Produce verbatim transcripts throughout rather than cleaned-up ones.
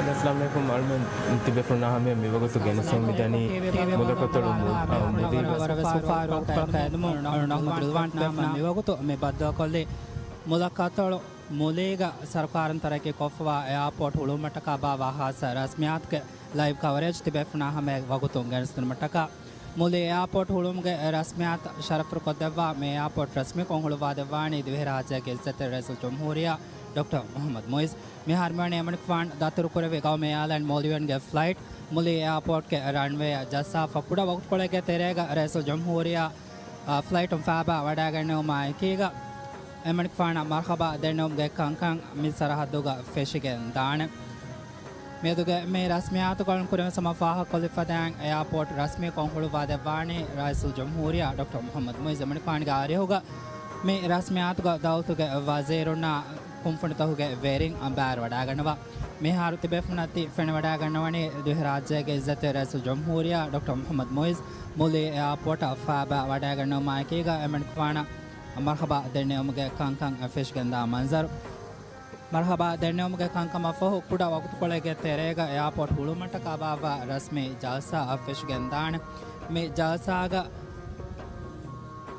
އައްސަލާމު ޢަލައިކުމް. އަޅުމެން ތިބޭފުޅުންނާ ހަމަޔަށް މިވަގުތު ގެނެސްދިނުމަށް މިދަނީ މުލަކަތޮޅު މު-، އަ، މުދީރު މިވަގުތު މި ބައްދަލުކޮށްލީ މުލަކަތޮޅު މުލީގަ ސަރުކާރުން ތަރައްޤީ ކޮށްފަވާ އެއާޕޯޓް ހުޅުވުމަށްޓަކާ ބާއްވާ ޚާއްޞަ ރަސްމިއްޔާތުގެ ލައިވް ކަވަރޭޖް ތިބޭފުޅުންނާ ހަމަޔަށް ވަގުތުން ގެނެސްދިނުމަށްޓަކާ. މުލި އެއާޕޯޓް ހުޅުވުމުގެ ރަސްމިއްޔާތު ޝަރަފުވެރިކޮށްދެއްވާ މި އެއާޕޯޓް ރަސްމީކޮށް ހުޅުވާދެއްވާނީ ދިވެހިރާއްޖޭގެ އިއްޒަތްތެރި ރައީސުލްޖުމްހޫރިއްޔާ ޑޮކްޓަރ މުޙައްމަދު މުޢިއްޒު. މިހާރު މިވަނީ އެމަނިކުފާނު ދަތުރުކުރެއްވި ގައުމީ އެއާލައިން މޯލްޑިވިއަންގެ ފްލައިޓް މުލި އެއާޕޯޓްގެ ރަންވޭއަށް ޖައްސާފަ ކުޑަ ވަގުތުކޮޅެއްގެ ތެރޭގަ ރައީސުލްޖުމްހޫރިއްޔާ، އާ، ފްލައިޓުން ފައިބާ ވަޑައިގެންނެވުމާ އެކީގަ އެމަނިކުފާނަށް މަރުޙަބާ ދެންނެވުމުގެ ކަންކަން މި ސަރަޙައްދުގަ ފެށިގެން ދާނެ. މިއަދުގެ މި ރަސްމިއްޔާތު ގަޅުން ކުރިންވެސް ހަމަ ފާހަގަކޮށްލިފަދައިން އެއާޕޯޓް ރަސްމީކޮށް ހުޅުވާދެއްވާނީ ރައީސުލްޖުމްހޫރިއްޔާ ޑޮކްޓަރ މުޙައްމަދު މުޢިއްޒު. އެމަނިކުފާނުގެ އަރިހުގަ މި ރަސްމިއްޔާތުގަ ދައުލަތުގެ ވަޒީރުންނާ ކުންފުނިތަކުގެ ވެރިން އަނބާރަ ވަޑައިގަންނަވާ. މިހާރު ތިބޭފުޅުންނަށް ތި ފެނިވަޑައިގަންނަވަނީ ދިވެހިރާއްޖޭގެ އިއްޒަތްތެރި ރައީސުލްޖުމްހޫރިއްޔާ ޑޮކްޓަރ މުޙައްމަދު މުޢިއްޒު މުލި އެއާޕޯޓަށް ފައިބާ ވަޑައިގަންނަވުމާ އެކީގަ އެމަނިކުފާނަށް މަރުޙަބާ ދެންނެވުމުގެ ކަންކަން ފެށިގެންދާ މަންޒަރު. މަރުޙަބާ ދެންނެވުމުގެ ކަންކަމަށްފަހު ކުޑަ ވަގުތުކޮޅެއްގެ ތެރޭގަ އެއާޕޯޓް ހުޅުވުމަށްޓަކާ ބާއްވާ ރަސްމީ ޖަލްސާއަށް ފެށިގެންދާނެ. މި ޖަލްސާގަ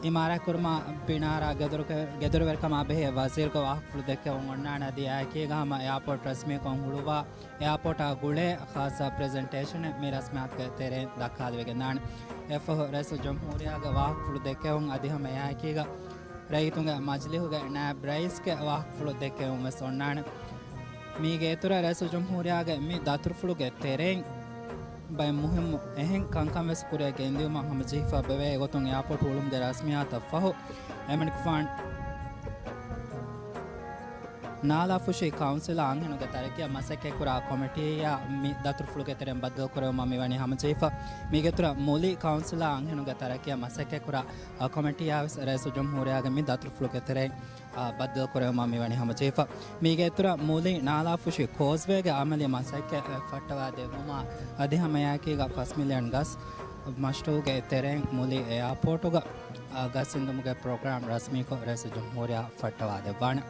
އިމާރާތްކުރުމާ ބިނާރާ ގެދޮރު-، ގެދޮރުވެރިކަމާ ބެހޭ ވަޒީރުގެ ވާހަކަފުޅު ދެއްކެވުން އޮންނާނެ. އަދި އެއާއެކީގަ ހަމަ އެއާޕޯޓް ރަސްމީކޮށް ހުޅުވާ އެއާޕޯޓާ ގުޅޭ ޚާއްޞަ ޕްރެޒެންޓޭޝަނެއް މި ރަސްމިއްޔާތުގެ ތެރެއިން ދައްކާލެވިގެންދާނެ. އެއަށްފަހު ރައީސުލްޖުމްހޫރިއްޔާގެ ވާހަކަފުޅު ދެއްކެވުން އަދި ހަމަ އެއާއެކީގަ ރައްޔިތުންގެ މަޖިލީހުގެ ނާއިބް ރައީސްގެ ވާހަކަފުޅު ދެއްކެވުން ވެސް އޮންނާނެ. މީގެ އިތުރަށް ރައީސުލްޖުމްހޫރިއްޔާގެ މި ދަތުރުފުޅުގެ ތެރެއިން ބައެއް މުހިއްމު އެހެން ކަންކަން ވެސް ކުރިއަށް ގެންދިއުމަށް ހަމަޖެހިފަ ބެވޭ. އެގޮތުން އެއާޕޯޓް ހުޅުވުމުގެ ރަސްމިއްޔާތަށް ފަހު އެމަނިކުފާނު ނާލާފުށި ކައުންސިލާ އަންހެނުންގެ ތަރައްޤީއަށް މަސައްކަތްކުރާ ކޮމިޓީއާ މި ދަތުރުފުޅުގެ ތެރެއިން ބައްދަލުކުރެވުމަށް މިވަނީ ހަމަޖެހިފަ. މީގެއިތުރަށް މުލި ކައުންސިލާ އަންހެނުންގެ ތަރައްޤީއަށް މަސައްކަތްކުރާ، އަ، ކޮމިޓީއާ ވެސް ރައީސުލްޖުމްހޫރިއްޔާގެ މި ދަތުރުފުޅުގެ ތެރެއިން، އަ، ބައްދަލުކުރެވުމަށް މިވަނީ ހަމަޖެހިފަ. މީގެއިތުރަށް މުލި ނާލާފުށި ކޯސްވޭގެ އަމަލީ މަސައްކަތް ފައްޓަވާ ދެއްވުމާ އަދި ހަމައެއާއެކީގަ ފަސް މިލިއަން ގަސް މަޝްރޫޢުގެ ތެރެއިން މުލި އެއާޕޯޓުގަ، އަ، ގަސް އިންދުމުގެ ޕްރޮގްރާމް ރަސްމީކޮށް ރައީސުލްޖުމްހޫރިއްޔާ ފައްޓަވާ ދެއްވާނެ.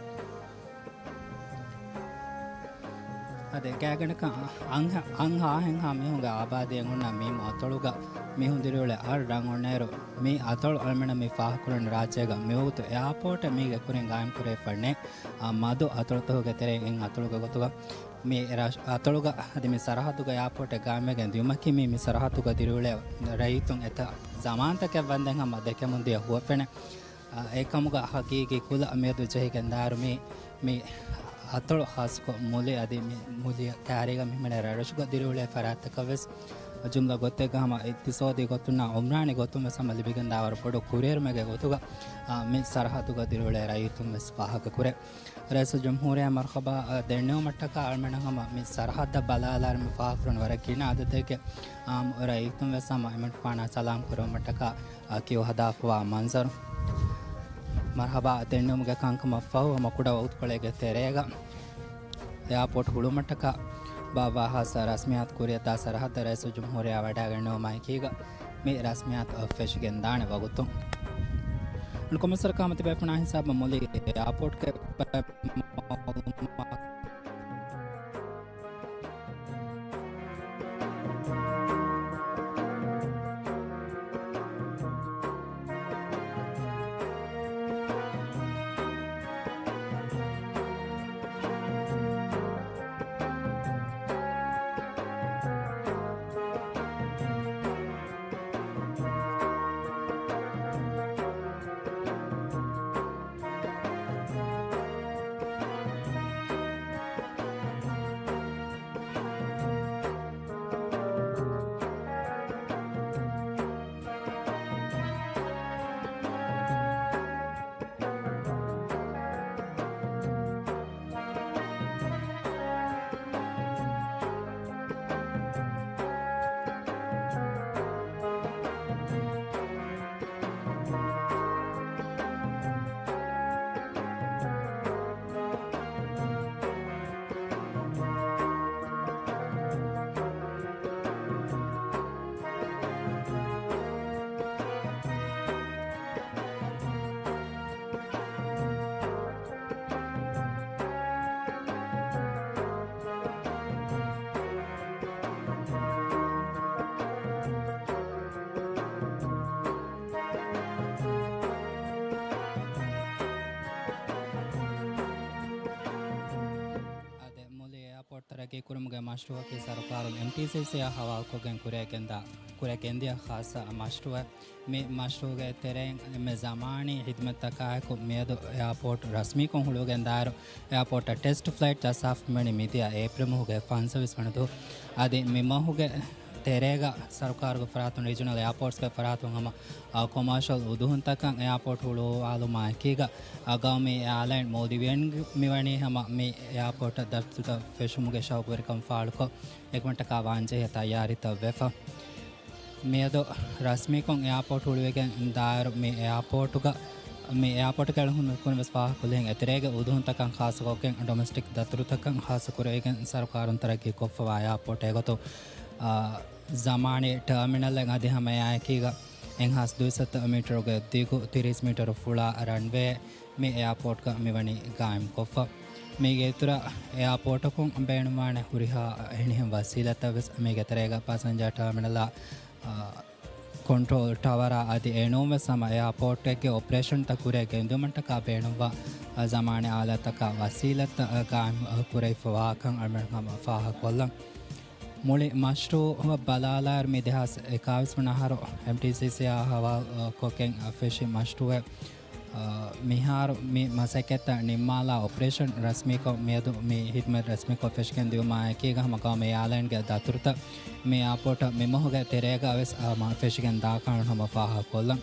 އަދި ގާތްގަނޑަކަށް އަންހެ-، އަންހާހެންހާ މީހުންގެ އާބާދީއެއް އޮންނަ މި އަތޮޅުގަ މީހުން ދިރިއުޅޭ އަށް ރަނގަޅު ނޭރު، މި އަތޮޅު އަޅުމެންނަށް މި ފާހަގަކުރަން ރާއްޖޭގަ މިވަގުތު އެއާޕޯޓެއް މީގެ ކުރިން ގާއިމް ކުރެވިފަ ނެތް. އާ، މަދު އަތޮޅުތަކުގެ ތެރެއިން އެއް އަތޮޅުގެ ގޮތުގަ މި ރާ-، އަތޮޅުގަ އަދި މި ސަރަހައްދުގަ އެއާޕޯޓެއް ގާއިމްވެގެން ދިޔުމަކީ މި، މި ސަރަހައްދުގަ ދިރިއުޅޭ ރައްޔިތުން އެތައް ޒަމާންތަކެއް ވަންދެން ހަމަ ދެކެމުން ދިޔަ ހުވަފެނެއް. އާ، އެކަމުގަ ހަގީގީ ކުލަ މިއަދު ޖެހިގެންދާއިރު މި، މި އަތޮޅު ޚާއްޞަކޮށް މުލި އަދި މި މުލި ކައިރީގަ މި ހިމެނޭ ރަށްރަށުގަ ދިރިއުޅޭ ފަރާތްތަކަށް ވެސް ޖުމްލަ ގޮތެއްގަ ހަމަ އިޤްތިޞާދީ ގޮތުންނާ އުމްރާނީ ގޮތުން ވެސް ހަމަ ލިބިގެންދާވަރު ބޮޑު ކުރިއެރުމެއްގެ ގޮތުގަ، އާ، މި ސަރަހައްދުގަ ދިރިއުޅޭ ރައްޔިތުން ވެސް ފާހަގަކުރޭ. ރައީސުލްޖުމްހޫރިއްޔާ މަރުޙަބާ، އަ، ދެންނެވުމަށްޓަކާ އަޅުމެން ހަމަ މި ސަރަހައްދަށް ބަލާލާއިރު މި ފާހަގަކުރަން ވަރަށް ގިނަ އަދަދެއްގެ އާއްމު ރައްޔިތުން ވެސް ހަމަ އެމަނިކުފާނާ ސަލާމް ކުރެވުމަށްޓަކާ އަ، ކިޔު ހަދާފަވާ މަންޒަރު. މަރުޙަބާ ދެންނެވުމުގެ ކަންކަމަށްފަހު ހަމަ ކުޑަ ވަގުތުކޮޅެއްގެ ތެރޭގަ އެއާޕޯޓް ހުޅުވުމަށްޓަކާ ބާއްވާ ޚާއްޞަ ރަސްމިއްޔާތު ކުރިއަށްދާ ސަރަހައްދަށް ރައީސުލްޖުމްހޫރިއްޔާ ވަޑައިގެންނެވުމާ އެކީގަ މި ރަސްމިއްޔާތު ފެށިގެންދާނެ ވަގުތު. ކޮމިސަރ ކާމަތިބޭފުޅާ ހިސާބަށް މުލި އެއާޕޯޓްގެ ތަރައްގީ ކުރުމުގެ މަޝްރޫއަކީ ސަރުކާރުން އެމްޓީސީސީއާ ހަވާލުކޮށްގެން ކުރިއަށް ގެންދާ، ކުރިއަށް ގެންދިޔަ ޚާއްޞަ މަޝްރޫއެއް. މި މަޝްރޫއުގެ ތެރެއިން އެންމެ ޒަމާނީ ހިދުމަތްތަކާއެކު މިއަދު އެއާޕޯޓް ރަސްމީކޮށް ހުޅުވިގެންދާއިރު، އެއާޕޯޓަށް ޓެސްޓް ފްލައިޓް ޖައްސާފަ މިވަނީ މިދިޔަ އޭޕްރިލް މަހުގެ ފަންސަވީސް ވަނަ ދުވަހު. އަދި މި މަހުގެ ތެރޭގަ ސަރުކާރުގެ ފަރާތުން، ރީޖަނަލް އެއާޕޯޓްސްގެ ފަރާތުން ހަމަ، އާ، ކޮމާޝަލް އުދުހުންތަކަށް އެއާޕޯޓް ހުޅުވާލުމާ އެކީގަ، އާ، ގައުމީ އެއާލައިން މޯލްޑިވިއަން މިވަނީ ހަމަ މި އެއާޕޯޓަށް ދަތުރުތައް ފެށުމުގެ ޝައުގުވެރިކަން ފާޅުކޮށް، އެކަމަށްޓަކާ ވާންޖެހޭ ތައްޔާރީތައް ވެފަ. މިއަދު ރަސްމީކޮށް އެއާޕޯޓް ހުޅުވިގެން ދާއިރު މި އެއާޕޯޓުގަ، މި އެއާޕޯޓުގެ އަޅުގަނޑު މި ދަތުރުކުރަން ވެސް ފާހަގަކޮށްލިހެން އެތެރޭގެ އުދުހުންތަކަށް ޚާއްޞަކޮށްގެން ޑޮމެސްޓިކް ދަތުރުތަކަށް ޚާއްޞަކުރެވިގެން ސަރުކާރުން ތަރައްގީ ކޮށްފަވާ އެއާޕޯޓެއް ގޮތުން، އާ، ޒަމާނީ ޓާމިނަލެއް އަދި ހަމައެއާއެކީގަ އެއްހާސް ދުއިސައްތަ މީޓަރުގެ ދިގު، ތިރީސް މީޓަރު ފުޅާ ރަންވޭ މި އެއާޕޯޓްގަ މިވަނީ ގާއިމްކޮށްފަ. މީގެ އިތުރަށް އެއާޕޯޓަކުން ބޭނުންވާނެ ހުރިހާ އެހެނިހެން ވަސީލަތްތައް ވެސް މީގެ ތެރޭގަ ޕަސަންޖާ ޓާމިނަލާ، އާ، ކޮންޓްރޯލް ޓަވަރާ އަދި އެނޫން ވެސް ހަމަ އެއާޕޯޓެއްގެ އޮޕަރޭޝަންތައް ކުރިއަށް ގެންދިއުމަށްޓަކާ ބޭނުންވާ، އާ، ޒަމާނީ އާލާތްތަކާ ވަސީލަތްތައް، އާ، ގާއިމް، އާ، ކުރެވިފަވާކަން އަޅުގަނޑު ހަމަ ފާހަގަކޮށްލަން. މުޅި މަޝްރޫއަށް ބަލާލާއިރު މި ދެހާސް އެކާވީސް ވަނަ އަހަރު އެމްޓީސީސީއާ ހަވާލު، އާ، ކޮށްގެން ފެށި މަޝްރޫއެއް، އާ، މިހާރު މި މަސައްކަތްތައް ނިންމާލާ އޮޕަރޭޝަން ރަސްމީކޮށް، މިއަދު މި ހިދުމަތް ރަސްމީކޮށް ފެށިގެން ދިއުމާ އެކީގަ ހަމަ ގައުމީ އެއާލައިންގެ ދަތުރުތައް މި އެއާޕޯޓަށް މި މަހުގެ ތެރޭގަ ވެސް ހަމަ ފެށިގެން ދާކަން ހަމަ ފާހަގަކޮށްލަން.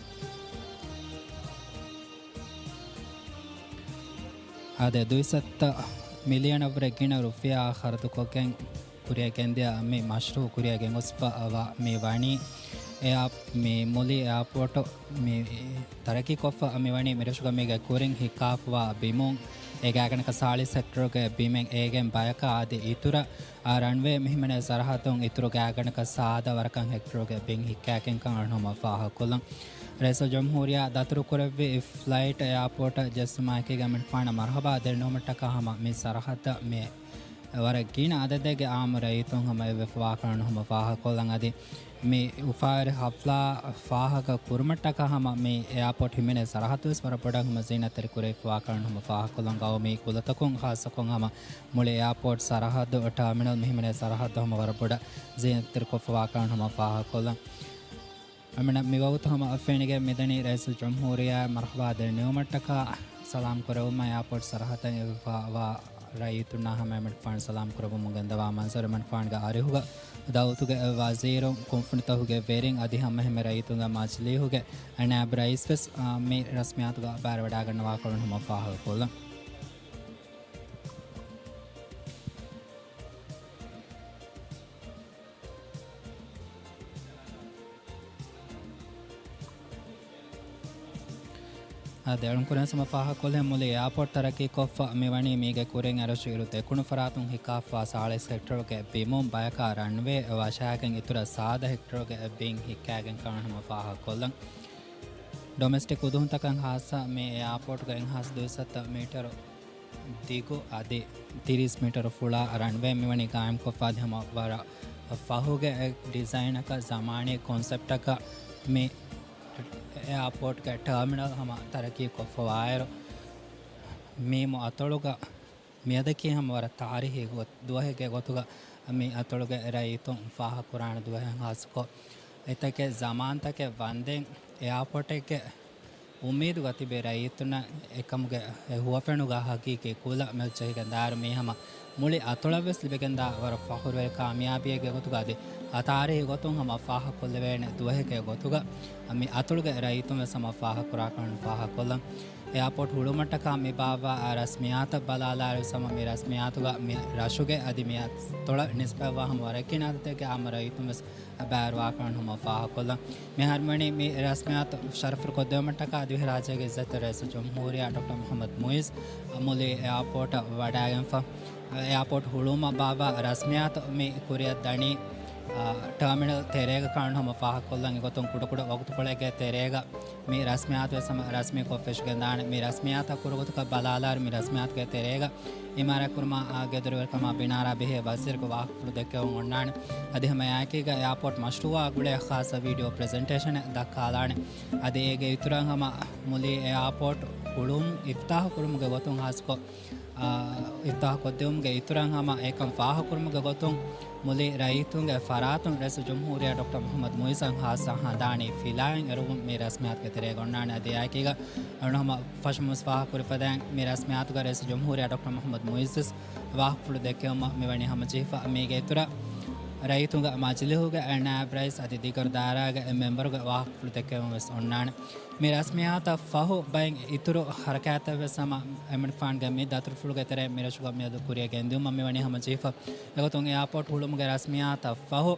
އާދެ، ދުއިސައްތަ މިލިއަނަށްވުރެ ގިނަ ރުފިޔާ ޚަރަދުކޮށްގެން ކުރިއަށް ގެންދިޔަ މި މަޝްރޫއު ކުރިއަށް ގެންގޮސްފަ ވާ މި ވަނީ އެއާ، މި މުލި އެއާޕޯޓު މި ތަރައްގީކޮށްފަ މި ވަނީ މިރަށުގަ މީގެ ކުރިން ހިއްކާފަވާ ބިމުން އެ ގާތްގަނޑަކަށް ސާޅީސް ހެކްޓަރުގެ ބިމެއް އޭގެން ބަޔަކާ އަދި އިތުރަށް އާ ރަންވޭ މިހިމެނޭ ސަރަހައްދުން އިތުރު ގާތްގަނޑަކަށް ސާދަ ވަރަކަށް ހެކްޓަރުގެ ބިން ހިއްކާގެންކަން އަޅުގަނޑު ހަމަ ފާހަގަކޮށްލަން. ރައީސުލްޖުމްހޫރިއްޔާ ދަތުރުކުރެއްވި ފްލައިޓް އެއާޕޯޓަށް ޖެއްސުމާއެކީގަ މިންފާނަށް މަރުހަބާ ދެންނެވުމަށްޓަކާ ހަމަ މި ސަރަހައްދަށް މި ވަރަށް ގިނަ އަދަދެއްގެ އާއްމު ރައްޔިތުން ހަމަ އެއްވެފަވާކަން ހަމަ ފާހަގަކޮށްލަން. އަދި މި އުފާވެރި ހަފްލާ ފާހަގަ ކުރުމަށްޓަކާ ހަމަ މި އެއާޕޯޓް ހިމެނޭ ސަރަހައްދު ވެސް ވަރަށް ބޮޑަށް ހަމަ ޒީނަތްތެރި ކުރެވިފަވާކަން ހަމަ ފާހަގަކޮށްލަން. ގައުމީ ކުލަތަކުން ޚާއްޞަކޮށް ހަމަ މުޅި އެއާޕޯޓް ސަރަހައްދު ޓާމިނަލް މިހިމެނޭ ސަރަހައްދު ހަމަ ވަރަށް ބޮޑަށް ޒީނަތްތެރިކޮށްފަވާކަން ހަމަ ފާހަގަކޮށްލަން. އަމިނަ މި ވަގުތު ހަމަ އަށް ފެނިގެން މިދަނީ ރައީސުލްޖުމްހޫރިއްޔާ މަރުހަބާ ދެންނެވުމަށްޓަކާ ސަލާމް ކުރެވުމަށް އެއާޕޯޓް ސަރަހައްދަށް އެބަފާވާ ރައްޔިތުންނާ ހަމަ އެމަނިކުފާނު ސަލާމް ކުރެވުމުން ގެންދަވާ މަންޒަރު އެމަނިކުފާނުގެ އަރިހުގަ ދައުލަތުގެ ވަޒީރުން، ކުންފުނިތަކުގެ ވެރިން އަދި ހަމައެހެންމެ ރައްޔިތުންގެ މަޖިލީހުގެ ނާއިބު ރައީސް ވެސް، އާ، މި ރަސްމިއްޔާތުގަ ބައިވެވަޑައިގަންނަވާކަމުން ހަމަ ފާހަގަކޮށްލަން. އާދެ، އަޅުން ކުރިން ހަމަ ފާހަގަކޮށްލި މުލި އެއާޕޯޓް ތަރައްގީކޮށްފަ މިވަނީ މީގެ ކުރިން އެރަށު އިރު ދެކުނު ފަރާތުން ހިއްކާފަވާ ސާޅީސް ހެކްޓަރުގެ ބިމުން ބަޔަކާ ރަންވޭ ވަށާގެން އިތުރަށް ސާދަ ހެކްޓަރުގެ ބިން ހިއްކާގެން ކަމަށް ހަމަ ފާހަގަކޮށްލަން. ޑޮމެސްޓިކް އުދުހުންތަކަށް ހާއްސަ މި އެއާޕޯޓްގަ އެއްހާސް ދުއިސައްތަ މީޓަރު ދިގު އަދި ތިރީސް މީޓަރު ފުޅާ ރަންވޭ މިވަނީ ގާއިމްކޮށްފަ އަދި ހަމަ ވަރަށް ފަހުގެ ޑިޒައިނަކަށް ޒަމާނީ ކޮންސެޕްޓަކަށް މި އެއާޕޯޓްގެ ޓާމިނަލް ހަމަ ތަރައްގީކޮށްފަވާއިރު، މީމު އަތޮޅުގަ މިއަދަކީ ހަމަ ވަރަށް ތާރީހީ ގޮ-، ދުވަހެއްގެ ގޮތުގަ މި އަތޮޅުގެ ރައްޔިތުން ފާހަގަކުރާނެ ދުވަހެއް ހާއްސަކޮށް، އެތަކެއް ޒަމާންތަކެއް ވަންދެން އެއާޕޯޓެއްގެ އުއްމީދުގަ ތިބި ރައްޔިތުންނަށް އެކަމުގެ އެ ހުވަފެނުގަ ހަގީގީ ކުލަ މެދުޖެހިގެން ދާއިރު މީ ހަމަ މުޅި އަތޮޅަށްވެސް ލިބިގެންދާ ވަރަށް ފަޚުރުވެރި ކާމިޔާބީއެއްގެ ގޮތުގަ އަދި ތާރީހީ ގޮތުން ހަމަ ފާހަގަކޮށްލެވޭނެ ދުވަހެއްގެ ގޮތުގަ މި އަތޮޅުގެ ރައްޔިތުންވެސް ހަމަ ފާހަގަކުރާކަން ފާހަގަކޮށްލަން. އެއާޕޯޓް ހުޅުވުމަށްޓަކާ މި ބާއްވާ ރަސްމިއްޔާތަށް ބަލާލާއިރުވެސް ހަމަ މި ރަސްމިއްޔާތުގަ މި ރަށުގެ އަދި މި އަތޮޅަށް ނިސްބަތްވާ ހަމަ ވަރަށް ގިނަ އަދަދެއްގެ އާއްމު ރައްޔިތުންވެސް ބައިވެރިވާކަން ހަމަ ފާހަގަކޮށްލަން. މިހާރު މިވަނީ މި ރަސްމިއްޔާތު ޝަރަފުވެރިކޮށްދެވުމަށްޓަކާ ދިވެހިރާއްޖޭގެ އިއްޒަތްތެރި ރައީސުލްޖުމްހޫރިއްޔާ ޑޮކްޓަރ މުޙައްމަދު މުޢިއްޒު މުލި އެއާޕޯޓަށް ވަޑައިގެންފަ. އެއާޕޯޓް ހުޅުވުމަށް ބާއްވާ ރަސްމިއްޔާތު މި ކުރިއަށް ދަނީ، އާ، ޓާމިނަލް ތެރޭގަ ކަން ހަމަ ފާހަގަކޮށްލަން. އެގޮތުން ކުޑަކުޑަ ވަގުތުކޮޅެއްގެ ތެރޭގަ މި ރަސްމިއްޔާތުވެސް ހަމަ ރަސްމީކޮށް ފެށިގެންދާނެ. މި ރަސްމިއްޔާތާ ކުރު ގޮތަކަށް ބަލާލާއިރު މި ރަސްމިއްޔާތުގެ ތެރޭގަ އިމާރާތްކުރުމާ، އާ، ގެދޮރުވެރިކަމާ ބިނާރާ ބެހޭ ވަޒީރުގެ ވާހަކަފުޅު ދެއްކެވުން އޮންނާނެ. އަދި ހަމައެއާއެކީގަ އެއާޕޯޓް މަޝްރޫއާ ގުޅޭ ޚާއްޞަ ވީޑިއޯ ޕްރެޒެންޓޭޝަނެއް ދައްކާލާނެ. އަދި އޭގެ އިތުރަށް ހަމަ މުލި އެއާޕޯޓް ހުޅުވުން އިފްތިތާޙު ކުރުމުގެ ގޮތުން ޚާއްޞަކޮށް އާ، އިފްތާޙު ކޮށްދިއުމުގެ އިތުރަށް ހަމަ އެކަން ފާހަގަކުރުމުގެ ގޮތުން މުލި ރައްޔިތުންގެ ފަރާތުން ރައީސުލްޖުމްހޫރިއްޔާ ޑޮކްޓަރ މުޙައްމަދު މުޢިއްޒަށް ހާއްސަ ހަނދާނީ ފިލާއިން އެރުވުން މި ރަސްމިއްޔާތުގެ ތެރޭގަ އޮންނާނެ. އަދި އެއާއެކީގަ އެން ހަމަ ފަށުމުސް ފާހަގަކުރި ފަދައިން މި ރަސްމިއްޔާތުގަ ރައީސުލްޖުމްހޫރިއްޔާ ޑޮކްޓަރ މުޙައްމަދު މުޢިއްޒު ވާހަކަފުޅު ދެއްކެވުމަށް މިވަނީ ހަމަޖެހިފަ. މީގެ އިތުރަށް ރައްޔިތުންގެ މަޖިލީހުގެ ނާއިބް ރައީސް އަދި ދިގަރު ދާއިރާގެ މެމްބަރުގެ ވާހަކަފުޅު ދެއްކެވުން ވެސް އޮންނާނެ. މި ރަސްމިއްޔާތަށް ފަހު ބައެއް އިތުރު ހަރަކާތްތައް ވެސް ހަމަ އެމަނިކުފާނުގެ މި ދަތުރުފުޅުގެ ތެރެއިން މިރަށުގަ މިއަދު ކުރިއަށް ގެންދިއުމަށް މިވަނީ ހަމަޖެހިފަ. އެގޮތުން އެއާޕޯޓް ހުޅުވުމުގެ ރަސްމިއްޔާތަށް ފަހު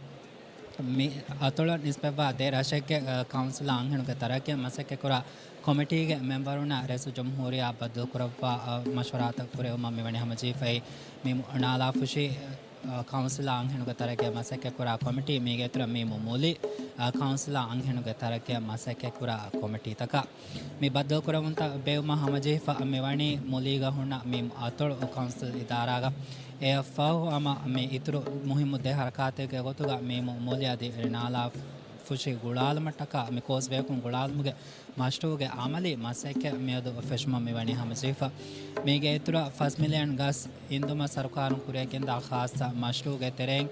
މި އަތޮޅަށް ނިސްބަތްވާ ދެ ރަށެއްގެ، އަ، ކައުންސިލާ އަންހެނުގެ ތަރައްގީއަށް މަސައްކަތްކުރާ ކޮމިޓީގެ މެމްބަރުންނާ ރައީސުލްޖުމްހޫރިއްޔާ ބައްދަލުކުރައްވާ، އަ، މަޝްވަރާތައް ކުރެވުމަށް މިވަނީ ހަމަޖެހިފައި. މި ނާލާފުށި، އަ، ކައުންސިލާ އަންހެނުގެ ތަރައްގީއަށް މަސައްކަތްކުރާ ކޮމިޓީ، މީގެ އިތުރަށް މީމު މުލި، އަ، ކައުންސިލާ އަންހެނުގެ ތަރައްގީއަށް މަސައްކަތްކުރާ ކޮމިޓީތަކާ. މި ބައްދަލުކުރެވުންތައް ބެއްވުމަށް ހަމަޖެހިފަ މިވަނީ މުލީގަ ހުންނަ މި އަތޮޅު ކައުންސިލް އިދާރާގަ. އެއަށްފަހު ހަމަ މި އިތުރު މުހިއްމު ދެ ހަރަކާތެއްގެ ގޮތުގަ މީމު މުލި އަދި ނާލާފުށި ގުޅާލުމަށްޓަކާ މި ކޯސްވޭއަކުން ގުޅާލުމުގެ މަޝްރޫޢުގެ އަމަލީ މަސައްކަތް މިއަދު ފެށުމަށް މިވަނީ ހަމަޖެހިފަ. މީގެ އިތުރަށް ފަސް މިލިއަން ގަސް އިންދުމަށް ސަރުކާރުން ކުރިއަށްގެންދާ ޚާއްޞަ މަޝްރޫޢުގެ ތެރެއިން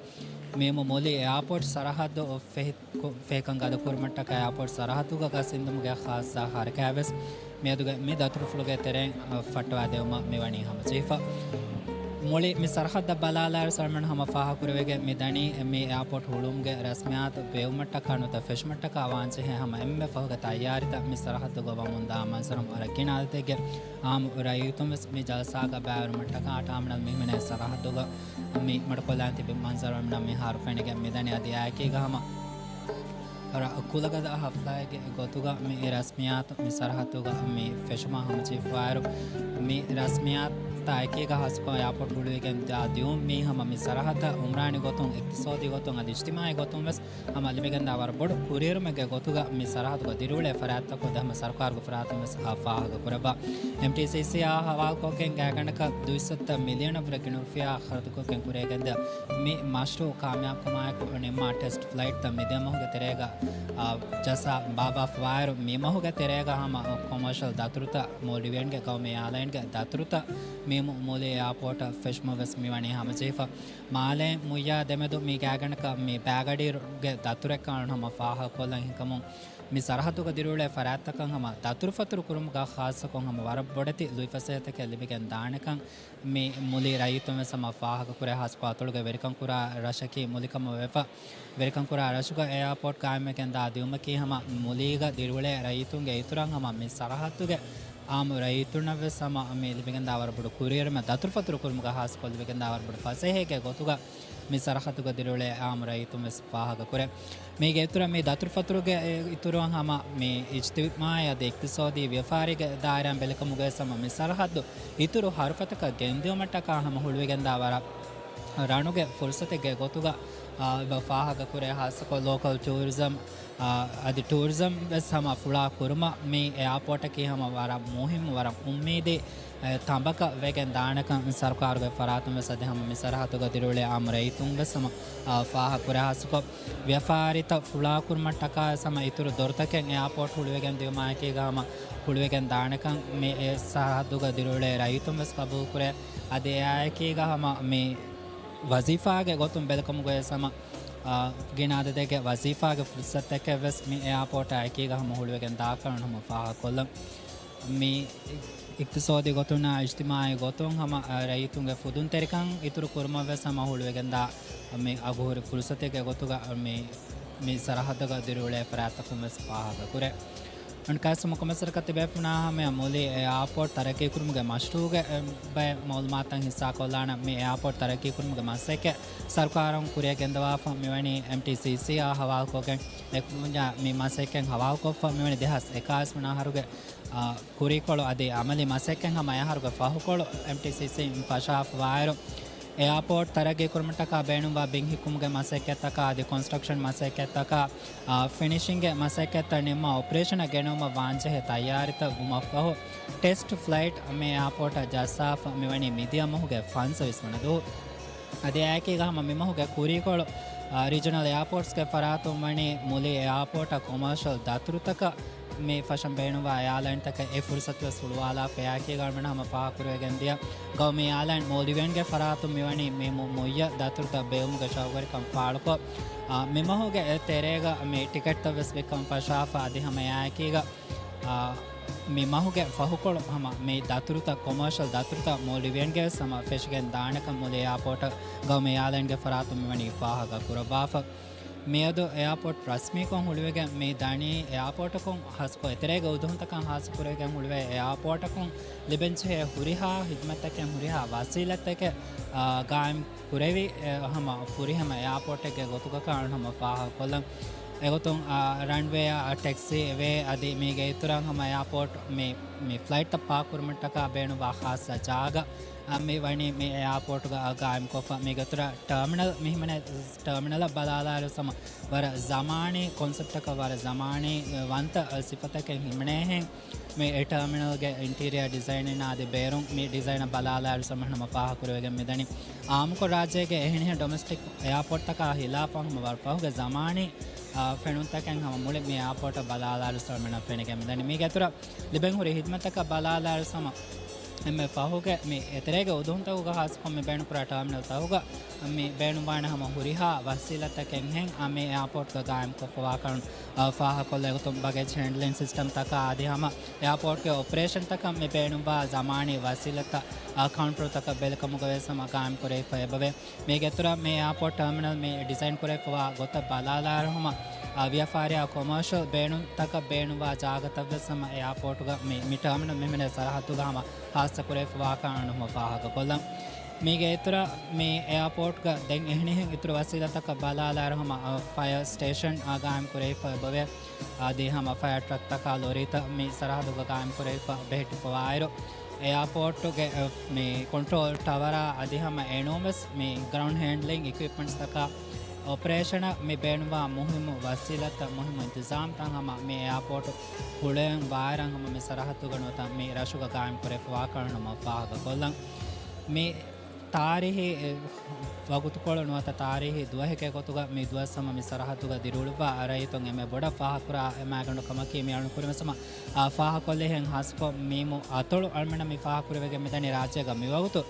މީމު މުލި އެއާޕޯޓް ސަރަހައްދު ފެހި-، ކު-، ފެހިކަން ގަދަކުރުމަށްޓަކާ އެއާޕޯޓް ސަރަހައްދުގަ ގަސް އިންދުމުގެ ޚާއްޞަ ހަރަކާތްވެސް މިއަދުގެ މި ދަތުރުފުޅުގެ ތެރެއިން، އަ، ފައްޓަވާދެވުމަށް މިވަނީ ހަމަޖެހިފަ. މުޅި މި ސަރަހައްދަށް ބަލާލާއިރު ސަލްމަން ހަމަ ފާހަގަކުރެވިގެން މިދަނީ މި އެއާޕޯޓް ހުޅުވުމުގެ ރަސްމިއްޔާތު ބެއްވުމަށްޓަކާ ނުވަތަ ފެށުމަށްޓަކާ ވާންޖެހޭ ހަމަ އެންމެ ފަހުގެ ތައްޔާރީތައް މި ސަރަހައްދުގަ ވަމުންދާ މަންޒަރު ވަރަށް ގިނަ އަދަދެއްގެ އާއްމު ރައްޔިތުން ވެސް މި ޖަލްސާގަ ބައިވެރިވުމަށްޓަކާ ޓާމިނަލް މިހިމެނޭ ސަރަހައްދުގަ މި މަޑުކޮށްލާން ތިބި މަންޒަރު އެމްނަ މިހާރު ފެނިގެން މިދަނީ. އަދި އެއާއެކީގަ ހަމަ ވަރަށް ކުލަގަދަ ހަފްލާއެއްގެ ގޮތުގަ މި ރަސްމިއްޔާތު މި ސަރަހައްދުގަ މި ފެށުމާ ހަމަޖެހިފައިވާއިރު، މި ރަސްމިއްޔާތާ އެކީގަ ހާއްސަކޮށް އެއާޕޯޓް ހުޅުވިގެން ދާ ދިއުން މީ ހަމަ މި ސަރަހައްދަށް އުމްރާނީ ގޮތުން، އިޤްތިޞާދީ ގޮތުން އަދި އިޖްތިމާޢީ ގޮތުން ވެސް ހަމަ ލިބިގެންދާ ވަރަށް ބޮޑު ކުރިއެރުމެއްގެ ގޮތުގަ މި ސަރަހައްދުގަ ދިރިއުޅޭ ފަރާތްތަކުން ދެ ހަމަ ސަރުކާރުގެ ފަރާތުން ވެސް އާ ފާހަގަ ކުރައްވާ. އެމްޓީސީސީއާ ހަވާލުކޮށްގެން ގާތްގަނޑަކަށް ދުއިސައްތަ މިލިއަނަށްވުރެ ގިނަ ރުފިޔާ ޚަރަދުކޮށްގެން ކުރިއަށްގެންދާ މި މަޝްރޫޢު ކާމިޔާބުކަމާއެކު ނިންމާ ޓެސްޓް ފްލައިޓްތައް މިދެ މަހުގެ ތެރޭގަ، އާ، ޖައްސާ ބާއްވާފަވާއިރު، މި މަހުގެ ތެރޭގަ ހަމަ ކޮމާޝަލް ދަތުރުތައް، މޯލްޑިވިއަންގެ ގައުމީ އެއާލައިންގެ ދަތުރުތައް މީމު މުލި އެއާޕޯޓަށް ފެށުމަށް ވެސް މިވަނީ ހަމަޖެހިފަ. މާލޭ މުއްޔާ ދެމެދު މި ގާތްގަނޑަކަށް މި ބައިގަޑިއިރުގެ ދަތުރެއް ކަމަށް ހަމަ ފާހަގަކޮށްލަން ހިނގަމުން، މި ސަރަހައްދުގަ ދިރިއުޅޭ ފަރާތްތަކަށް ހަމަ ދަތުރުފަތުރު ކުރުމުގަ ޚާއްޞަކޮށް ހަމަ ވަރަށް ބޮޑެތި ލުއިފަސޭހަތަކެއް ލިބިގެން ދާނެކަން، މި މުލި ރައްޔިތުން ވެސް ހަމަ ފާހަގަކުރޭ. ހާއްސަކޮށް އަތޮޅުގެ ވެރިކަން ކުރާ ރަށަކީ މުލިކަމަށް ވެފަ. ވެރިކަން ކުރާ ރަށުގަ އެއާޕޯޓް ގާއިމްވެގެން ދާ ދިއުމަކީ ހަމަ މުލީގަ ދިރިއުޅޭ ރައްޔިތުންގެ އިތުރަށް ހަމަ މި ސަރަހައްދުގެ އާއްމު ރައްޔިތުންނަށް ވެސް ހަމަ މި ލިބިގެންދާ ވަރަށް ބޮޑު ކުރިއެރުމެއް، ދަތުރުފަތުރު ކުރުމުގަ ހާއްސަކޮށް ލިބިގެންދާ ވަރަށް ބޮޑު ފަސޭހައެއްގެ ގޮތުގަ މި ސަރަހައްދުގަ ދިރިއުޅޭ އާއްމު ރައްޔިތުން ވެސް ފާހަގަކުރޭ. މީގެ އިތުރަށް މި ދަތުރުފަތުރުގެ އިތުރުން ހަމަ މި އިޖްތިމާޢީ އަދި އިޤްތިޞާދީ ވިޔަފާރީގެ ދާއިރާއިން ބެލިކަމުގައި ހަމަ މި ސަރަހައްދު އިތުރު ހަރުފަތަކަށް ގެންދިއުމަށްޓަކާ ހަމަ ހުޅުވިގެންދާ ވަރަށް ރަނުގެ ފުރުސަތެއްގެ ގޮތުގަ، އާ، އެބަ ފާހަގަކުރޭ. ހާއްސަކޮށް ލޯކަލް ޓޫރިޒަމް، އާ، އަދި ޓޫރިޒަމް ވެސް ހަމަ ފުޅާ ކުރުމަށް މި އެއާޕޯޓަކީ ހަމަ ވަރަށް މުހިއްމު، ވަރަށް އުއްމީދީ، އެ، ތަނބަކަށް ވެގެން ދާނެކަން ސަރުކާރުގެ ފަރާތުން ވެސް އަދި ހަމަ މި ސަރަހައްދުގަ ދިރިއުޅޭ އާއްމު ރައްޔިތުން ވެސް ހަމަ، އާ، ފާހަގަކުރޭ. ހާއްސަކޮށް ވިޔަފާރިތައް ފުޅާކުރުމަށްޓަކާ ވެސް ހަމަ އިތުރު ދޮރުތަކެއް އެއާޕޯޓް ހުޅުވިގެން ދިއުމާއެކީގަ ހަމަ ހުޅުވިގެން ދާނެކަން މި އެ ސަރަހައްދުގަ ދިރިއުޅޭ ރައްޔިތުން ވެސް ޤަބޫލުކުރޭ. އަދި އެއާއެކީގަ ހަމަ މި ވަޒީފާގެ ގޮތުން ބެލިކަމުގައި ވެސް ހަމަ، އާ، ގިނަ އަދަދެއްގެ ވަޒީފާގެ ފުރުސަތެއް ވެސް މި އެއާޕޯޓާ އެކީގަ ހަމަ ހުޅުވިގެން ދާކަން ހަމަ ފާހަގަކޮށްލަން. މި އިޤްތިޞާދީ ގޮތުންނާ އިޖްތިމާޢީ ގޮތުން ހަމަ، އާ، ރައްޔިތުންގެ ފުދުންތެރިކަން އިތުރު ކުރުމަށް ވެސް ހަމަ ހުޅުވިގެންދާ މި އަގުހުރި ފުރުސަތެއްގެ ގޮތުގަ މި، މި ސަރަހައްދުގަ ދިރިއުޅޭ ފަރާތްތަކުން ވެސް ފާހަގަކުރޭ. އަން ކާސިމް ކޮމެސަރަކަށް ތިބޭފުނާ ހަމަޔަށް މުލި އެއާޕޯޓް ތަރައްގީކުރުމުގެ މަޝްރޫޢުގެ، އެ، ބައެއް މައުލޫމާތުތައް ހިއްސާކޮށްލާނަން. މި އެއާޕޯޓް ތަރައްގީކުރުމުގެ މަސައްކަތް ސަރުކާރުން ކުރިއަށް ގެންދަވާފަ މިވަނީ އެމްޓީސީސީއާ ހަވާލުކޮށްގެން އެކު މި މަސައްކަތް ހަވާލުކޮށްފަ މިވަނީ ދެހާސް އެކާވީސް ވަނަ އަހަރުގެ، އާ، ކުރީކޮޅު އަދި އަމަލީ މަސައްކަތް ހަމަ އެ އަހަރުގެ ފަހުކޮޅު އެމްޓީސީސީ ފަށާފަ ވާއިރު، އެއާޕޯޓް ތަރައްގީ ކުރުމަށްޓަކާ ބޭނުންވާ ބިން ހިއްކުމުގެ މަސައްކަތްތަކާ އަދި ކޮންސްޓްރަކްޝަން މަސައްކަތްތަކާ، އާ، ފިނިޝިންގ މަސައްކަތްތައް ނިންމާ އޮޕަރޭޝަނަށް ގެނައުމަށް ވާންޖެހޭ ތައްޔާރީތައް ވުމަށްފަހު، ޓެސްޓް ފްލައިޓް މި އެއާޕޯޓަށް ޖައްސާފަ މިވަނީ މިދިޔަ މަހުގެ ފަންސަވީސް ވަނަ ދުވަހު. އަދި އެއާއެކީގަ ހަމަ މިމަހުގެ ކުރީކޮޅު ރީޖަނަލް އެއާޕޯޓްސްގެ ފަރާތުން ވަނީ މުލި އެއާޕޯޓަށް ކޮމާޝަލް ދަތުރުތަކަށް މި ފަށަން ބޭނުންވާ އެއާލައިންތަކަށް އެ ފުރުސަތުވެސް ހުޅުވާލާފައި ކީގަ އަޅުމެން ހަމަ ފާހަގަކުރެވިގެން ދިޔަ. ގައުމީ އެއާލައިން މޯލްޑިވިއަންގެ ފަރާތުން މިވަނީ މި މު-، މުއްޔަށް ދަތުރުތައް ބޭއްވުމުގެ ޝައުގުވެރިކަން ފާޅުކޮށް، އާ، މި މަހުގެ އެ ތެރޭގަ މި ޓިކެޓްތައް ވެސް ވިއްކަން ފަށާފަ އަދި ހަމަ އެއާއެކީގަ، އާ، މި މަހުގެ ފަހުކޮޅު ހަމަ މި ދަތުރުތައް، ކޮމާޝަލް ދަތުރުތައް މޯލްޑިވިއަންގެ ވެސް ހަމަ ފެށިގެން ދާނެކަން މުލި އެއާޕޯޓަށް ގައުމީ އެއާލައިންގެ ފަރާތުން މިވަނީ ފާހަގަ ކުރައްވާފަ. މިއަދު އެއާޕޯޓް ރަސްމީކޮށް ހުޅުވިގެން މި ދަނީ އެއާޕޯޓަކުން ހާއްސަކޮށް އެތެރޭގެ އުދުހުންތަކަށް ހާއްސަކުރެވިގެން ހުޅުވޭ އެއާޕޯޓަކުން ލިބެންޖެހޭ ހުރިހާ ހިދުމަތްތަކެއް ހުރިހާ ވަސީލަތްތަކެއް، އާ، ގާއިމް ކުރެވި، އެ، ހަމަ ފުރިހަމަ އެއާޕޯޓެއްގެ ގޮތުގަ ކަން ހަމަ ފާހަގަކޮށްލަން. އެގޮތުން، އާ، ރަންވޭއަށް ޓެކްސީ ވޭ އަދި މީގެ އިތުރަށް ހަމަ އެއާޕޯޓް މި، މި ފްލައިޓްތައް ޕާކް ކުރުމަށްޓަކާ ބޭނުންވާ ޚާއްޞަ ޖާގަ، އާ، މި ވަނީ މި އެއާޕޯޓުގަ ގާއިމްކޮށްފަ. މީގެ އިތުރަށް ޓާމިނަލް މި ހިމެނޭ ޓާމިނަލަށް ބަލާލާއިރު ހަމަ ވަރަށް ޒަމާނީ ކޮންސެޕްޓަކަށް ވަރަށް ޒަމާނީ ވަންތަ ސިފަތަކެއް ހިމެނޭހެން މި ޓާމިނަލްގެ އިންޓީރިއާ ޑިޒައިނިން އަދި ބޭރުން މި ޑިޒައިނަށް ބަލާލާއިރު ހަމަ ހަމަ ފާހަގަކުރެވިގެން މިދަނީ. އާއްމުކޮށް ރާއްޖޭގެ އެހެނިހެން ޑޮމެސްޓިކް އެއާޕޯޓްތަކާ ހިލާފަށް ހަމަ ވަރަށް ފަހުގެ ޒަމާނީ، އާ، ފެނުންތަކެއް ހަމަ މުޅި މި އެއާޕޯޓަށް ބަލާލާއިރު ހަމަ ފެނިގެން މިދަނީ. މީގެ އިތުރަށް ލިބެން ހުރި ހިދުމަތްތަކަށް ބަލާލާއިރު ހަމަ އެންމެ ފަހުގެ މި އެތެރޭގެ އުދުހުންތަކުގަ ހާއްސަކޮށް މި ބޭނުންކުރާ ޓާމިނަލްތަކުގަ މި ބޭނުންވާނެ ހަމަ ހުރިހާ ވަސީލަތްތަކެއްހެން މި އެއާޕޯޓްގަ ގާއިމްކޮށްފަވާކަން، އާ، ފާހަގަކޮށްލައިގެން ބަގޭޖް ހޭންޑްލިން ސިސްޓަމްތަކާ އަދި ހަމަ އެއާޕޯޓްގެ އޮޕަރޭޝަންތަކަށް މި ބޭނުންވާ ޒަމާނީ ވަސީލަތްތައް، އާ، ކައުންޓަރުތަކަށް ބެލިކަމުގަ ވެސް ހަމަ ގާއިމް ކުރެވިފަ އެބަވޭ. މީގެ އިތުރަށް މި އެއާޕޯޓް ޓާމިނަލް މި ޑިޒައިން ކުރެވިފަވާ ގޮތަށް ބަލާލާއިރު ހަމަ، އާ، ވިޔަފާރިއާ ކޮމާޝަލް ބޭނުންތަކަށް ބޭނުންވާ ޖާގަތައް ވެސް ހަމަ އެއާޕޯޓުގަ މި، މި ޓާމިނަލް މި ހިމެނޭ ސަރަހައްދުގަ ހަމަ ހާއްސަ ކުރެވިފަވާކަން އަޅުގަނޑު ހަމަ ފާހަގަކޮށްލަން. މީގެ އިތުރަށް މި އެއާޕޯޓްގަ ދެން އެހެނިހެން އިތުރު ވަސީލަތްތަކަށް ބަލާލާއިރު ހަމަ، އަ، ފަޔަރ ސްޓޭޝަން، އަ، ގާއިމް ކުރެވިފަ އެބަވޭ. އަދި ހަމަ ފަޔަރ ޓްރަކްތަކާ ލޮރީތައް މި ސަރަހައްދުގަ ގާއިމް ކުރެވިފަ ބެހެއްޓިފަވާއިރު، އެއާޕޯޓުގެ، އެ، މި ކޮންޓްރޯލް ޓަވަރާ އަދި ހަމަ އެނޫންވެސް މި ގްރައުންޑް ހޭންޑްލިން އިކްއިޕްމަންޓްސްތަކާ އޮޕަރޭޝަނަށް މި ބޭނުންވާ މުހިއްމު ވަސީލަތްތައް، މުހިއްމު އިންތިޒާމްތައް ހަމަ މި އެއާޕޯޓު ހުޅުވަން ވާއިރަށް ހަމަ މި ސަރަހައްދުގަ ނުވަތަ މި ރަށުގަ ގާއިމް ކުރެވިފަވާކަން ހަމަ ފާހަގަކޮށްލަން. މި ތާރީހީ، އެ، ވަގުތުކޮޅު ނުވަތަ ތާރީހީ ދުވަހެއްގެ ގޮތުގަ މި ދުވަސް ހަމަ މި ސަރަހައްދުގަ ދިރިއުޅުއްވާ ރައްޔިތުން އެންމެ ބޮޑަށް ފާހަގަކުރާ އެ މައިގަނޑު ކަމަކީ މި އަޅުން ކުރިންވެސް ހަމަ، އާ، ފާހަގަކޮށްލިހެން ހާއްސަކޮށް މީމު އަތޮޅު އަޅުމެންނަށް މި ފާހަގަކުރެވިގެން މިދަނީ ރާއްޖޭގަ މިވަގުތު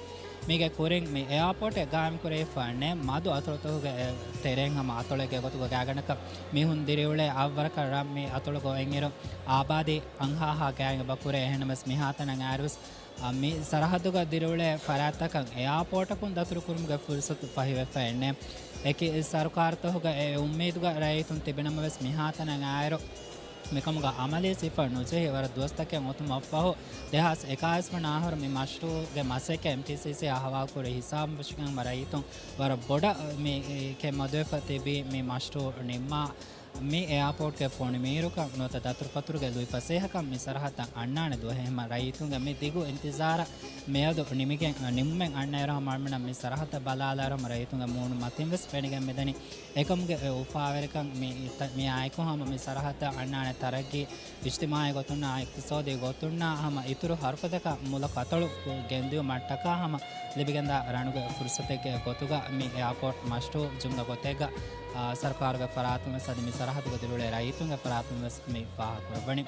މީގެ ކުރިން މި އެއާޕޯޓެއް ގާއިމް ކުރެވިފަ ނެތް މަދު އަތޮޅުތަކުގެ އެ ތެރެއިން ހަމަ އަތޮޅެއްގެ ގޮތުގަ ގާތްގަނޑަކަށް މީހުން ދިރިއުޅޭ އަށްވަރަކަށް ރަށް މި އަތޮޅުގަ އޮތްއިރު އާބާދީ އަންހާހާ ގާތް އެބަ ކުރޭ. އެހެންނަމަވެސް މިހާތަނަށް އައިރުވެސް އަ، މި ސަރަހައްދުގަ ދިރިއުޅޭ ފަރާތްތަކަށް އެއާޕޯޓަކުން ދަތުރުކުރުމުގެ ފުރުސަތު ފަހިވެފައެއް ނެތް. އެކި ސަރުކާރުތަކުގަ އެ އުއްމީދުގަ ރައްޔިތުން ތިބިނަމަވެސް މިހާތަނަށް އައިރު މިކަމުގަ އަމަލީ ސިފަ ނުޖެހި ވަރަށް ދުވަސްތަކެއް އޮތުމަށްފަހު، ދެހާސް އެކާވީސް ވަނަ އަހަރު މި މަޝްރޫޢުގެ މަސައްކަތް އެމްޓީސީސީއާ ހަވާލުކުރި ހިސާބުން ފެށިގެން ހަމަ ރައްޔިތުން ވަރަށް ބޮޑަށް މި ކެތް މަދުވެފަ ތިބީ މި މަޝްރޫޢު ނިންމާ މި އެއާޕޯޓްގެ ފޮނި މީރުކަން ނުވަތަ ދަތުރުފަތުރުގެ ލުއިފަސޭހަކަން މި ސަރަހައްދަށް އަންނާނެ ދުވަހެއް ހަމަ ރައްޔިތުންގެ މި ދިގު އިންތިޒާރަށް މިއަދު ނިމިގެން، ނިމުމެއް އަންނައިރު ހަމަ އަޅުމެންނަށް މި ސަރަހައްދަށް ބަލާލާއިރު ހަމަ ރައްޔިތުންގެ މޫނު މަތިން ވެސް ފެނިގެން މިދަނީ. އެކަމުގެ އެ އުފާވެރިކަން މި، މިއާއެކު ހަމަ މި ސަރަހައްދަށް އަންނާނެ ތަރައްގީ، އިޖްތިމާޢީ ގޮތުންނާ، އިޤްތިޞާދީ ގޮތުންނާ ހަމަ އިތުރު ހަރުކަތަކަށް މުލަކު އަތޮޅު ގެންދިއުމަށްޓަކާ ހަމަ ލިބިގެންދާ ރަނުގެ ފުރުސަތެއްގެ ގޮތުގަ މި އެއާޕޯޓް މަޝްރޫޢު ޖުމްލަ ގޮތެއްގަ، އާ، ސަރުކާރުގެ ފަރާތުން ވެސް އަދި މި ސަރަހައްދުގަ ދިރިއުޅޭ ރައްޔިތުންގެ ފަރާތުން ވެސް މި ފާހަގަކުރައްވަނީ.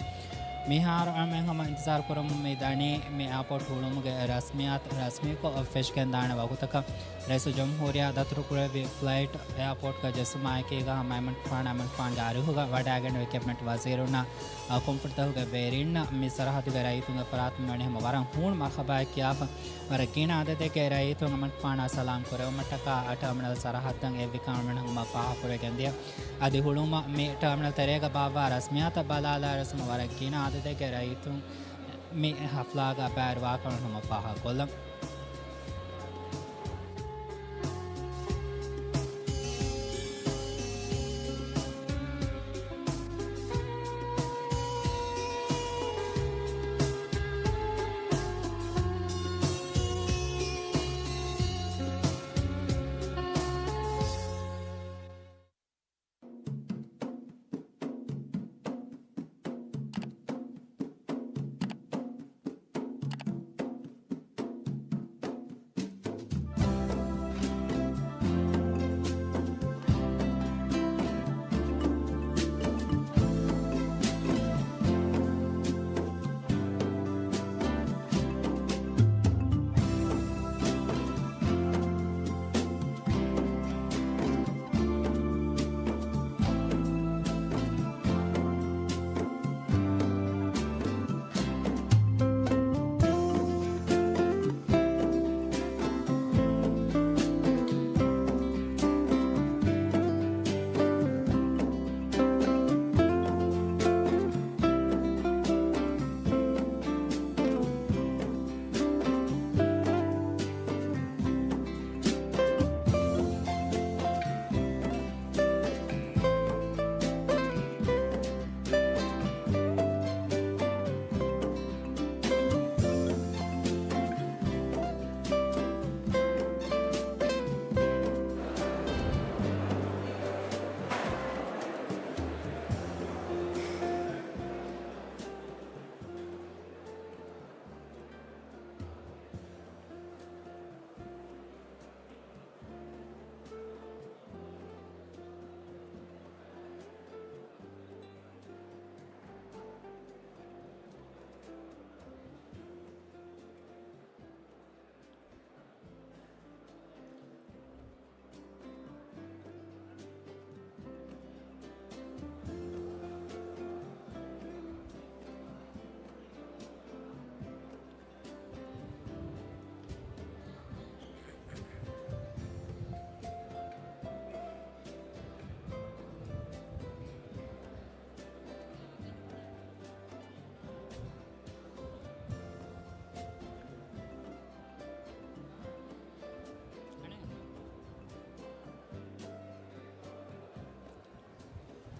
މިހާރު އަޅުމެން ހަމަ އިންތިޒާރު ކުރަމުން މި ދަނީ މި އެއާޕޯޓް ހުޅުވުމުގެ ރަސްމިއްޔާތު ރަސްމީކޮށް ފެށިގެން ދާނެ ވަގުތަކަށް. ރައީސުލްޖުމްހޫރިއްޔާ ދަތުރުކުރެއްވި ފްލައިޓް އެއާޕޯޓްގަ ޖެއްސުމާއެކީގަ ހަމަ އައިމަން ފާން، އައިމަން ފާންގެ އަރިހުގަ ވަޑައިގެންނެވި ކެބިނެޓް ވަޒީރުންނާ، އާ، ކުންފުނިތަކުގެ ވެރިންނަށް މި ސަރަހައްދުގެ ރައްޔިތުންގެ ފަރާތުން ވަނީ ހަމަ ވަރަށް ހޫނު މަރުހަބާއެއް ކިޔާފަ، ވަރަށް ގިނަ އަދަދެއްގެ ރައްޔިތުން އައިމަން ފާނާ ސަލާމް ކުރެވުމަށްޓަކާ އަ ޓާމިނަލް ސަރަހައްދަށް އެއްވިކަން ވަނީ ހަމަ ފާހަގަކުރެވިގެންދިޔަ. އަދި ހުޅުވުމަށް މި ޓާމިނަލް ތެރޭގަ ބާއްވާ ރަސްމިއްޔާތައް ބަލާލާއިރު ހަމަ ވަރަށް ގިނަ އަދަދެއްގެ ރައްޔިތުން މި ހަފްލާގަ ބައިވެރިވާކަން ހަމަ ފާހަގަކޮށްލަން.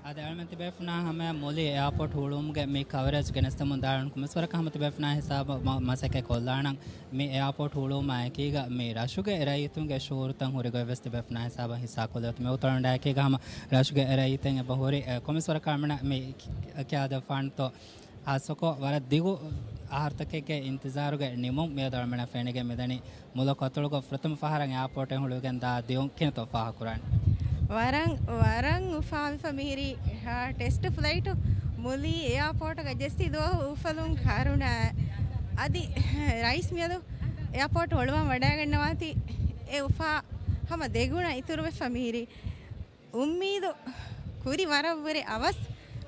އަދި އަޅަމެން ތިބޭފުނާ ހަމަޔަށް މުލި އެއާޕޯޓް ހުޅުވުމުގެ މި ކަވަރޭޖް ގެނެސްދެމުން ދާން ކުމެސްވަރަކަށް ހަމަ ތިބޭފުނާ ހިސާބަށް މަ-، މަސައްކަތް ކޮށްލާނަން. މި އެއާޕޯޓް ހުޅުވުމާ އެކީގަ މި ރަށުގެ ރައްޔިތުންގެ ޝުޢޫރުތައް ހުރި ގޮތްވެސް ތިބޭފުނާ ހިސާބަށް ހިއްސާ ކޮށްލެވުތު. މި އުތުރަނޑާ އެކީގަ ހަމަ ރަށުގެ ރައްޔިތުން އެބަ ހުރި، އެ، ކުމެސްވަރަކަށް އަޅަމެންނަށް މި ކި-، ކިޔާދެއްވާނެތޯ؟ ހާއްސަކޮށް ވަރަށް ދިގު އަހަރުތަކެއްގެ އިންތިޒާރުގެ ނިމުން މިއަދު އަޅަމެންނަށް ފެނިގެން މިދަނީ މުލަކު އަތޮޅުގަ ފުރަތަމަ ފަހަރަށް އެއާޕޯޓެއް ހުޅުވިގެން ދާ ދިޔުން ކިހިނެއްތޯ ފާހަގަކުރާނީ؟ ވަރަށް، ވަރަށް އުފާވެފަ މިހިރީ، އާ، ޓެސްޓް ފްލައިޓު މުލީ އެއާޕޯޓުގަ ޖެއްސި ދުވަހު އުފަލުން ކަރުނަ. އަދި ރައީސް މިއަދު އެއާޕޯޓް ހުޅުވަން ވަޑައިގަންނަވާތީ އެ އުފާ ހަމަ ދެގުނަ އިތުރުވެފަ މިހިރީ. އުއްމީދު ކުރި ވަރަށްވުރެ އަވަސް،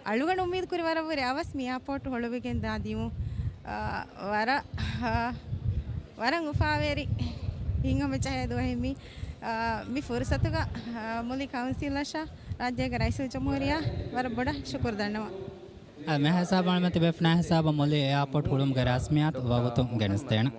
އަޅުގަނޑު އުއްމީދު ކުރި ވަރަށްވުރެ އަވަސް މި އެއާޕޯޓް ހުޅުވިގެން ދާ ދިޔުން، އާ، ވަރަށް، އާ، ވަރަށް އުފާވެރި ހިތްހަމަޖެހޭ ދުވަހެއް މި، އާ، މި ފުރުސަތުގަ، އާ، މުލި ކައުންސިލަށާ ރާއްޖޭގެ ރައީސުލްޖުމްހޫރިއްޔާ ވަރަށް ބޮޑަށް ޝުކުރު ދަންނަވަން. އާ، މި ހިސާބަށް އަޅަމެން ތިބޭފުނާ ހިސާބަށް މުލި އެއާޕޯޓް ހުޅުވުމުގެ ރަސްމިއްޔާތު ވަގުތުން ގެނެސްދޭނަން.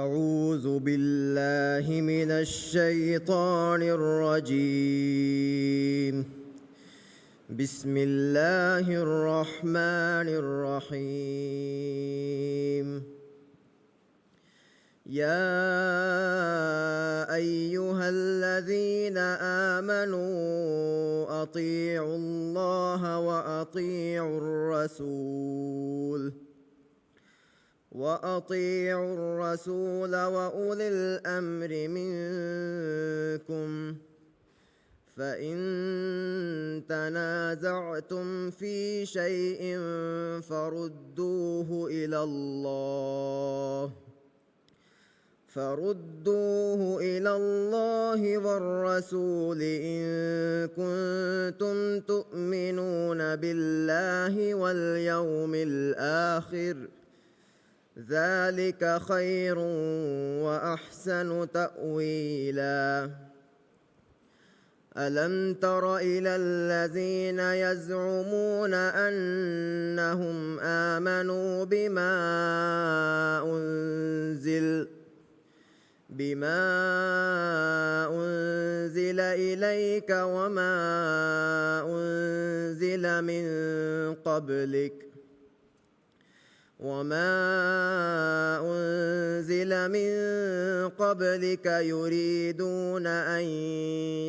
أعوذ بالله من الشيطان الرجيم. بسم الله الرحمن الرحيم. يا أيها الذين آمنوا أطيعوا الله وأطيعوا الرسول، وأطيعوا الرسول وأولي الأمر منكم، فإن تنازعتم في شيء فردوه إلى الله، فردوه إلى الله والرسول إن كنتم تؤمنون بالله واليوم الآخر، ذلك خير وأحسن تأويلا. ألم تر إلى الذين يزعمون أنهم آمنوا بما أنزل، بما أنزل إليك وما أنزل من قبلك، وما أنزل من قبلك يريدون أن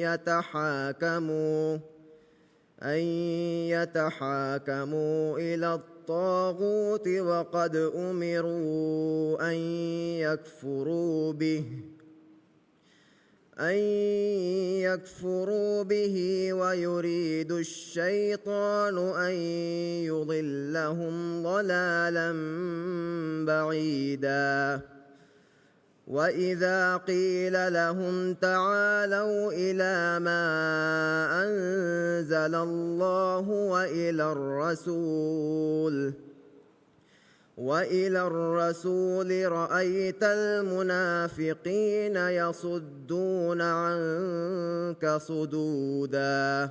يتحاكموا، أن يتحاكموا إلى الطاغوت وقد أمروا أن يكفروا به، أن يكفروا به ويريد الشيطان أن يضلهم ضلالا بعيدا. وإذا قيل لهم تعالوا إلى ما أنزل الله وإلى الرسول، وإلى الرسول رأيت المنافقين يصدون عنك صدودا.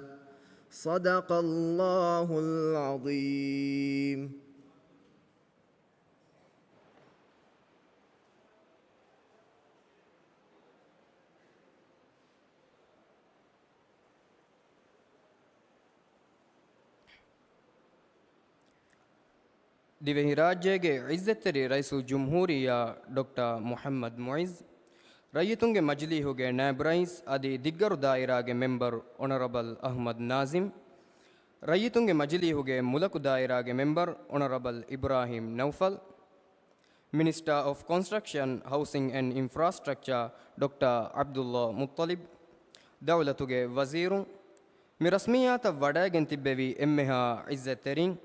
صدق الله العظيم. ދިވެހިރާއްޖޭގެ ޢިއްޒަތްތެރި ރައީސުލްޖުމްހޫރިއްޔާ ޑޮކްޓަރ މުޙައްމަދު މުޢިއްޒު، ރައްޔިތުންގެ މަޖިލީހުގެ ނައިބު ރައީސް އަދި ދިއްގަރު ދާއިރާގެ މެމްބަރު އޮނަރަބަލް އަޙްމަދު ނާޒިމް، ރައްޔިތުންގެ މަޖިލީހުގެ މުލަކު ދާއިރާގެ މެމްބަރު އޮނަރަބަލް އިބްރާހީމް ނައުފަލް، މިނިސްޓާ އޮފް ކޮންސްޓްރަކްޝަން، ހައުސިން އެންޑް އިންފްރާސްޓްރަކްޗާ ޑޮކްޓަރ ޢަބްދުﷲ މުއްޠަލިބް، ދައުލަތުގެ ވަޒީރުން، މި ރަސްމިއްޔާތަށް ވަޑައިގެން ތިއްބެވި އެންމެހާ ޢިއްޒަތްތެރިން،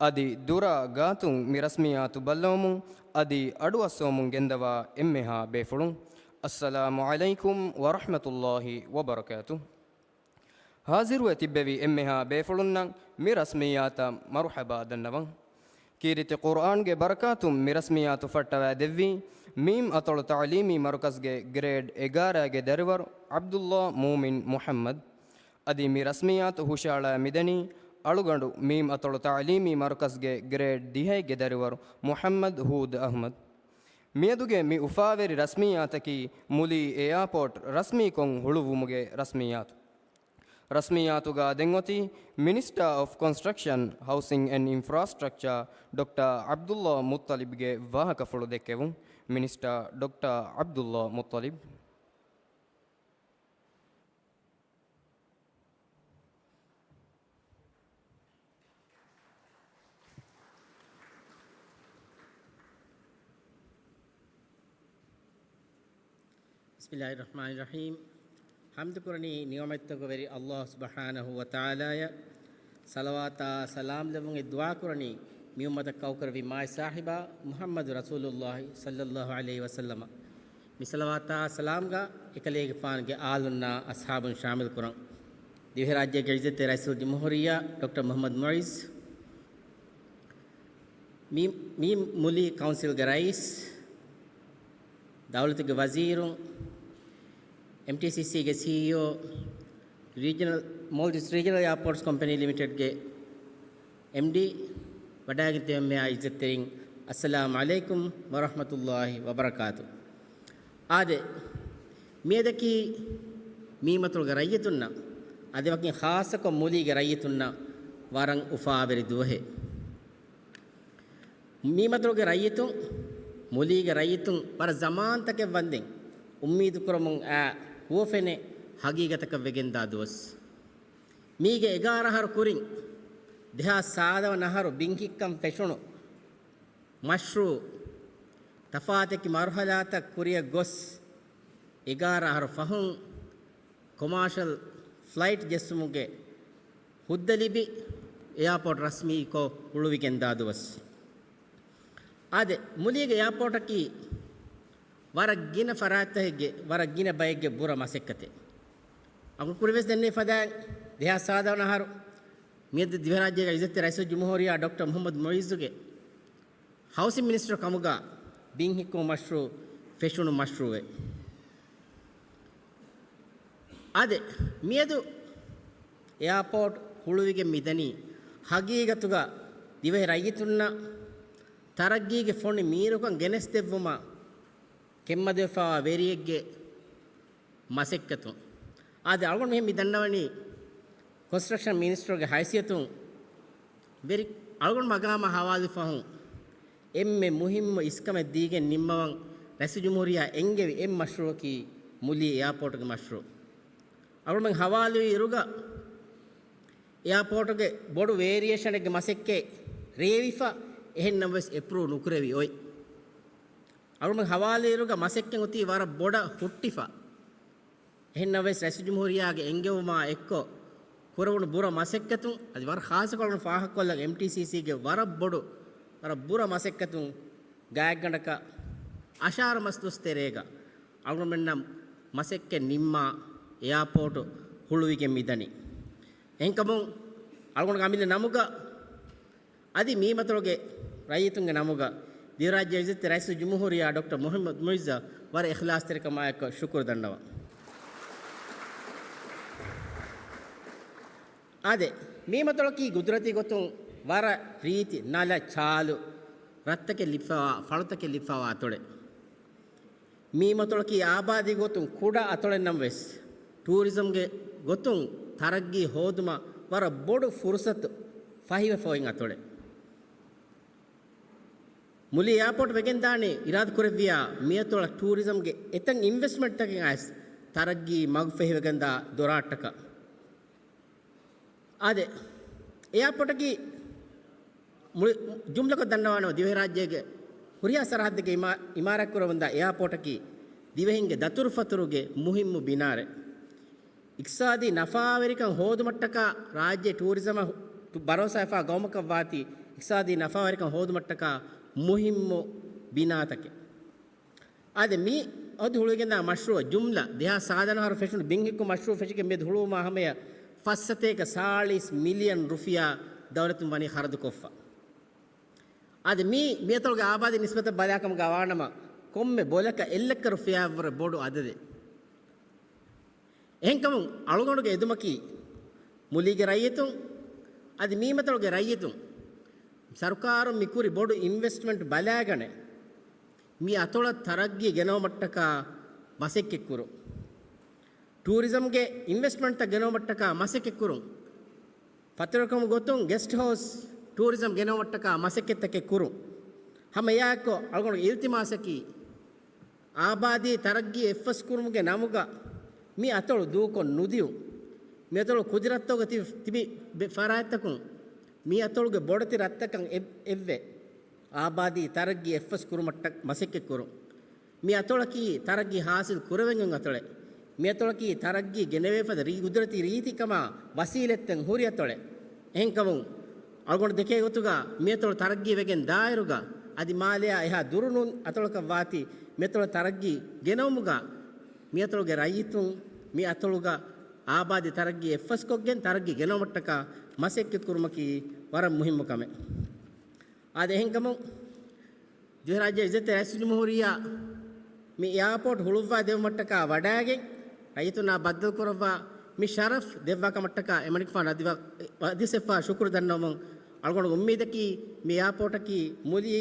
އަދި ދުރާ ގާތުން މި ރަސްމިއްޔާތު ބައްލަވަމުން އަދި އަޑުއައްސަވަމުން ގެންދަވާ އެންމެހާ ބޭފުޅުން، އައްސަލާމު ޢަލައިކުމް ވަރަޙްމަތުﷲި ވަބަރަކާތު. ހާޒިރުވެ ތިއްބެވި އެންމެހާ ބޭފުޅުންނަށް މި ރަސްމިއްޔާތަށް މަރުޙަބާ ދަންނަވަން. ކީރިތި ޤުރްއާންގެ ބަރަކާތުން މި ރަސްމިއްޔާތު ފައްޓަވާ ދެއްވީ މީމް އަތޮޅު ތަޢުލީމީ މަރުކަޒްގެ ގްރޭޑް އެގާރައިގެ ދަރިވަރު ޢަބްދުﷲ މޫމިން މުޙައްމަދު. އަދި މި ރަސްމިއްޔާތު ހުށައަޅާ މިދަނީ އަޅުގަނޑު މީމް އަތޮޅު ތަޢުލީމީ މަރުކަޒްގެ ގްރޭޑް ދިހައިގެ ދަރިވަރު މުޙައްމަދު ހޫދު އަޙްމަދު. މިއަދުގެ މި އުފާވެރި ރަސްމިއްޔާތަކީ މުލީ އެއާޕޯޓް ރަސްމީކޮށް ހުޅުވުމުގެ ރަސްމިއްޔާތު. ރަސްމިއްޔާތުގަ ދެން އޮތީ މިނިސްޓާ އޮފް ކޮންސްޓްރަކްޝަން، ހައުސިން އެންޑް އިންފްރާސްޓްރަކްޗާ ޑޮކްޓަރ ޢަބްދުﷲ މުއްޠަލިބްގެ ވާހަކަފުޅު ދެއްކެވުން. މިނިސްޓާ ޑޮކްޓަރ ޢަބްދުﷲ މުއްޠަލިބް. ބިސްމިއްލާހިއްރަޙްމާނިއްރަޙީމް. ޙަމްދުކުރަނީ ނިޢުމަތްތަކުގެ ވެރި ﷲ ސުބްޙާނަހޫ ވަތަޢާލާއަށް. ޞަލަވާތާ ސަލާމް ލެއްވުން ދުޢާކުރަނީ މިއުއްމަތަށް ކައުކުރެއްވި މާތް ސާހިބާ މުޙައްމަދު ރަސޫލުﷲ ޞައްލައްލާހު ޢަލައިހި ވަސައްލަމަ. މި ޞަލަވާތާ ސަލާމްގަ އެކަލޭގެފާނުގެ އާލުންނާ އަޞްޙާބުން ޝާމިލް ކުރަން. ދިވެހިރާއްޖޭގެ ޢިއްޒަތްތެރި ރައީސުލްޖުމްހޫރިއްޔާ ޑޮކްޓަރ މުޙައްމަދު މުޢިއްޒު، މީ، މީމް މުލީ ކައުންސިލްގެ ރައީސް، ދައުލަތުގެ ވަޒީރުން، އެމްޓީސީސީގެ ސީއީއޯ، ރީޖަނަލް، މޯލްޑިވްސް ރީޖަނަލް އެއާޕޯޓްސް ކޮމްޕެނީ ލިމިޓެޑްގެ އެމްޑީ، ވަޑައިގެން ތިބެމެޔާ ޢިއްޒަތްތެރިން، އައްސަލާމު ޢަލައިކުމް ވަރަޙްމަތުﷲި ވަބަރަކާތު. އާދެ، މިއަދަކީ މީމަތޮޅުގެ ރައްޔިތުންނަށް، އަދި ވަކިން ޚާއްޞަކޮށް މުލީގެ ރައްޔިތުންނަށް ވަރަށް އުފާވެރި ދުވަހެއް. މީމަތޮޅުގެ ރައްޔިތުން، މުލީގެ ރައްޔިތުން ވަރަށް ޒަމާންތަކެއް ވަންދެން އުއްމީދު ކުރަމުން އާ ހުވަފެނެއް ހަގީގަތަކަށް ވެގެންދާ ދުވަސް. މީގެ އެގާރަ އަހަރު ކުރިން، ދެހާސް ސާދަ ވަނަ އަހަރު ބިން ހިއްކަން ފެށުނު މަޝްރޫޢު ތަފާތެކި މަރުހަލާތައް ކުރިއަށް ގޮސް، އެގާރަ އަހަރު ފަހުން ކޮމާޝަލް ފްލައިޓް ޖެއްސުމުގެ ހުއްދަ ލިބި، އެއާޕޯޓް ރަސްމީކޮށް ހުޅުވިގެންދާ ދުވަސް. އާދެ، މުލީގެ އެއާޕޯޓަކީ ވަރަށް ގިނަ ފަރާތްތަކެއްގެ، ވަރަށް ގިނަ ބައެއްގެ ބުރަ މަސައްކަތެއް. އަގު ކުރިވެސް ދެންނެވި ފަދައިން ދެހާސް ސާދަ ވަނަ އަހަރު މިއަދު ދިވެހިރާއްޖޭގެ ޢިއްޒަތްތެރި ރައީސުލްޖުމްހޫރިއްޔާ ޑޮކްޓަރ މުޙައްމަދު މުޢިއްޒުގެ ހައުސިން މިނިސްޓަރ ކަމުގަ ބިން ހިއްކުމު މަޝްރޫޢު ފެށުނު މަޝްރޫޢެއް. އާދެ، މިއަދު އެއާޕޯޓް ހުޅުވިގެން މިދަނީ ހަގީގަތުގަ ދިވެހި ރައްޔިތުންނަށް ތަރައްގީގެ ފޮނި މީރުކަން ގެނެސްދެއްވުމަށް ކެތްމަދުވެފައިވާ ވެރިއެއްގެ މަސައްކަތުން. އާދެ، އަޅުގަނޑު މިހެން މި ދަންނަވަނީ ކޮންސްޓްރަކްޝަން މިނިސްޓަރުގެ ހައިސިއްޔަތުން ވެރި އަޅުގަނޑު މަގާމާ ހަވާލު ފަހުން އެންމެ މުހިއްމު އިސްކަމެއް ދީގެން ނިންމަވަން ރައީސުލްޖުމްހޫރިއްޔާ އެންގެވި އެއް މަޝްރޫޢަކީ މުލީ އެއާޕޯޓުގެ މަޝްރޫޢު. އަޅުގަނޑުމެން ހަވާލުވި އިރުގަ އެއާޕޯޓުގެ ބޮޑު ވޭރިއޭޝަނެއްގެ މަސައްކަތް ރޭވިފަ، އެހެންނަމަވެސް އެޕްރޫވް ނުކުރެވި އޮތް. އަޅުގަނޑުމެން ހަވާލުވި އިރުގަ މަސައްކަތް އޮތީ ވަރަށް ބޮޑަށް ހުއްޓިފަ. އެހެންނަމަވެސް، ރައީސުލްޖުމްހޫރިއްޔާގެ އެންގެވުމާ އެއްކޮށް ކުރެވުނު ބުރަ މަސައްކަތުން، އަދި ވަރަށް ޚާއްޞަކޮށް ފާހަގަކޮށްލަން އެމްޓީސީސީގެ ވަރަށް ބޮޑު، ވަރަށް ބުރަ މަސައްކަތުން ގާތްގަނޑަކަށް އަށާރަ މަސް ދުވަސް ތެރޭގަ އަޅުގަނޑުމެންނަށް މަސައްކަތް ނިންމާ އެއާޕޯޓު ހުޅުވިގެން މިދަނީ. އެހެންކަމުން އަޅުގަނޑު އަމިއްލަ ނަމުގަ އަދި މީމަތޮޅުގެ ރައްޔިތުންގެ ނަމުގަ ދިވެހިރާއްޖޭގެ ޢިއްޒަތްތެރި ރައީސުލްޖުމްހޫރިއްޔާ ޑޮކްޓަރ މުޙައްމަދު މުޢިއްޒަށް ވަރަށް އިޚްލާޞްތެރިކަމާއެކު ޝުކުރު ދަންނަވަން. އާދެ، މީމަތޮޅަކީ ގުދުރަތީ ގޮތުން ވަރަށް ރީތި ނަލަ ޗާލު ރަށްތަކެއް ލިބިފައިވާ، ފަޅުތަކެއް ލިބިފައިވާ އަތޮޅެއް. މީމަތޮޅަކީ އާބާދީ ގޮތުން ކުޑަ އަތޮޅެއް ނަމަވެސް، ޓޫރިޒަމްގެ ގޮތުން ތަރައްގީ ހޯދުމަށް ވަރަށް ބޮޑު ފުރުސަތު ފަހިވެފަ އޮތް އަތޮޅެއް. މުލީ އެއާޕޯޓް ވެގެންދާނީ އިރާދަކުރެއްވިޔާ، މިއަތޮޅަށް ޓޫރިޒަމްގެ އެތައް އިންވެސްޓްމަންޓްތަކެއް އައިސް ތަރައްގީ މަގުފަހިވެގެންދާ ދޮރާށްޓަކަށް. އާދެ، އެއާޕޯޓަކީ މުޅި ޖުމްލަކޮށް ދަންނަވާނަމަ، ދިވެހިރާއްޖޭގެ ހުރިހާ ސަރަހައްދެއްގެ އިމާ-، އިމާރާތްކުރަމުންދާ އެއާޕޯޓަކީ ދިވެހިންގެ ދަތުރުފަތުރުގެ މުހިއްމު ބިނާރެއް. އިޤްތިޞާދީ ނަފާވެރިކަން ހޯދުމަށްޓަކާ ރާއްޖެ ޓޫރިޒަމަށް ބަރޯސާވެފާ ގައުމަކަށް ވާތީ، އިޤްތިޞާދީ ނަފާވެރިކަން ހޯދުމަށްޓަކާ މުހިއްމު ބިނާތަކެއް. އާދެ، މި އަދި ހުޅުވިގެންދާ މަޝްރޫއަށް ޖުމްލަ ދެހާސް ސާދަ އަހަރު ފެށުނު ބިން ހިއްކު މަޝްރޫއަށް ފެށިގެން މިއަދު ހުޅުވުމާ ހަމަޔަށް ފަސް ސަތޭކަ ސާޅީސް މިލިއަން ރުފިޔާ ދައުލަތުން ވަނީ ޚަރަދުކޮށްފަ. އަދި މީ މިއަތޮޅުގެ އާބާދީ ނިސްބަތަށް ބަލާކަމުގަ ވާނަމަ، ކޮންމެ ބޮލަކަށް އެއްލައްކަ ރުފިޔާއަށްވުރެ ބޮޑު އަދަދެއް. އެހެންކަމުން އަޅުގަނޑުގެ އެދުމަކީ، މުލީގެ ރައްޔިތުން އަދި މީމަތޮޅުގެ ރައްޔިތުން ސަރުކާރުން މި ކުރި ބޮޑު އިންވެސްޓްމަންޓް ބަލާގަނެ، މި އަތޮޅަށް ތަރައްގީ ގެނައުމަށްޓަކާ މަސައްކަތްކުރުން. ޓޫރިޒަމްގެ އިންވެސްޓްމަންޓްތައް ގެނައުމަށްޓަކާ މަސައްކަތްކުރުން. ފަތުރުކަމުގެ ގޮތުން ގެސްޓް ހައުސް ޓޫރިޒަމް ގެނައުމަށްޓަކާ މަސައްކަތްތަކެއް ކުރުން. ހަމަ އެއާއެއްކޮށް އަޅުގަނޑު އިލްތިމާސަކީ، އާބާދީ ތަރައްގީ އެއްފަސްކުރުމުގެ ނަމުގަ މި އަތޮޅު ދޫކޮށް ނުދިޔުން. މި އަތޮޅު ކުދިރަތްތަކުގަ ތި-، ތިބި ބެ-، ފަރާތްތަކުން މި އަތޮޅުގެ ބޮޑެތި ރަށްތަކަށް އެ-، އެއްވެ. އާބާދީ ތަރައްގީ އެއްފަސް ކުރުމަށްޓަ މަސައްކަތްކުރުން. މި އަތޮޅަކީ ތަރައްގީ ހާސިލް ކުރެވެން އޮތް އަތޮޅެއް. މި އަތޮޅަކީ ތަރައްގީ ގެނެވޭފަދަ ރީ-، ގުދުރަތީ ރީތިކަމާ ވަސީލަތްތައް ހުރި އަތޮޅެއް. އެހެންކަމުން، އަޅުގަނޑު ދެކޭ ގޮތުގަ މި އަތޮޅު ތަރައްގީ ވެގެން ދާއިރުގަ، އަދި މާލެއާ އެހާ ދުރު ނޫން އަތޮޅަކަށް ވާތީ، މި އަތޮޅު ތަރައްގީ ގެނައުމުގަ، މި އަތޮޅުގެ ރައްޔިތުން، މި އަތޮޅުގަ އާބާދީ ތަރައްގީ އެއްފަސްކޮށްގެން ތަރައްގީ ގެނައުމަށްޓަކާ މަސައްކަތްކުރުމަކީ ވަރަށް މުހިއްމު ކަމެއް. އާދެ، އެހެންކަމުން، ދިވެހިރާއްޖޭގެ އިއްޒަތްތެރި ރައީސުލްޖުމްހޫރިއްޔާ މި އެއާޕޯޓް ހުޅުއްވާ ދެވުމަށްޓަކާ ވަޑައިގެން، ރައްޔިތުންނާ ބައްދަލުކުރައްވާ މި ޝަރަފް ދެއްވާ ކަމަށްޓަކާ އެމަނިކުފާނު އަދިވަ-، ވަދިސެފާ ޝުކުރު ދަންނަވަމުން، އަޅުގަނޑު އުއްމީދަކީ މި އެއާޕޯޓަކީ މުލީ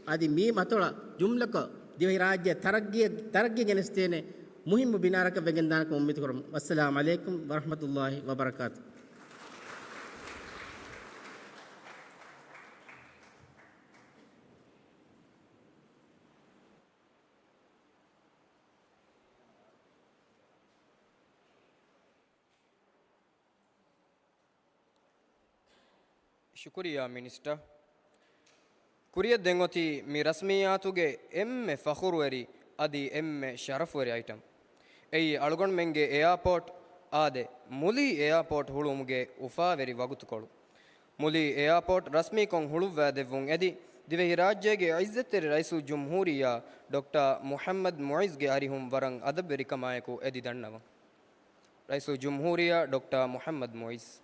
އަދި މީމަތޮޅަށް ޖުމްލަކޮށް ދިވެހިރާއްޖެ ތަރައްގީ، ތަރައްގީ ގެނެސްދޭނެ މުހިއްމު ބިނާރަކަށް ވެގެންދާނެކަމަށް އުއްމީދުކުރަމުން. ވައްސަލާމް ޢަލައިކުމް ވަރަޙްމަތުﷲ ވަބަރަކާތު. ޝުކުރިއްޔާ މިނިސްޓަރ. ކުރިއަށް ދެން އޮތީ މި ރަސްމިއްޔާތުގެ އެންމެ ފަޚުރުވެރި އަދި އެންމެ ޝަރަފުވެރި އައިޓަމް. އެއީ އަޅުގަނޑުމެންގެ އެއާޕޯޓް، އާދެ، މުލީ އެއާޕޯޓް ހުޅުވުމުގެ އުފާވެރި ވަގުތުކޮޅު. މުލީ އެއާޕޯޓް ރަސްމީކޮށް ހުޅުއްވާދެއްވުން އެދި، ދިވެހިރާއްޖޭގެ އިއްޒަތްތެރި ރައީސުލްޖުމްހޫރިއްޔާ ޑޮކްޓަރ މުޙައްމަދު މުޢިއްޒުގެ އަރިހުން ވަރަށް އަދަބުވެރިކަމާއެކު އެދި ދަންނަވަން. ރައީސުލްޖުމްހޫރިއްޔާ ޑޮކްޓަރ މުޙައްމަދު މުޢިއްޒު.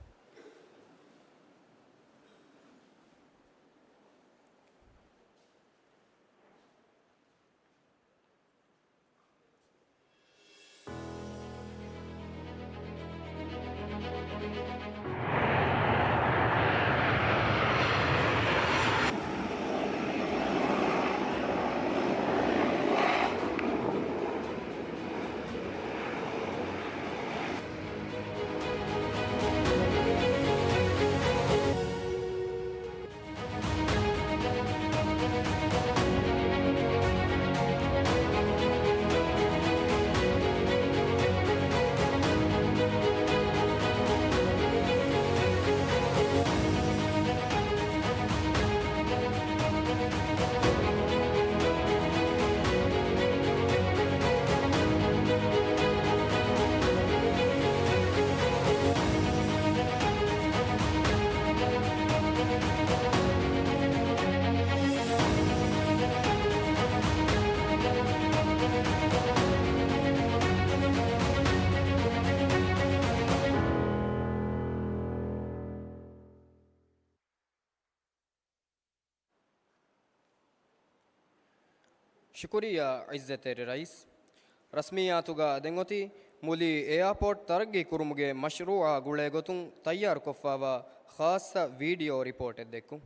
ޝުކުރިއްޔާ އިއްޒަތްތެރި ރައީސް. ރަސްމިއްޔާތުގަ ދެން އޮތީ މުލީ އެއާޕޯޓް ތަރައްގީ ކުރުމުގެ މަޝްރޫޢާ ގުޅޭ ގޮތުން ތައްޔާރުކޮށްފާވާ ޚާއްޞަ ވީޑިއޯ ރިޕޯޓެއް ދެއްކުން.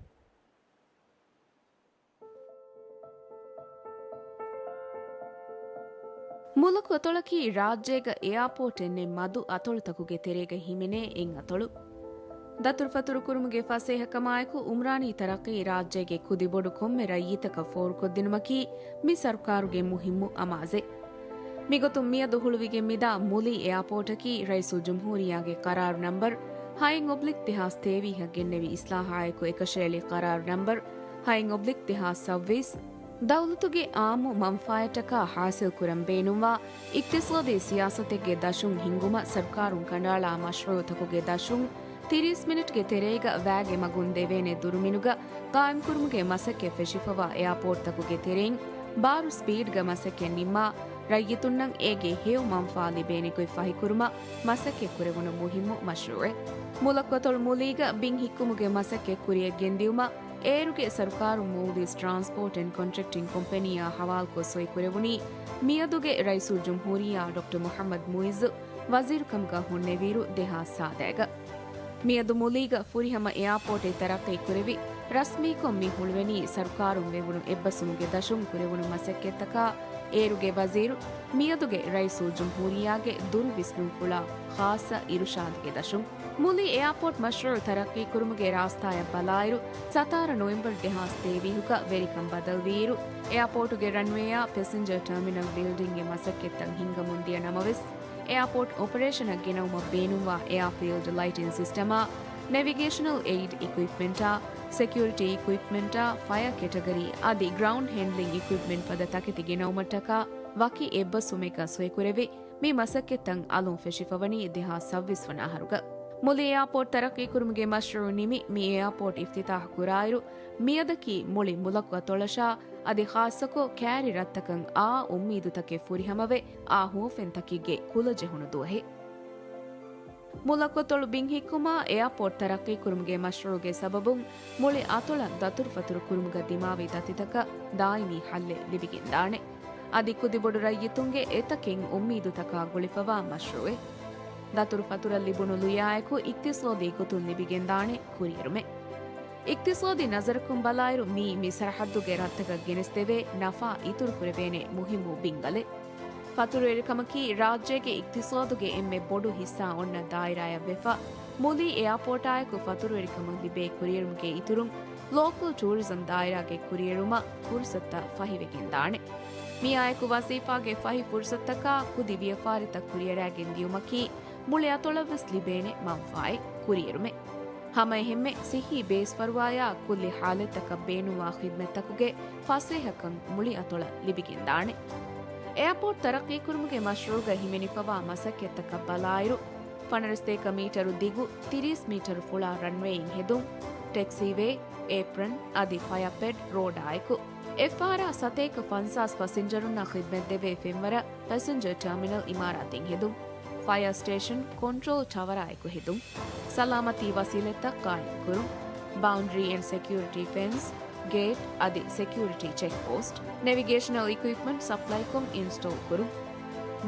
މުލަކު އަތޮޅަކީ ރާއްޖޭގަ އެއާޕޯޓެއް ނެތް މަދު އަތޮޅުތަކުގެ ތެރޭގަ ހިމެނޭ އެއް އަތޮޅު. ދަތުރުފަތުރުކުރުމުގެ ފަސޭހަކަމާއެކު އުމްރާނީ ތަރައްޤީ ރާއްޖޭގެ ކުދިބޮޑު ކޮންމެ ރައްޔިތަކަށް ފޯރުކޮށްދިނުމަކީ މި ސަރުކާރުގެ މުހިއްމު އަމާޒެއް. މިގޮތުން މިއަދު ހުޅުވިގެން މިދާ މުލީ އެއާޕޯޓަކީ ރައީސުލްޖުމްހޫރިއްޔާގެ ޤަރާރު ނަމްބަރު ހައެއް އޮބްލިކް ދެހާސް ތޭވީހަށް ގެންނެވި އިސްލާހާއެކު އެކަށައެޅި ޤަރާރު ނަމްބަރު ހައެއް އޮބްލިކް ދެހާސް ސައްބީސް. ދައުލަތުގެ އާއްމު މަންފާއަތްޓަކާ ޙާޞިލްކުރަން ބޭނުންވާ އިޤްތިޞާދީ ސިޔާސަތެއްގެ ދަށުން ހިންގުމަށް ސަރުކާރުން ކަނޑައަޅާ މަޝްރޫޢުތަކުގެ ދަށުން ތިރީސް މިނިޓްގެ ތެރޭގަ ވައިގެ މަގުން ދެވޭނެ ދުރުމިނުގަ ޤާއިމްކުރުމުގެ މަސައްކަތް ފެށިފަވާ އެއާޕޯޓްތަކުގެ ތެރެއިން ބާރު ސްޕީޑްގަ މަސައްކަތް ނިންމާ، ރައްޔިތުންނަށް އޭގެ ހެޔޮ މަންފާ ލިބޭނެ ގޮތް ފަހިކުރުމަށް މަސައްކަތް ކުރެވުނު މުހިއްމު މަޝްރޫޢެއް. މުލައްކަތޮޅު މުލީގަ ބިން ހިއްކުމުގެ މަސައްކަތް ކުރިއަށް ގެންދިއުމަށް އޭރުގެ ސަރުކާރުން މޯލްޑިވްސް ޓްރާންސްޕޯޓް އެންޑް ކޮންޓްރެކްޓިން ކޮމްޕެނީއާ ހަވާލުކޮށް ސޮއިކުރެވުނީ މިއަދުގެ ރައީސުލްޖުމްހޫރިއްޔާ ޑޮކްޓަރ މުޙައްމަދު މުޢިއްޒު ވަޒީރުކަމުގަ ހުންނެވިއިރު ދެހާސް ސާދައިގަ. މިއަދު މުލީގަ ފުރިހަމަ އެއާޕޯޓެއް ތަރައްޤީ ކުރެވި، ރަސްމީކޮށް މި ހުޅުވެނީ ސަރުކާރުން ވެވުނު އެއްބަސްވުމުގެ ދަށުން ކުރެވުނު މަސައްކަތްތަކާ، އޭރުގެ ވަޒީރު މިއަދުގެ ރައީސުލްޖުމްހޫރިއްޔާގެ ދުރު ވިސްނުންފުޅާ ޚާއްޞަ އިރުޝާދުގެ ދަށުން. މުލީ އެއާޕޯޓް މަޝްރޫޢު ތަރައްޤީ ކުރުމުގެ ރާސްތާއަށް ބަލާއިރު، ސަތާރަ ނޮވެމްބަރު ދެހާސް ތޭވީހުގަ ވެރިކަން ބަދަލުވިއިރު، އެއާޕޯޓުގެ ރަންވޭއާ ޕެސެންޖަރ ޓާމިނަލް ބިލްޑިންގެ މަސައްކަތްތައް ހިންގަމުން ދިޔަ ނަމަވެސް، އެއާޕޯޓް އޮޕަރޭޝަނަށް ގެނައުމަށް ބޭނުންވާ އެއާ ފީލްޑް ލައިޓިން ސިސްޓަމާ، ނެވިގޭޝަނަލް އެއިޑް އިކުއިޕްމަންޓާ، ސެކިއުރިޓީ އިކުއިޕްމަންޓާ، ފަޔަރ ކެޓަގަރީ އަދި ގްރައުންޑް ހޭންޑްލިން އިކުއިޕްމަންޓް ފަދަ ތަކެތި ގެނައުމަށްޓަކާ ވަކި އެއްބަސްވުމެއްގަ ސޮއިކުރެވި، މި މަސައްކަތްތައް އަލުން ފެށިފަވަނީ ދެހާސް ސައްބީސް ވަނަ އަހަރުގަ. މުލި އެއާޕޯޓް ތަރައްޤީކުރުމުގެ މަޝްރޫޢު ނިމި، މި އެއާޕޯޓް އިފްތިތާޙު ކުރާއިރު، މިއަދަކީ މުޅި މުލަކު އަތޮޅަށާ އަދި ޚާއްޞަކޮށް ކައިރި ރަށްތަކަށް އާ އުއްމީދުތަކެއް ފުރިހަމަވެ، އާ ހުވަފެންތަކެއްގެ ކުލަ ޖެހުނު ދުވަހެއް. މުލަކު އަތޮޅު ބިން ހިއްކުމާ އެއާޕޯޓް ތަރައްޤީކުރުމުގެ މަޝްރޫޢުގެ ސަބަބުން މުޅި އަތޮޅަށް ދަތުރުފަތުރު ކުރުމުގަ ދިމާވި ދަތިތަކަށް ދާއިމީ ޙައްލެއް ލިބިގެންދާނެ. އަދި ކުދިބޮޑު ރައްޔިތުންގެ އެތަކެއް އުއްމީދުތަކާ ގުޅިފަވާ މަޝްރޫޢެއް. ދަތުރުފަތުރަށް ލިބުނު ލުޔާއެކު އިޤްތިޞާދީ ގޮތުން ލިބިގެންދާނެ ކުރިއެރުމެއް. އިޤްތިޞާދީ ނަޒަރަކުން ބަލާއިރު، މިއީ މި ސަރަޙައްދުގެ ރަށްތަކަށް ގެނެސްދެވޭ ނަފާ އިތުރުކުރެވޭނެ މުހިއްމު ބިންގަލެއް. ފަތުރުވެރިކަމަކީ ރާއްޖޭގެ އިޤްތިޞާދުގެ އެންމެ ބޮޑު ހިއްސާ އޮންނަ ދާއިރާއަށްވެފަ، މުލީ އެއާޕޯޓާއެކު ފަތުރުވެރިކަމަށް ލިބޭ ކުރިއެރުމުގެ އިތުރުން، ލޯކަލް ޓޫރިޒަމް ދާއިރާގެ ކުރިއެރުމަށް ފުރުޞަތުތައް ފަހިވެގެންދާނެ. މިއާއެކު ވަޒީފާގެ ފަހި ފުރުޞަތުތަކާ ކުދި ވިޔަފާރިތައް ކުރިއަރާގެން ދިޔުމަކީ، މުޅި އަތޮޅަށްވެސް ލިބޭނެ މަންފާއެއް ކުރިއެރުމެއް. ހަމައެހެންމެ، ސިއްހީ ބޭސްފަރުވާޔާ ކުއްލި ޙާލަތްތަކަށް ބޭނުންވާ ޚިދްމަތްތަކުގެ ފަސޭހަކަން މުޅި އަތޮޅަށް ލިބިގެންދާނެ. އެއާޕޯޓް ތަރައްޤީކުރުމުގެ މަޝްރޫޢުގަ ހިމެނިފަވާ މަސައްކަތްތަކަށް ބަލާއިރު، ފަނަރަ ސަތޭކަ މީޓަރު ދިގު، ތިރީސް މީޓަރު ފުޅާ ރަންވޭއިން ހެދުން، ޓެކްސީވޭ، އޭޕްރަން އަދި ފަޔަރ ޕެޑް ރޯޑާއެކު، އެއްފަހަރާ ސަތޭކަ ފަންސާސް ފަސިންޖަރުންނަށް ޚިދްމަތްދެވޭ ފެންވަރަށް ޕެސެންޖަރ ޓާމިނަލް އިމާރާތެއް ހެދުން، ފަޔަރ ސްޓޭޝަން ކޮންޓްރޯލް ޓަވަރާއެކު ހެދުން، ސަލާމަތީ ވަސީލަތްތައް ޤާއިމްކުރުން، ބައުންޑަރީ އެންޑް ސެކިއުރިޓީ ފެންސް، ގޭޓް އަދި ސެކިއުރިޓީ ޗެކްޕޯސްޓް، ނެވިގޭޝަނަލް އިކުއިޕްމަންޓް ސަޕްލައިކޮށް އިންސްޓޯލް ކުރުން،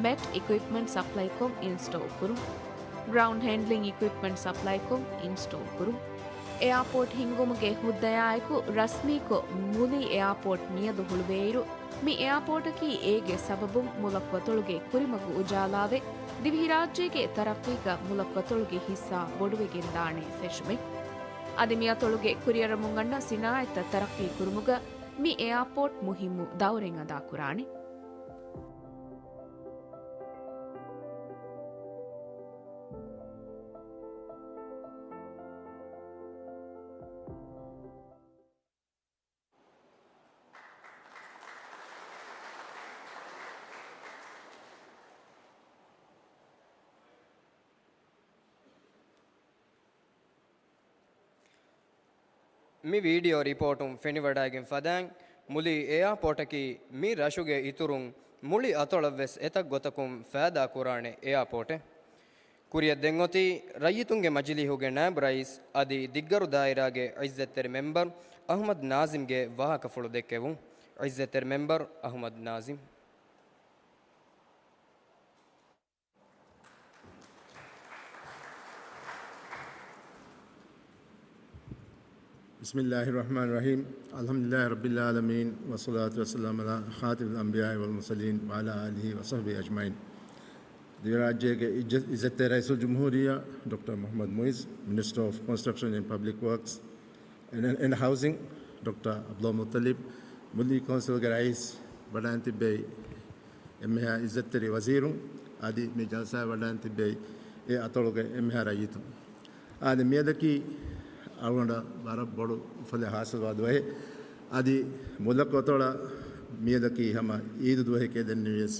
މެޓް އިކުއިޕްމަންޓް ސަޕްލައިކޮށް އިންސްޓޯލް ކުރުން، ގްރައުންޑް ހޭންޑްލިން އިކުއިޕްމަންޓް ސަޕްލައިކޮށް އިންސްޓޯލް ކުރުން. އެއާޕޯޓް ހިންގުމުގެ ހުއްދަޔާއެކު ރަސްމީކޮށް މުލި އެއާޕޯޓް މިއަދު ހުޅުވޭއިރު، މި އެއާޕޯޓަކީ އޭގެ ސަބަބުން މުލަކު އަތޮޅުގެ ކުރިމަގު އުޖާލާވެ، ދިވެހިރާއްޖޭގެ ތަރައްޤީގަ މުލަކު އަތޮޅުގެ ހިއްސާ ބޮޑުވެގެންދާނެ ފެށުމެއް. އަދި މި އަތޮޅުގެ ކުރިއަރަމުން އަންނަ ސިނާއަތްތައް ތަރައްޤީ ކުރުމުގަ މި އެއާޕޯޓް މުހިއްމު ދައުރެއް އަދާކުރާނެ. މި ވީޑިއޯ ރިޕޯޓުން ފެނިވަޑައިގެން ފަދައިން، މުލި އެއާޕޯޓަކީ މި ރަށުގެ އިތުރުން މުޅި އަތޮޅަށްވެސް އެތައް ގޮތަކުން ފައިދާ ކުރާނެ އެއާޕޯޓެއް. ކުރިއަށް ދެން އޮތީ ރައްޔިތުންގެ މަޖިލީހުގެ ނާއިބު ރައީސް އަދި ދިއްގަރު ދާއިރާގެ ޢިއްޒަތްތެރި މެމްބަރު އަޙްމަދު ނާޒިމްގެ ވާހަކަފުޅު ދެއްކެވުން. ޢިއްޒަތްތެރި މެމްބަރު އަޙްމަދު ނާޒިމް. بسم الله الرحمن الرحيم. الحمد لله رب العالمين، والصلاة والسلام على خاتم الأنبياء والمرسلين، وعلى آله وصحبه أجمعين. ދިވެހިރާއްޖޭގެ އިއްޒަ-، އިއްޒަތްތެރި ރައީސުލްޖުމްހޫރިއްޔާ ޑޮކްޓަރ މުޙައްމަދު މުޢިއްޒު، މިނިސްޓަރ އޮފް ކޮންސްޓްރަކްޝަން އެންޑް ޕަބްލިކް ވަރކްސް އެންޑް، އެންޑް ހައުސިން، ޑޮކްޓަރ ޢަބްދުﷲ މުއްޠަލިބް، މުލި ކައުންސިލްގެ ރައީސް ވަޑައިން ތިއްބެވި އެންމެހާ އިއްޒަތްތެރި ވަޒީރުން، އަދި މި ޖަލްސާއަށް ވަޑައިން ތިއްބެވި އެ އަތޮޅުގެ އެންމެހާ ރައްޔިތުން. އާދެ، މިއަދަކީ އަޅުގަނޑަށް ވަރަށް ބޮޑު އުފަލެއް ހާސިލްވާ ދުވަހެއް. އަދި މުލަކު އަތޮޅަށް މިއަދަކީ ހަމަ ޢީދު ދުވަހެކޭ ދެންނެވިޔަސް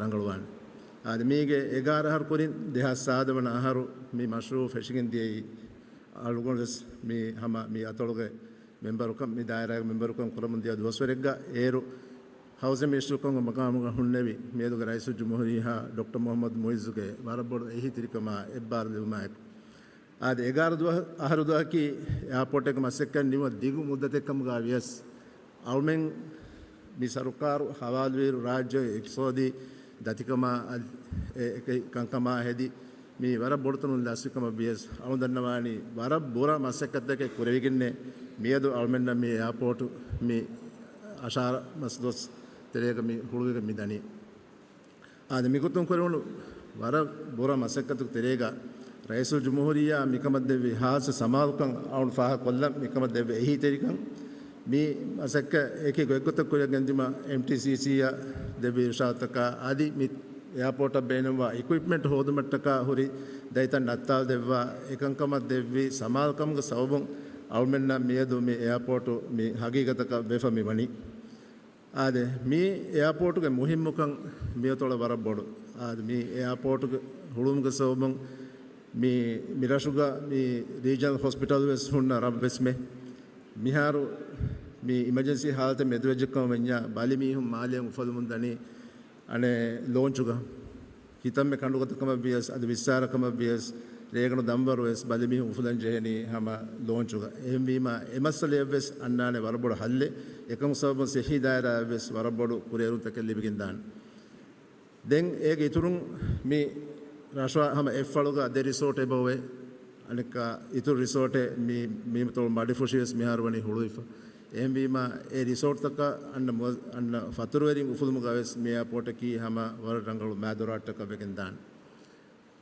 ރަނގަޅުވާނެ. އާދެ، މީގެ އެގާރަ އަހަރު ކުރިން ދެހާސް ސާދަ ވަނަ އަހަރު މި މަޝްރޫޢު ފެށިގެން ދިޔައީ. އަޅުގަނޑުވެސް މި ހަމަ މި އަތޮޅުގެ މެމްބަރުކަން، މި ދާއިރާގެ މެމްބަރުކަން ކުރަމުން ދިޔަ ދުވަސްވަރެއްގަ އޭރު ހައުސިން މިނިސްޓަރުކަމުގެ މަގާމުގަ ހުންނެވި މިއަދުގެ ރައީސުލްޖުމްހޫރިއްޔާ ޑޮކްޓަރ މުޙައްމަދު މުޢިއްޒުގެ ވަރަށް ބޮޑު އެހީތެރިކަމާ އެއްބާރުލެވުމާއެކު، އާދެ، އެގާރަ ދުވަހު އަހަރު ދުވަހަކީ އެއާޕޯޓެއްގެ މަސައްކަތް ނިމުމަށް ދިގު މުއްދަތެއްކަމުގަ ވިޔަސް، އަޅުމެން މި ސަރުކާރު ހަވާލުވިއިރު ރާއްޖޭގެ އިޤްތިޞާދީ ދަތިކަމާ އަދި އެ އެކި ކަންކަމާ ހެދި މި ވަރަށް ބޮޑު ތަނުން ލަސްވި ކަމަށް ވިޔަސް، އަޅުން ދަންނަވާނީ ވަރަށް ބުރަ މަސައްކަތްތަކެއް ކުރެވިގެންނޭ މިއަދު އަޅުމެންނަށް މި އެއާޕޯޓު މި އަށާރަ މަސް ދުވަސް ތެރޭގަ މި ހުޅުވިގެން މި ދަނީ. އާދެ، މިގޮތުން ކުރެވުނު ވަރަށް ބުރަ މަސައްކަތުގެ ތެރޭގަ ރައީސުލްޖުމްހޫރިއްޔާ މިކަމަށް ދެއްވި ހާއްސަ ސަމާލުކަން އަޅުން ފާހަގަކޮށްލަން، މިކަމަށް ދެއްވި އެހީތެރިކަން. މި މަސައްކަތް އެކި ގޮތްގޮތަށް ކުރިއަށް ގެންދިއުމަށް އެމްޓީސީސީއަށް ދެއްވި އިރުޝާދުތަކާ އަދި މި އެއާޕޯޓަށް ބޭނުންވާ އިކުއިޕްމަންޓް ހޯދުމަށްޓަކާ ހުރި ދަތިތައް ނައްތާލަދެއްވާ އެކަންކަމަށް ދެއްވި ސަމާލުކަމުގެ ސަބަބުން އަޅުމެންނަށް މިއަދު މި އެއާޕޯޓު މި ހަގީގަތަކަށް ވެފަ މި ވަނީ. އާދެ، މި އެއާޕޯޓުގެ މުހިއްމުކަން މިއަތޮޅަށް ވަރަށް ބޮޑު. އާދެ، މި އެއާޕޯޓުގެ ހުޅުވުމުގެ ސަބަބުން މި، މި ރަށުގަ މި ރީޖަނަލް ހޮސްޕިޓަލް ވެސް ހުންނަ ރަށް ވެސްމެ. މިހާރު މި އިމަޖެންސީ ހާލަތެއް މެދުވެއްޖެކަމަށް ވަންޏާ ބަލި މީހުން މާލެއަށް އުފުލުމުން ދަނީ އަނެއް ލޯންޗުގަ. ކިތަންމެ ކަނޑުގަތަކަމަށް ވިޔަސް، އަދި ވިއްސާރަކަމަށް ވިޔަސް، ރޭގަނޑު ދަންވަރު ވެސް ބަލި މީހުން އުފުލަން ޖެހެނީ ހަމަ ލޯންޗުގަ. އެހެންވީމަ، އެ މައްސަލަޔަށް ވެސް އަންނާނެ ވަރަށް ބޮޑު ހައްލެއް. އެކަމުގެ ސަބަބުން ސިއްހީ ދާއިރާއަށް ވެސް ވަރަށް ބޮޑު ކުރިއެރުންތަކެއް ލިބިގެންދާނެ. ދެން އޭގެ އިތުރުން މި ރަށާ ހަމަ އެއްފަޅުގަ ދެ ރިސޯޓެއް އެބައޮވޭ. އަނެއްކާ އިތުރު ރިސޯޓެއް މި، މީމަތޮޅު މަޑިފުށި ވެސް މިހާރު ވަނީ ހުޅުވިފަ. އެހެންވީމަ، އެ ރިސޯޓްތަކަށް އަންނަ މު-، އަންނަ ފަތުރުވެރިން އުފުލުމުގަ ވެސް މި އެއާޕޯޓަކީ ހަމަ ވަރަށް ރަނގަޅު މާދަރާއްޓަކަށް ވެގެން ދާނެ.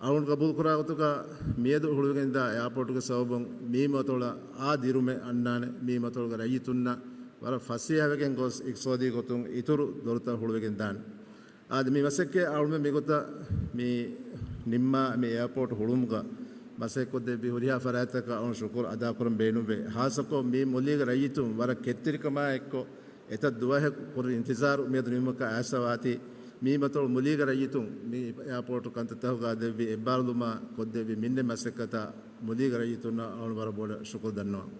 އަޅުން ގަބޫލުކުރާ ގޮތުގަ މިއަދު ހުޅުވިގެންދާ އެއާޕޯޓުގެ ސަބަބުން މީމަތޮޅަށް އާ ދިރުމެއް އަންނާނެ، މީމަތޮޅުގެ ރައްޔިތުންނަށް ވަރަށް ފަސޭހަވެގެން ގޮސް އިޤްތިޞާދީ ގޮތުން އިތުރު ދޮރުތައް ހުޅުވިގެން ދާނެ. އާދެ، މި މަސައްކަތް އަޅުމެން މިގޮތަށް މި ނިންމާ މި އެއާޕޯޓް ހުޅުވުމުގަ މަސައްކަތްކޮށްދެއްވި ހުރިހާ ފަރާތްތަކަށް އަޅުން ޝުކުރު އަދާކުރަން ބޭނުންވޭ. ހާއްސަކޮށް މި މުލީގެ ރައްޔިތުން ވަރަށް ކެތްތެރިކަމާއެއްކޮށް، އެތައް ދުވަހެއް ކުރި އިންތިޒާރު މިއަދު ނިމުމަކަށް އައިސްފަވާތީ، މީމަތޮޅު މުލީގެ ރައްޔިތުން މި އެއާޕޯޓު ކަންތައްތަކުގަ ދެއްވި އެއްބާރުލުމާ ކޮށްދެއްވި މިންނެ މަސައްކަތަށް މުލީގެ ރައްޔިތުންނަށް އަޅުން ވަރަށް ބޮޑަށް ޝުކުރު ދަންނަވަން.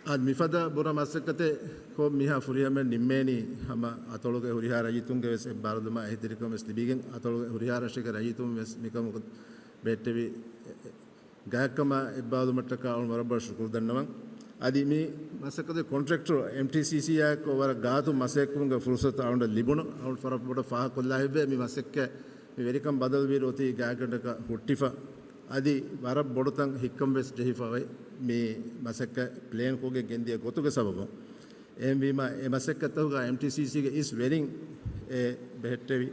އަދި މިފަދަ ބުރަ މަސައްކަތެއް ކޮށް މިހާ ފުރިހަމައަށް ނިންމޭނީ ހަމަ އަތޮޅުގެ ހުރިހާ ރައްޔިތުންގެ ވެސް އެއްބާރުލުމާ އެހީތެރިކަން ވެސް ލިބިގެން، އަތޮޅުގެ ހުރިހާ ރަށެއްގެ ރައްޔިތުން ވެސް މިކަމަކު ބެހެއްޓެވި ގާތްކަމާ އެއްބާރުލުމަށްޓަކާ އަޅުން ވަރަށް ބޮޑަށް ޝުކުރު ދަންނަވަން. އަދި މި މަސައްކަތުގެ ކޮންޓްރެކްޓަރު އެމްޓީސީސީއާއެކު ވަރަށް ގާތު މަސައްކަތްކުރުމުގެ ފުރުސަތު އަޅުން ލިބުނު، އަޅުން ވަރަށް ބޮޑަށް ފާހަގަކޮށްލާ ހެއްވޭ މި މަސައްކަތް މި ވެރިކަން ބަދަލުވިއިރު އޮތީ ގާތްގަނޑަކަށް ހުއްޓިފަ. އަދި ވަރަށް ބޮޑުތަން ހިއްކަން ވެސް ޖެހިފަ އޮތް މި މަސައްކަތް ޕްލޭން ކޮށްގެން ގެންދިޔަ ގޮތުގެ ސަބަބުން. އެހެންވީމަ، އެ މަސައްކަތްތަކުގަ އެމްޓީސީސީގެ އިސް ވެރިން އެ ބެހެއްޓެވި،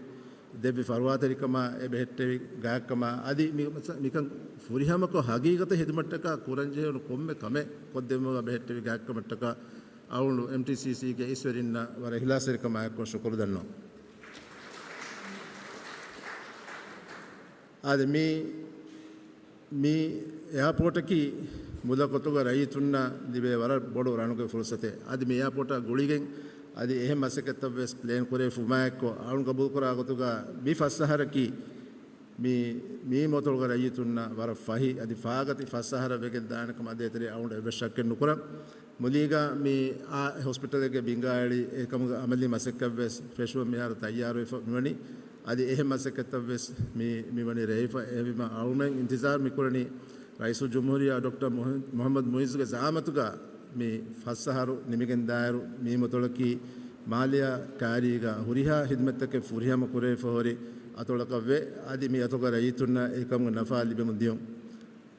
ދެއްވި ފަރުވާތެރިކަމާ، އެ ބެހެއްޓެވި ގާތްކަމާ، އަދި މި، މިކަން ފުރިހަމަކޮށް ހަގީގަތަށް ހެދުމަށްޓަކާ ކުރަންޖެހޭނު ކޮންމެ ކަމެއް ކޮށްދެއްވުމަށް ބެހެއްޓެވި ގާތްކަމަށްޓަކާ އަޅުން އެމްޓީސީސީގެ އިސްވެރިންނަށް ވަރަށް އިޚްލާޞްތެރިކަމާއެކު ޝުކުރު ދަންނަވަން. އާދެ، މި މި އެއާޕޯޓަކީ މުލަކޮތުގަ ރައްޔިތުންނަށް ލިބޭ ވަރަށް ބޮޑު ރަނުގެ ފުރުސަތެއް. އަދި މި އެއާޕޯޓާ ގުޅިގެން އަދި އެހެން މަސައްކަތްތައް ވެސް ޕްލޭން ކުރެވިފުމާއެއްކޮށް، އަޅުން ގަބޫލުކުރާ ގޮތުގަ މި ފަސް އަހަރަކީ މި، މީމަތޮޅުގެ ރައްޔިތުންނަށް ވަރަށް ފަހި އަދި ފާގަތި ފަސް އަހަރަށް ވެގެން ދާނެ ކަމަށް އަދި އެތެރެ އަޅުން އެއްވެސް ޝައްކެއް ނުކުރަން. މުލީގަ މި އާ ހޮސްޕިޓަލެއްގެ ބިންގާ އެޅި އެކަމުގެ އަމަލީ މަސައްކަތްވެސް ފެށުމަށް މިހާރު ތައްޔާރުވެފަ މިވަނީ. އަދި އެހެން މަސައްކަތްތައްވެސް މި، މިވަނީ ރޭވިފަ. އެހެންވީމަ އަޅުމެން އިންތިޒާރު މިކުރަނީ ރައީސުލްޖުމްހޫރިއްޔާ ޑޮކްޓަރ މުހަ-، މުޙައްމަދު މުޢިއްޒުގެ ޒަޢާމަތުގަ މި ފަސް އަހަރު ނިމިގެންދާއިރު މީމަތޮޅަކީ މާލެއާ ކާރީގަ ހުރިހާ ހިދުމަތްތަކެއް ފުރިހަމަ ކުރެވިފަ ހުރި އަތޮޅަކަށްވެ، އަދި މި އަތޮޅުގެ ރައްޔިތުންނަށް އެކަމުގެ ނަފާ ލިބެމުން ދިޔުން.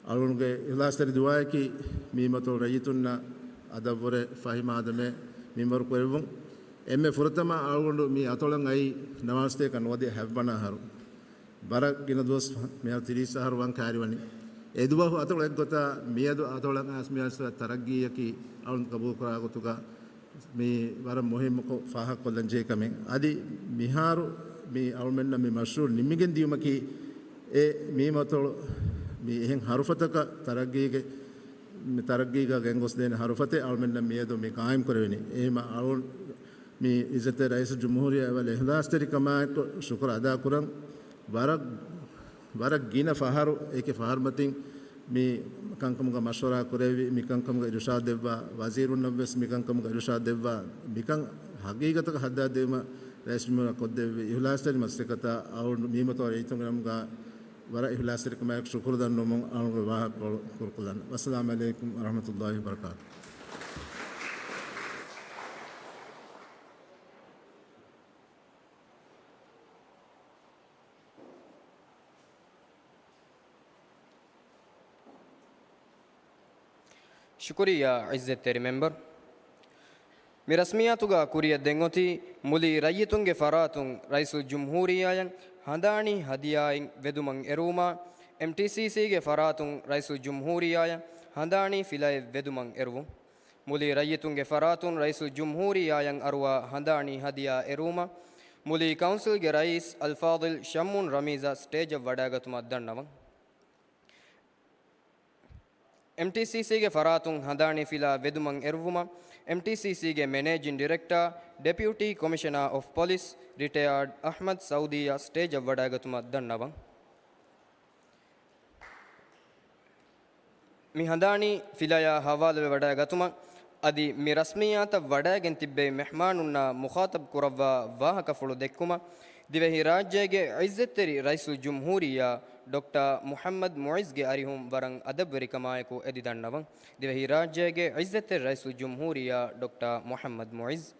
އަޅުގަނޑުގެ އިޚްލާޞްތެރި ދުޢާއަކީ މީމަތޮޅު ރައްޔިތުންނަށް އަދަށްވުރެ ފަހި މާދަމެއް މިންވަރު ކުރެއްވުން. އެންމެ ފުރަތަމަ އަޅުގަނޑު މި އަތޮޅަށް އައީ ނަވާރަ ސަތޭކަ ނުވަދިހަ ހަތްވަނަ އަހަރު. ވަރަށް ގިނަ ދުވަސް، މިހާރު ތިރީސް އަހަރު ވާން ކައިރިވަނީ. އެދުވަހު އަތޮޅު އެއްގޮތަށް މިއަދު އަތޮޅަށް އައިސް މިއައިސް ތަރައްގީއަކީ އަޅުން ގަބޫލުކުރާ ގޮތުގަ މި ވަރަށް މުހިއްމުކޮށް ފާހަގަކޮށްލަން ޖެހި ކަމެއް. އަދި މިހާރު މި އަޅުމެންނަށް މި މަޝްރޫޢު ނިމިގެން ދިޔުމަކީ އެ މީމަތޮޅު މި އެހެން ހަރުފަތަކަށް ތަރައްގީގެ، މި ތަރައްގީގަ ގެންގޮސްދޭނެ ހަރުފަތެއް އަޅުމެންނަށް މިއަދު މި ޤާއިމް ކުރެވެނީ. އެހެމަ އަޅުން މި އިއްޒަތްތެރި ރައީސުލްޖުމްހޫރިއްޔާ އެވަރަށް އިޚްލާޞްތެރިކަމާއެކު ޝުކުރު އަދާކުރަން. ވަރަށް، ވަރަށް ގިނަ ފަހަރު، އެކި ފަހަރުމަތިން މި ކަންކަމުގަ މަޝްވަރާ ކުރެއްވި، މި ކަންކަމުގަ އިރުޝާދު ދެއްވާ، ވަޒީރުންނަށްވެސް މި ކަންކަމުގަ އިރުޝާދު ދެއްވާ، މިކަން ހަގީގަތަކަށް ހައްދާދީމަ ރައީސް ޖުމްހޫރިއްޔާ ކޮށްދެއްވި އިހުލާސްތެރި މަސައްކަތަށް އަޅުގަނޑު މީމަތޯ ރައްޔިތުންގެ ނަމުގަ ވަރަށް އިހުލާސްތެރިކަމާއެކު ޝުކުރު ދަންނަވަމުން އަޅުގަނޑު ވާހަކަކޮޅު ކުރުކޮށްލަން. ވައްސަލާމް ޢަލައިކުމް ވަރަޙްމަތުﷲ ވަބަރަކާތު. ޝުކުރިއްޔާ ޢިއްޒަތްތެރި މެމްބަރު. މި ރަސްމިއްޔާތުގަ ކުރިއަށް ދެން އޮތީ މުލި ރައްޔިތުންގެ ފަރާތުން ރައީސުލްޖުމްހޫރިއްޔާއަށް ހަނދާނީ ހަދިޔާއިން ވެދުމަށް އެރުވުމާ، އެމްޓީސީސީގެ ފަރާތުން ރައީސުލްޖުމްހޫރިއްޔާއަށް ހަނދާނީ ފިލައެއް ވެދުމަށް އެރުވުން. މުލި ރައްޔިތުންގެ ފަރާތުން ރައީސުލްޖުމްހޫރިއްޔާއަށް އަރުވާ ހަނދާނީ ހަދިޔާ އެރުވުމަށް މުލި ކައުންސިލްގެ ރައީސް އަލްފާޟިލް ޝަމްއުން ރަމީޒާ ސްޓޭޖަށް ވަޑައިގަތުމަށް ދަންނަވަން. އެމްޓީސީސީގެ ފަރާތުން ހަނދާނީ ފިލާ ވެދުމަށް އެރުވުމަށް، އެމްޓީސީސީގެ މެނޭޖިން ޑިރެކްޓާ، ޑެޕިއުޓީ ކޮމިޝަނާ އޮފް ޕޮލިސް، ރިޓަޔާޑް އަޙްމަދު ސައުދީއަށް ސްޓޭޖަށް ވަޑައިގަތުމަށް ދަންނަވަން. މި ހަނދާނީ ފިލަޔާ ހަވާލުވެވަޑައިގަތުމަށް އަދި މި ރަސްމިއްޔާތަށް ވަޑައިގެން ތިއްބެވި މެހްމާނުންނާ މުޚާޠަބް ކުރައްވާ ވާހަކަފުޅު ދެއްކުމަށް، ދިވެހިރާއްޖޭގެ ޢިއްޒަތްތެރި ރައީސުލްޖުމްހޫރިއްޔާ ޑޮކްޓާ މުޙައްމަދު މުޢިއްޒުގެ އަރިހުން ވަރަށް އަދަބުވެރިކަމާއެކު އެދި ދަންނަވަން. ދިވެހިރާއްޖޭގެ ޢިއްޒަތްތެރި ރައީސުލްޖުމްހޫރިއްޔާ ޑޮކްޓާ މުޙައްމަދު މުޢިއްޒު.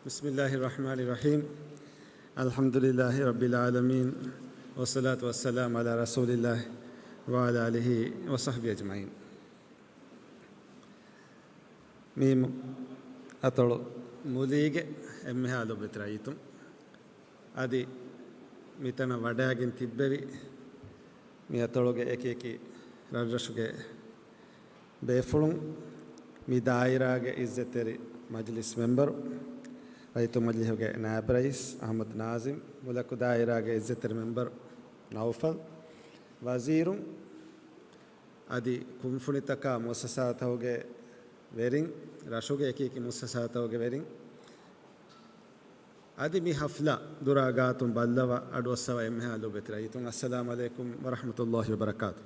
بسم الله الرحمن الرحيم. الحمد لله رب العالمين. والصلاة والسلام على رسول الله وعلى آله وصحبه أجمعين. މީމު އަތޮޅު މުލީގެ އެންމެހާ ލޮބުވެތި ރައްޔިތުން. އަދި މިތަނަށް ވަޑައިގެން ތިއްބެވި މި އަތޮޅުގެ އެކި އެކި ރަށްރަށުގެ ބޭފުޅުން، މި ދާއިރާގެ ޢިއްޒަތްތެރި މަޖިލިސް މެމްބަރު، ރައްޔިތު މަޖިލިހުގެ ނާއިބު ރައީސް އަޙްމަދު ނާޒިމް، މުލަކު ދާއިރާގެ ޢިއްޒަތްތެރި މެމްބަރު ނައުފަލް، ވަޒީރުން، އަދި ކުންފުނިތަކާ މުއައްސަސާތަކުގެ ވެރިން، ރަށުގެ އެކި އެކި މުއައްސަސާތަކުގެ ވެރިން، އަދި މި ޙަފްލާ ދުރާ ގާތުން ބައްލަވާ އަޑުއައްސަވާ އެންމެހާ ލޮބުވެތި ރައްޔިތުން، އައްސަލާމް ޢަލައިކުމް ވަރަޙްމަތުﷲ ވަބަރަކާތު.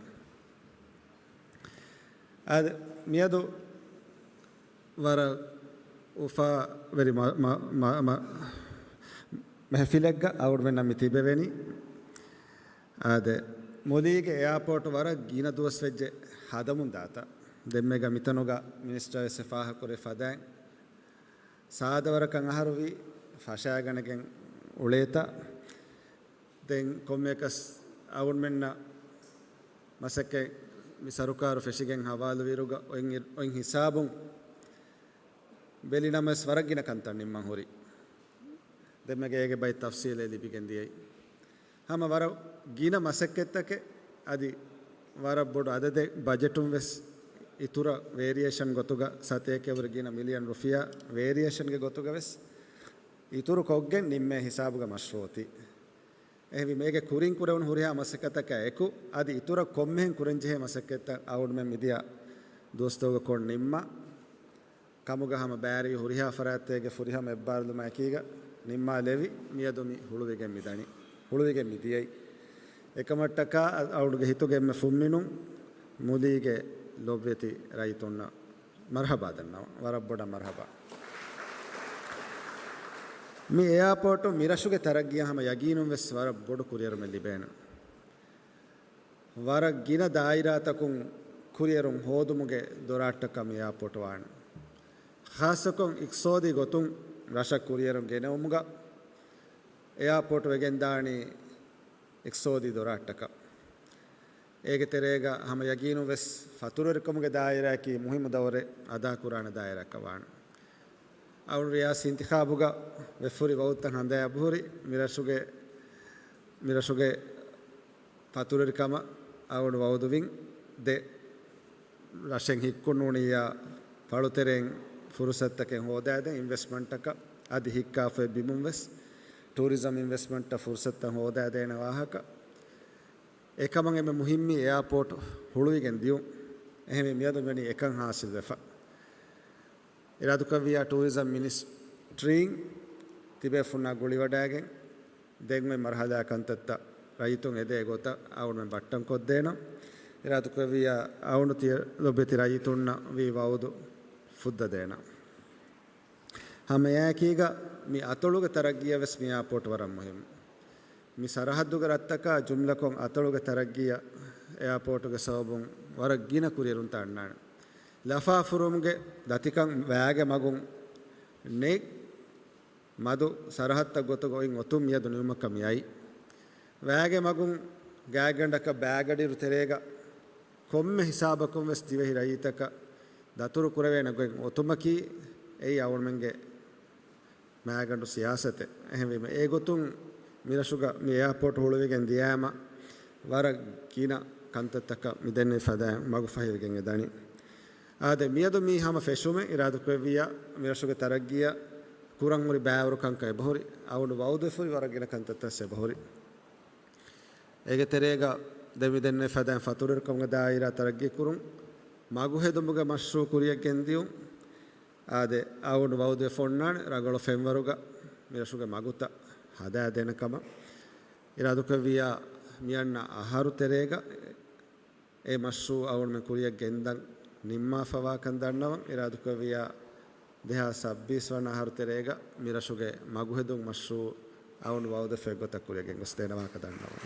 އަދި މިއަދު ވަރަށް އުފާވެރި މަ-، މަ-، މަ-، މަ-، މެހެފިލެއްގަ އަޅުގަނޑުމެންނަށް މި ތިބެވެނީ. އާދެ، މުލީގެ އެއާޕޯޓް ވަރަށް ގިނަ ދުވަސްވެއްޖެ ހަދަމުން ދާތަ. ދެންމެގަ މިތަނުގަ މިނިސްޓަރ ވެސް ފާހަގަކުރެ ފަދައިން ސާދަވަރަކަށް އަހަރުވީ ފަށާގަނެގެން އުޅޭތަ. ދެން ކޮންމެއަކަސް އަޅުގަނޑުމެންނަށް މަސައްކަތް މި ސަރުކާރު ފެށިގެން ހަވާލުވިއިރުގަ އޮތް އި-، އޮތް ހިސާބުން ބެލިނަމަވެސް ވަރަށް ގިނަ ކަންތައް ނިންމަން ހުރި. ދެންމެގެ އޭގެ ބައެއް ތަފްސީލެއް ލިބިގެން ދިޔައީ. ހަމަ ވަރަށް ގިނަ މަސައްކަތްތަކެއް އަދި ވަރަށް ބޮޑު އަދަދެއް ބަޖެޓުން ވެސް އިތުރަށް ވޭރިއޭޝަން ގޮތުގަ ސަތޭކައަށްވުރެ ގިނަ މިލިއަން ރުފިޔާ ވޭރިއޭޝަންގެ ގޮތުގަ ވެސް އިތުރު ކޮށްގެން ނިންމޭ ހިސާބުގަ މަޝްރޫޢުތީ. އެހެންވީމަ އޭގެ ކުރިން ކުރެވުނު ހުރިހާ މަސައްކަތަކާ އެކު، އަދި އިތުރަށް ކޮންމެހެން ކުރަންޖެހޭ މަސައްކަތްތައް އަޅުގަނޑުމެން މިދިޔަ ދުވަސްތަކުގަ ކޮށް ނިންމާ ކަމުގަ ހަމަ ބައިވެރި ހުރިހާ ފަރާތްތަކެއްގެ ފުރިހަމަ އެއްބާރުލުމާ އެކީގަ ނިންމާލެވި މިއަދު މި ހުޅުވިގެން މިދަނީ، ހުޅުވިގެން މިދިޔައީ. އެކަމަށްޓަކާ އަ-، އަޅުގަނޑުގެ ހިތުގެ އެންމެ ފުންމިނުން މުލީގެ ލޮބުވެތި ރައްޔިތުންނަށް މަރްޙަބާ ދަންނަވަން. ވަރަށް ބޮޑަށް މަރްޙަބާ. މި އެއާޕޯޓުން މި ރަށުގެ ތަރައްގީއަށް ހަމަ ޔަގީނުން ވެސް ވަރަށް ބޮޑު ކުރިއެރުމެއް ލިބޭނެ. ވަރަށް ގިނަ ދާއިރާތަކުން ކުރިއެރުން ހޯދުމުގެ ދޮރާށްޓަކާ މި އެއާޕޯޓު ވާނެ. ޚާއްޞަކޮށް އިޤްތިޞާދީ ގޮތުން ރަށަށް ކުރިއެރުން ގެނެވުމުގަ އެއާޕޯޓް ވެގެންދާނީ އިޤްތިޞާދީ ދޮރާށްޓަކަށް. އޭގެ ތެރޭގަ ހަމަ ޔަގީނުން ވެސް ފަތުރުވެރިކަމުގެ ދާއިރާއަކީ މުހިއްމު ދައުރެއް އަދާކުރާނެ ދާއިރާއަކަށް ވާނެ. އަޅު ރިޔާސީ އިންތިޚާބުގަ ވެފުރި ވައުދުތައް ހަނދާން އަބުހުރި މިރަށުގެ، މިރަށުގެ ފަތުރުވެރިކަމަށް އަޅު ވައުދުވިން ދެ ރަށެއް ހިއްކުން ނޫނިއްޔާ ފަޅުތެރެއިން ފުރުސަތުތަކެއް ހޯދާދޭ އިންވެސްޓްމަންޓަކަށް އަދި ހިއްކާފައި ބިމުން ވެސް ޓޫރިޒަމް އިންވެސްޓްމަންޓަށް ފުރުސަތުތައް ހޯދާދޭނެ ވާހަކަ. އެކަމަށް އެންމެ މުހިއްމީ އެއާޕޯޓް ހުޅުވިގެން ދިޔުން. އެހެންވެ މިއަދު މިވަނީ އެކަން ހާސިލްވެފަ. އިރާދަކުރެއްވިއްޔާ ޓޫރިޒަމް މިނިސްޓްރީން ތިބޭފުންނާ ގުޅިވަޑައިގެން ދެން އޮތް މަރުހަލާ ކަންތައްތައް ރައްޔިތުން އެދޭ ގޮތަށް އަޅުގަނޑުމެން ބައްޓަން ކޮށްދޭނަން. އިރާދަކުރެއްވިއްޔާ އަޅުގަނޑު ތިޔަ ލޮބުވެތި ރައްޔިތުންނަށް ވީ ވައުދު ފުއްދަދޭނަން. ހަމައެއާއެކީގަ މި އަތޮޅުގެ ތަރައްގީއަށް ވެސް މި އެއާޕޯޓް ވަރަށް މުހިއްމު. މި ސަރަހައްދުގެ ރަށްތަކާ ޖުމްލަކޮށް އަތޮޅުގެ ތަރައްގީއަށް އެއާޕޯޓުގެ ސަބަބުން ވަރަށް ގިނަ ކުރިއެރުންތައް އަންނާނެ. ލަފާފުރުމުގެ ދަތިކަން ވައިގެ މަގުން ނެތް މަދު ސަރަހައްދަށް ގޮތުގަ އޮތް އޮތުން މިއަދު ނިމުމަކަށް މިއައީ. ވައިގެ މަގުން ގާތްގަނޑަކަށް ބައިގަޑިއިރު ތެރޭގަ ކޮންމެ ހިސާބަކުން ވެސް ދިވެހި ރައްޔިތަކަށް ދަތުރު ކުރެވޭނެ ގޮތް އޮތުމަކީ އެއީ އަޅުގަނޑުމެންގެ މާގަނޑު ސިޔާސަތެއް. އެހެންވީމަ އެގޮތުން މިރަށުގަ މި އެއާޕޯޓް ހުޅުވިގެން ދިޔާމަ ވަރަށް ގިނަ ކަންތައްތަކަށް މި ދެންނެވި ފަދައިން މަގު ފަހިވެގެން އެދަނީ. އާދެ، މިއަދު މީ ހަމަ ފެށުމެއް އިރާދަކުރެއްވިއްޔާ މިރަށުގެ ތަރައްގީއަށް ކުރަން ހުރި ބައިވަރު ކަންކަން އެބަހުރި، އަޅުގަނޑު ވައުދުވެފަ ހުރި ވަރަށް ގިނަ ކަންތައްތައް ވެސް އެބަހުރި. އޭގެ ތެރޭގަ ދެން މި ދެންނެވި ފަދައިން ފަތުރުވެރިކަމުގެ ދާއިރާ ތަރައްގީ ކުރުން، މަގު ހެދުމުގެ މަޝްރޫއު ކުރިއަށް ގެންދިޔުން، އާދެ، އަޅުގަނޑު ވައުދުވެފަ އޮންނާނެ ރަނގަޅު ފެންވަރުގަ މިރަށުގެ މަގުތައް ހަދާދޭނެ ކަމަށް. އިރާދަކުރެއްވިއްޔާ މިއަންނަ އަހަރު ތެރޭގަ އެ މަޝްރޫއު އަޅުގަނޑުމެން ކުރިއަށް ގެންދަން ނިންމާފަވާކަން ދަންނަވަން. އިރާދަކުރެއްވިއްޔާ ދެހާސް ސައްބީސް ވަނަ އަހަރު ތެރޭގަ މިރަށުގެ މަގުހެދުން މަޝްރޫއު އަޅުގަނޑު ވައުދުވެފަ އެއްގޮތަށް ކުރިއަށް ގެންގޮސްދޭނެ ވާހަކަ ދަންނަވަން.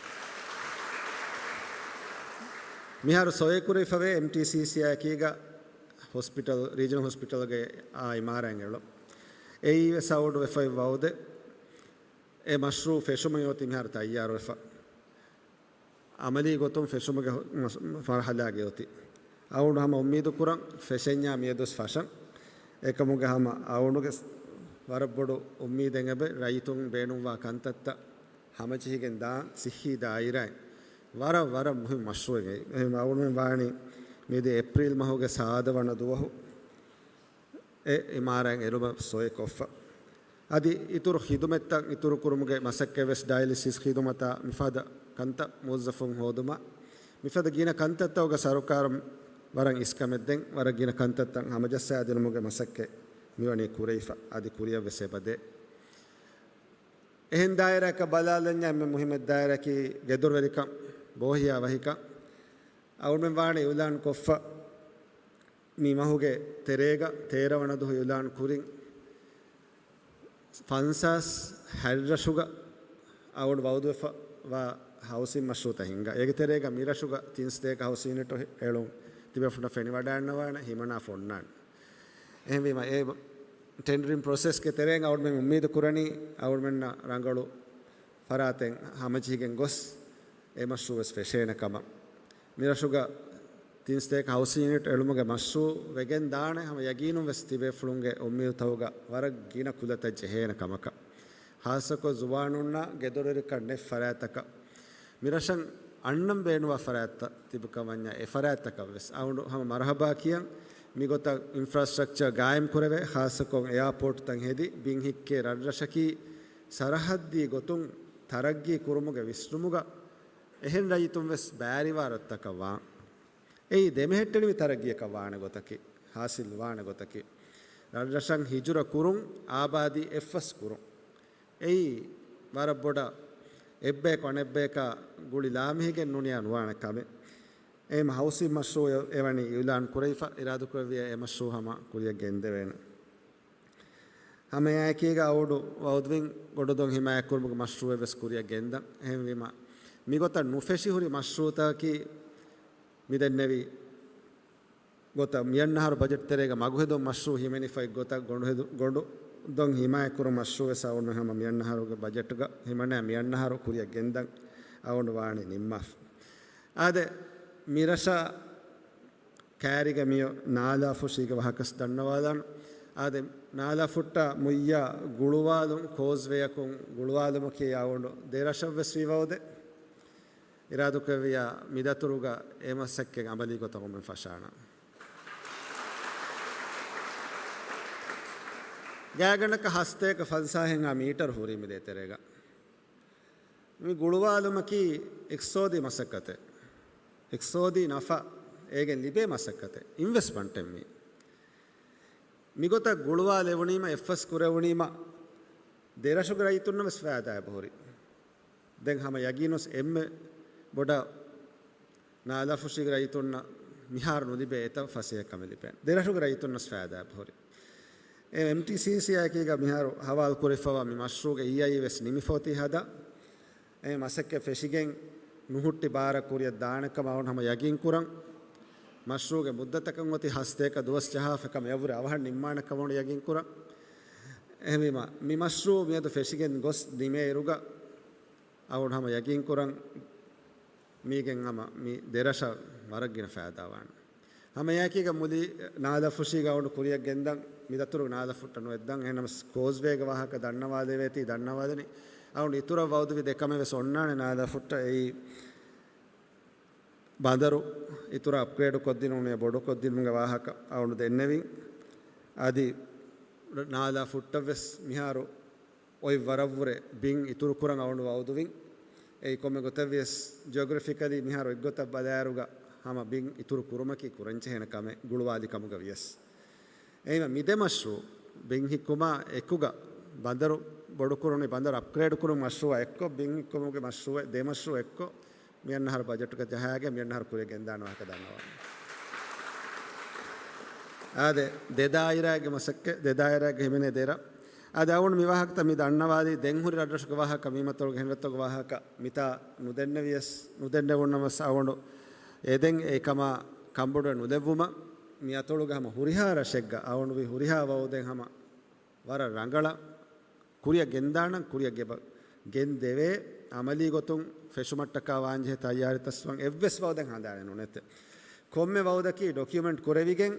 މިހާރު ސޮއެ ކުރެވިފަވޭ އެމްޓީސީސީއާއެކީގަ ހޮސްޕިޓަލް، ރީޖަނަލް ހޮސްޕިޓަލްގެ އާ އިމާރާތް އެޅުން. އެއީ ވެސް އަޅުގަނޑު ވެފައި ވައުދެއް. އެ މަޝްރޫއު ފެށުމަށް އޮތީ މިހާރު ތައްޔާރުވެފަ. އަމަލީ ގޮތުން ފެށުމުގެ ހު-، މަ-، މަރުހަލާގައި އޮތީ. އަޅުގަނޑު ހަމަ އުއްމީދު ކުރަން ފެށެންޏާ މިއަދުވެސް ފަށަން. އެކަމުގެ ހަމަ އަޅުގަނޑުގެ ވަރަށް ބޮޑު އުއްމީދެއް އެބަ ރައްޔިތުން ބޭނުންވާ ކަންތައްތައް ހަމަޖެހިގެން ދާން ސިއްހީ ދާއިރާއިން ވަރަށް، ވަރަށް މުހިއްމު މަޝްރޫއެއް. އެހެން އަޅުގަނޑުމެން ވާނީ މިދިޔަ އޭޕްރީލް މަހުގެ ސާދަ ވަނަ ދުވަހު އެ އިމާރާތް އެޅުމަށް ސޮއެ ކޮށްފަ. އަދި އިތުރު ޚިދުމަތްތައް އިތުރު ކުރުމުގެ މަސައްކަތް ވެސް ޑަޔަލިސިސް ޚިދުމަތާ މިފަދަ ކަންތައް މުވައްޒަފުން ހޯދުމަށް މިފަދަ ގިނަ ކަންތައްތަކުގެ ސަރުކާރުން ވަރަށް އިސްކަމެއް ދޭން، ވަރަށް ގިނަ ކަންތައްތައް ހަމަޖައްސާދިނުމުގެ މަސައްކަތް މިވަނީ ކުރެވިފަ، އަދި ކުރިއަށް ވެސް އެބަދޭ. އެހެން ދާއިރާއަކަށް ބަލާލަންޏާ އެންމެ މުހިއްމު ދާއިރާއަކީ ގެދޮރުވެރިކަން، ބޯހިޔާ ވަހިކަން. އަޅުގަނޑުމެން ވާނެ އިއުލާން ކޮށްފަ މި މަހުގެ ތެރޭގަ ތޭރަ ވަނަ ދުވަހު އިއުލާން ކުރިން ފަންސާސް ހަތް ރަށުގަ އަޅުގަނޑު ވައުދުވެފަ ވާ ހައުސިން މަޝްރޫއުތައް ހިންގާ. އޭގެ ތެރޭގަ މި ރަށުގަ ތިން ސަތޭކަ ހައުސިން ޔުނިޓް އެޅުން ތިބޭފުންނަށް ފެނިވަޑައިގަންނަވާނެ ހިމަނާފަ އޮންނާނެ. އެހެންވީމަ އެ ޓެންޑަރިން ޕްރޮސެސްގެ ތެރެއިން އަޅުގަނޑުމެން އުއްމީދު ކުރަނީ އަޅުގަނޑުމެންނަށް ރަނގަޅު ފަރާތެއް ހަމަޖެހިގެން ގޮސް އެ މަޝްރޫއު ވެސް ފެށޭނެ ކަމަށް. މި ރަށުގަ ތިން ސަތޭކަ ހައުސިން ޔުނިޓް އެޅުމުގެ މަޝްރޫއު ވެގެން ދާނެ ހަމަ ޔަގީނުން ވެސް ތިބޭފުޅުންގެ އުއްމީދުތަކުގަ ވަރަށް ގިނަ ކުލަތައް ޖެހޭނެ ކަމަކަށް. ޚާއްޞަކޮށް ޒުވާނުންނަށް ގެދޮރުވެރިކަން ނެތް ފަރާތްތަކަށް މި ރަށަށް އަންނަން ބޭނުންވާ ފަރާތްތައް ތިބި ކަމަށް ވަންޏާ އެ ފަރާތްތަކަށް ވެސް އަޅުގަނޑު ހަމަ މަރުޙަބާ ކިޔަން. މިގޮތަށް އިންފްރާސްޓްރަކްޗަރ ގާއިމް ކުރެވޭ، ޚާއްޞަކޮށް އެއާޕޯޓްތައް ހެދި ބިން ހިއްކޭ ރަށްރަށަކީ ސަރަހައްދީ ގޮތުން ތަރައްގީ ކުރުމުގެ ވިސްނުމުގަ އެހެން ރައްޔިތުން ވެސް ބައިވެރިވާ ރަށްތަކަށް ވާން. އެއީ ދެމެހެއްޓެނިވި ތަރައްގީއަކަށް ވާނެ ގޮތަކީ، ޙާޞިލް ވާނެ ގޮތަކީ. ރަށްރަށަށް ހިޖުރަ ކުރުން، އާބާދީ އެއްފަސް ކުރުން. އެއީ ވަރަށް ބޮޑަށް އެއްބަޔަކު އަނެއްބަޔަކާ ގުޅި ލާމެހިގެން ނޫނިއްޔާ ނުވާނެ ކަމެއް. އެހެން ހައުސިން މަޝްރޫއު އެ-، އެވަނީ އިޢުލާން ކުރެވިފަ، އިރާދަކުރެއްވިއްޔާ އެ މަޝްރޫއު ހަމަ ކުރިއަށް ގެންދެވޭނެ. ހަމައެއާއެކީގަ އަޅުގަނޑު ވައުދުވިން ގޮނޑުދޮށް ހިމާޔަތްކުރުމުގެ މަޝްރޫއެއް ވެސް ކުރިއަށް ގެންދަން. އެހެންވީމަ، މިގޮތަށް ނުފެށި ހުރި މަޝްރޫއުތަކަކީ މިދެންނެވި ގޮތަށް މިއަންނަހަރު ބަޖެޓް ތެރޭގަ މަގުހެދުން މަޝްރޫއު ހިމެނިފައި ގޮތަށް ގޮނޑު ހެދު-، ގޮނޑު ދޮން ހިމާޔަތްކުރުން މަޝްރޫއުވެސް އަވަން ހަމަ މިއަންނަހަރުގެ ބަޖެޓްގަ ހިމަނާ މިއަންނަހަރު ކުރިއަށް ގެންދަން އަވަން ވާނީ ނިންމާފަ. އާދެ، މިރަށަށް ކާރިގަ މިއޮ ނާލާ ފުށީގެ ވާހަކަސް ދަންނަވާލާން. އާދެ، ނާލާ ފުއްޓާ މުއްޔަ ގުޅުވާލުން، ކޯސްވޭއަކުން ގުޅުވާލުމަކީ އަވަނޑު ދެރަށަށްވެސް ވީ ވައުދެއް. އިރާދުކުރެއްވިޔާ މިދަތުރުގަ އެ މަސައްކަތް އަމަލީ ގޮތަކުން ފަށާނަން. ގާތްގަނޑަކަށް ހަސަތޭކަ ފަންސާހެއްހާ މީޓަރު ހުރީ މި ދޭތެރޭގަ. މި ގުޅުވާލުމަކީ އިޤްތިޞާދީ މަސައްކަތެއް. އިޤްތިޞާދީ ނަފާ އޭގެން ލިބޭ މަސައްކަތެއް، އިންވެސްޓްމަންޓެއް މީ. މިގޮތަށް ގުޅުވާލެވުނީމަ، އެއްފަސް ކުރެވުނީމަ، ދެރަށުގެ ރައްޔިތުންނަށް ވެސް ފައިދާއެއް ހުރި. ދެން ހަމަ ޔަގީނުސް އެންމެ ބޮޑަށް ނާލާފުށީގެ ރައްޔިތުންނަށް މިހާރު ނުލިބޭ އެތައް ފަސޭހަ ކަމެއް ލިބޭނެ. ދެރަށުގެ ރައްޔިތުންނަސް ފައިދާއެއް ހުރި. އެ އެމްޓީސީސީއާއެކީގަ މިހާރު ހަވާލު ކުރެފަވާ މި މަޝްރޫގެ އީއައީ ވެސް ނިމިފަ އޮތީ ހަދާ. އެ މަސައްކަތް ފެށިގެން ނުހުއްޓި ބާރަށް ކުރިއަށް ދާނެ ކަމަށް އަވަން ހަމަ ޔަގީން ކުރަން. މަޝްރޫގެ މުއްދަތަކަށް އޮތީ ހަސަތޭކަ ދުވަސް ޖަހާފަ ކަމަށް އެއަށްވުރެ އަވަހަށް ނިންމާނެ ކަމަށް ޔަގީން ކުރަން. އެހެންވީމަ، މި މަޝްރޫ މިއަދު ފެށިގެން ގޮސް ނިމޭއިރުގަ އަވަން ހަމަ ޔަގީން ކުރަން މީގެން ހަމަ މި ދެރަށަށް ވަރަށް ގިނަ ފައިދާވާނެ. ހަމައެއާއެކީގަ މުލި ނާލާފުށީގަ އަވަނޑު ކުރިއަށް ގެންދަން މިދަތުރު ނާލާ ފުއްޓަށް ނުއެއްދަން. އެހެންނަމަސް ކޯސްވޭގެ ވާހަކަ ދަންނަވާލެވޭތީ ދަންނަވާލަނީ. އަވަނޑު އިތުރަށް ވައުދުވި ދެކަމެއް ވެސް އޮންނާނެ ނާލާ ފުއްޓަށް. އެއީ ބަނދަރު އިތުރަށް އަޕްގްރޭޑު ކޮށްދިނުން، ބޮޑު ކޮށްދިނުމުގެ ވާހަކަ އަވަނޑު ދެންނެވިން. އަދި ނާލާ ފުއްޓަށް ވެސް މިހާރު އޮތް ވަރަށްވުރެ ބިން އިތުރު ކުރަން އަވަނޑު ވައުދުވިން. އެއީ ކޮންމެ ގޮތެއް ވިޔަސް، ޖިއޮގްރަފިކަލީ މިހާރު އެއްގޮތަށް ބަލާއިރުގަ ހަމަ ބިން އިތުރު ކުރުމަކީ ކުރަންޖެހޭނެ ކަމެއް ގުޅުވާލި ކަމުގަ ވިޔަސް. އެހެންވީމަ މި ދެ މަޝްރޫ، ބިން ހިއްކުމާ އެކުގަ ބަނދަރު ބޮޑުކުރުނީ، ބަނދަރު އަޕްގްރޭޑް ކުރުން މަޝްރޫއާ އެއްކޮށް، ބިން ހިއްކުމުގެ މަޝްރޫއެއް، ދެ މަޝްރޫ އެއްކޮށް، މިއަންނަހަރު ބަޖެޓުގަ ޖަހާގެން މިއަންނަހަރު ކުރިއަށް ގެންދާނެ ވާހަކަ ދަންނަވާނެ. އާދެ، ދެ ދާއިރާގެ މަސައްކަތް، ދެ ދާއިރާގެ ހިމެނޭ ދެރަށް. އާދެ، އަވަނޑު މި ވާހަކަތައް މި ދަންނަވާލީ ދެން ހުރި ރަށްރަށުގެ ވާހަކަ، މި މަތޮޅުގެ ހެންރަށްތަކުގެ ވާހަކަ މިތާ ނުދެންނެވިޔަސް، ނުދެންނެވުނަމަސް އަވަނޑު އެދެން އެކަމާ ކަންބޮޑުވެ ނުލެއްވުމަށް މި އަތޮޅުގެ ހަމަ ހުރިހާ ރަށެއްގަ އަވަނޑުވި ހުރިހާ ވައުދެއް ހަމަ ވަރަށް ރަނގަޅަށް ކުރިއަށް ގެންދާނަން، ކުރިއަށް ގެބަ-، ގެންދެވޭ. އަމަލީ ގޮތުން ފެށުމަށްޓަކާ ވާންޖެހޭ ތައްޔާރީތައްވަން އެއްވެސް ވައުދެއް ހަނދާނެއް ނުނެތެ. ކޮންމެ ވައުދަކީ ޑޮކިއުމެންޓް ކުރެވިގެން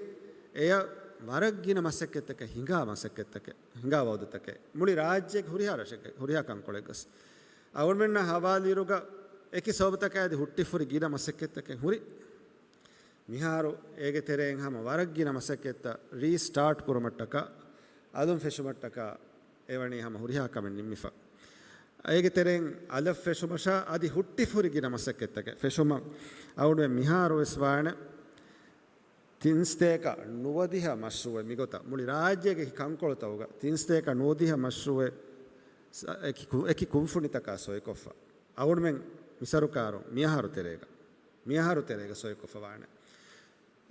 އެޔަށް ވަރަށް ގިނަ މަސައްކަތްތަކެއް ހިނގާ މަސައްކަތްތަކެއް، ހިނގާ ވައުދުތަކެއް. މުޅި ރާއްޖޭގެ ހުރިހާ ރަށެއްގެ، ހުރިހާ ކަންކޮޅެއްގަސް. އަވަންމެންނަށް ހަވާލުއިރުގަ އެކި ސަބަބުތަކާއި އަދި ހުއްޓިފުރި ގިނަ މަސައްކަތްތަކެއް ހުރި. މިހާރު އޭގެ ތެރެއިން ހަމަ ވަރަށް ގިނަ މަސައްކަތްތައް ރީސްޓާޓް ކުރުމަށްޓަކާ، އަލުން ފެށުމަށްޓަކާ އެވަނީ ހަމަ ހުރިހާ ކަމެއް ނިންމިފަ. އޭގެ ތެރެއިން އަލަށް ފެށުމަށާ އަދި ހުއްޓިފުރި ގިނަ މަސައްކަތްތަކެއް ފެށުމަށް އަވަނޑުމެން މިހާރު ވެސް ވާނެ ތިންސަތޭކަ ނުވަދިހަ މަޝްރޫއެއް މިގޮތަށް މުޅި ރާއްޖޭގެ ކަންކޮޅުތަކުގަ ތިންސަތޭކަ ނުވަދިހަ މަޝްރޫއެއް ސަ-، އެކި ކު-، އެކި ކުންފުނިތަކާ ސޮއިކޮށްފަ. އަވަނޑުމެން މި ސަރުކާރުން މިއަހަރު ތެރޭގަ، މިއަހަރު ތެރޭގަ ސޮއިކޮށްފަ ވާނެ.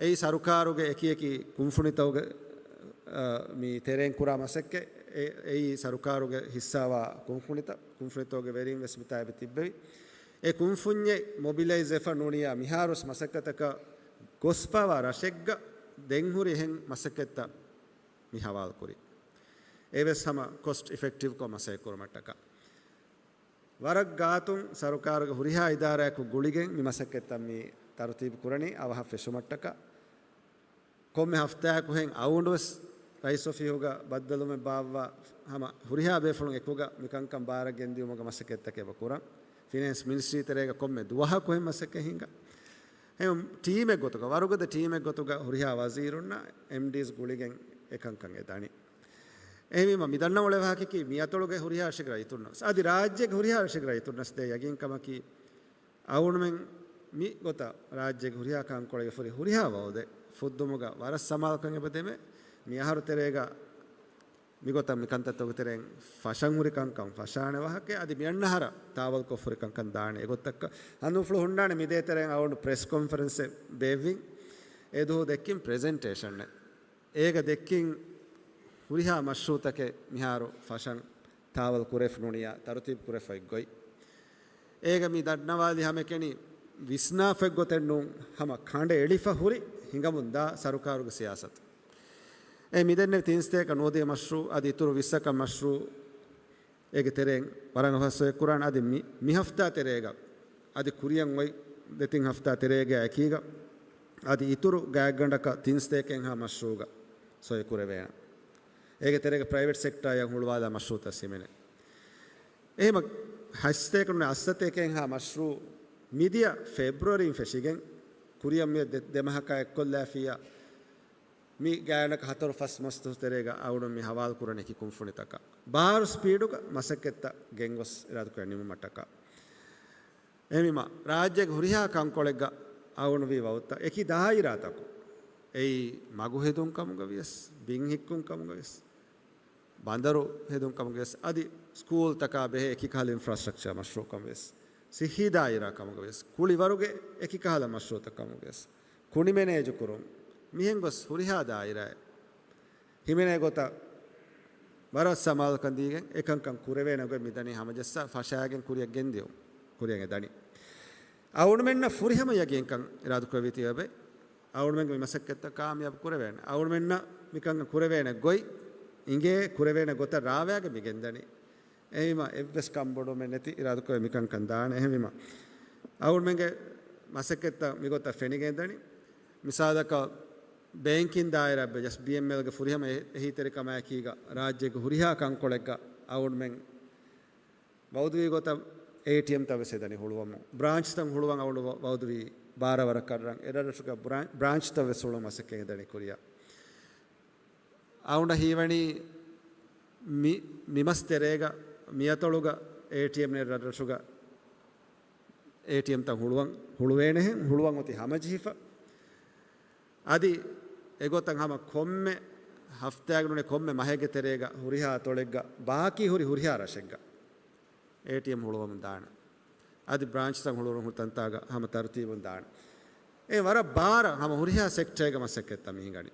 އެއީ ސަރުކާރުގެ އެކި އެކި ކުންފުނިތަކުގެ، އަ، މި ތެރެއިން ކުރާ މަސައްކަތް، އެ-، އެއީ ސަރުކާރުގެ ހިއްސާވާ ކުންފުނިތައް، ކުންފުނިތަކުގެ ވެރިން ވެސް މިތާ އެބަ ތިއްބެވި. އެ ކުންފުންޏެއް މޮބިލައިޒް ވެފަ ނޫނިއްޔާ މިހާރުވެސް މަސައްކަތަކަށް ގޮސްފަވާ ރަށެއްގަ ދެންހުރި އެހެން މަސައްކަތްތައް މި ހަވާލުކުރީ. އެވެސް ހަމަ ކޮސްޓް އިފެކްޓިވްކޮށް މަސައްކަތް ކުރުމަށްޓަކާ. ވަރަށް ގާތުން ސަރުކާރުގެ ހުރިހާ އިދާރާއަކު ގުޅިގެން މި މަސައްކަތްތައް މި ތަރުތީބު ކުރަނީ އަވަހަށް ފެށުމަށްޓަކާ. ކޮންމެ ހަފްތާއަކު ހެން އަވަނޑުވެސް ރައީސް އޮފީހުގަ ބައްދަލުމެއް ބާއްވާ ހަމަ ހުރިހާ ބޭފުޅުން އެކުގަ މި ކަންކަން ބާރަށް ގެންދިއުމުގެ މަސައްކަތްތަކެއް އެބަ ކުރަން. ފިނޭންސް މިނިސްޓްރީ ތެރޭގަ ކޮންމެ ދުވަހަކު ހެން މަސައްކަތް ހިނގާ. ހެން ޓީމެއް ގޮތުގަ، ވަރުގަދަ ޓީމެއް ގޮތުގަ ހުރިހާ ވަޒީރުންނާ އެމްޑީސް ގުޅިގެން އެ ކަންކަން އެ ދަނީ. އެހެންވީމަ، މި ދަންނަވާ އުޅޭ ވާހަކައަކީ، މި އަތޮޅުގެ ހުރިހާ ރަށެއްގެ ރައްޔިތުންނަށް ވެސް، އަދި ރާއްޖޭގެ ހުރިހާ ރަށެއްގެ ރައްޔިތުންނަށް ވެސް ދޭ ޔަގީންކަމަކީ، އަޅުގަނޑުމެން މި ގޮތަށް ރާއްޖޭގެ ހުރިހާ ކަންކޮޅެއްގެ ހުރި ހުރިހާ ވައުދެއް ފުއްދުމުގަ ވަރަށް ސަމާލުކަން އެބަ ދެމޭ. މި އަހަރު ތެރޭގަ މިގޮތަށް މި ކަންތައްތަކުގެ ތެރެއިން ފަށަން ހުރި ކަންކަން ފަށާނެ ވާހަކަ، އަދި މި އަންނަ އަހަރަށް ތާވަލްކޮށް ހުރި ކަންކަން ދާނެ އެގޮތަށް. ހަނދުމަފުޅު ހުންނާނެ މި ދޭތެރެއިން އަޅުގަނޑު ޕްރެސް ކޮންފަރެންސެއް ބޭއްވިން. އެ ދުވަހު ދެއްކިން ޕްރެޒެންޓޭޝަނެއް. އޭގަ ދެއްކިން ހުރިހާ މަޝްރޫއުތަކެއް މިހާރު ފަށަން ތާވަލް ކުރެފަ ނޫނިއްޔާ ތަރުތީބު ކުރެފައި ގޮތް. އޭގަ މި ދަންނަވާލި ހަމައެކަނި ވިސްނާފައި ގޮތެއް ނޫން، ހަމަ ކަނޑައެޅިފަ ހުރި ހިނގަމުންދާ ސަރުކާރުގެ ސިޔާސަތު. އެ މިދެންނެވި ތިން ސަތޭކަ ނުވަދިހަ މަޝްރޫ އަދި އިތުރު ވިއްސަކަށް މަޝްރޫ އޭގެ ތެރެއިން ވަރަށް އަވަހަށް ސޮއެ ކުރާނެ. އަދި މި، މި ހަފްތާ ތެރޭގަ، އަދި ކުރިއަށް އޮތް ދެތިން ހަފްތާ ތެރޭގެ އެކީގަ، އަދި އިތުރު ގާތްގަނޑަކަށް ތިން ސަތޭކައެއްހާ މަޝްރޫގަ ސޮއެ ކުރެވޭނެ. އޭގެ ތެރޭގަ ޕްރައިވެޓް ސެކްޓާއަށް ހުޅުވާލާ މަޝްރޫތައް ހިމެނޭ. އެހެމަ ހަސްތޭކަނުން އައްސަތޭކައެއްހާ މަޝްރޫ މިދިޔަ ފެބްރުއަރީން ފެށިގެން ކުރިއަށް މި ދެ، ދެމަހަކާ އެއްކޮށްލާފިއްޔާ މި ގާތްގަނޑަކަށް ހަތަރު ފަސް މަސްދުވަސް ތެރޭގަ އަޅުގަނޑު މި ހަވާލު ކުރަނީ އެކި ކުންފުނިތަކަށް. ބާރު ސްޕީޑުގަ މަސައްކަތްތައް ގެންގޮސް އިރާދަކުރެ ނިމުމަށްޓަކާ. އެހެންވީމަ، ރާއްޖޭގެ ހުރިހާ ކަންކޮޅެއްގަ އަޅުގަނޑު ވީ ވައުދުތައް އެކި ދާއިރާތަކުން. އެއީ މަގު ހެދުން ކަމުގަ ވިޔަސް، ބިން ހިއްކުން ކަމުގަ ވިޔަސް، ބަނދަރު ހެދުން ކަމުގަ ވިޔަސް، އަދި ސްކޫލްތަކާ ބެހޭ އެކި ކަހަލަ އިންފްރާސްޓްރަކްޗާ މަޝްރޫއު ކަމުގަ ވިޔަސް، ސިއްހީ ދާއިރާ ކަމުގަ ވިޔަސް، ކުޅިވަރުގެ އެކި ކަހަލަ މަޝްރޫއުތައް ކަމުގަ ވިޔަސް، ކުނި މެނޭޖު ކުރުން، މިހެން ގޮސް ހުރިހާ ދާއިރާއެއް ހިމެނޭ ގޮތަށް ވަރަށް ސަމާލުކަން ދީގެން އެކަންކަން ކުރެވޭނެ ގޮތް މިދަނީ ހަމަޖައްސާ ފަށާގެން ކުރިއަށް ގެންދިޔުން، ކުރިއަށް އެދަނީ. އަޅުގަނޑުމެންނަށް ފުރިހަމަ ޔަގީންކަން އިރާދަކުރެވި ތިޔަބައި، އަޅުގަނޑުމެންގެ މި މަސައްކަތްތައް ކާމިޔާބު ކުރެވޭނެ. އަޅުގަނޑުމެންނަށް މިކަންކަން ކުރެވޭނެ ގޮތް އިނގޭ، ކުރެވޭނެ ގޮތަށް ރާވާގެން މި ގެންދަނީ. އެހެންވީމަ އެއްވެސް ކަންބޮޑުވުމެއް ނެތި އިރާދަކުރެ މިކަންކަން ދާނެ. އެހެންވީމަ އަޅުގަނޑުމެންގެ މަސައްކަތްތައް މިގޮތަށް ފެނިގެންދަނީ. މިސާލަކަށް ބޭންކިން ދާއިރާ ވެސް ބީއެމްއެލްގެ ފުރިހަމަ އެ، އެހީތެރިކަމާއެކީގަ ރާއްޖޭގެ ހުރިހާ ކަންކޮޅެއްގަ އަޅުގަނޑުމެން ވައުދުވީ ގޮތަށް އޭޓީއެމްތައް ވެސް ހެދަނީ ހުޅުވަމުން. ބްރާންޗްތައް ހުޅުވަން އަޅުގަނޑު ވަ، ވައުދުވީ ބާރަ ވަރަކަށް ރަން އެރަށްރަށުގަ ބްރާން، ބްރާންޗްތައް ވެސް ހުޅުވަން މަސައްކަތް ހެދަނީ ކުރިއަށް. އަޅުގަނޑަށް ހީވަނީ މި، މި މަސް ތެރޭގަ މިއަތޮޅުގަ އޭޓީއެމް އެރަށްރަށުގަ އޭޓީއެމްތައް ހުޅުވަން، ހުޅުވޭނެހެން، ހުޅުވަން އޮތީ ހަމަޖެހިފަ. އަދި އެގޮތަށް ހަމަ ކޮންމެ ހަފްތާގެ ނޫނީ ކޮންމެ މަހެއްގެ ތެރޭގަ ހުރިހާ އަތޮޅެއްގަ ބާކީ ހުރި ހުރިހާ ރަށެއްގަ އޭޓީއެމް ހުޅުވަމުން ދާނެ. އަދި ބްރާންޗްތައް ހުޅުވަމުން ހުރި ތަންތާގަ ހަމަ ތަރުތީބުން ދާނެ. އެ ވަރަށް ބާރަށް ހަމަ ހުރިހާ ސެކްޓަރެއްގެ މަސައްކަތްތައް މި ހިނގަނީ.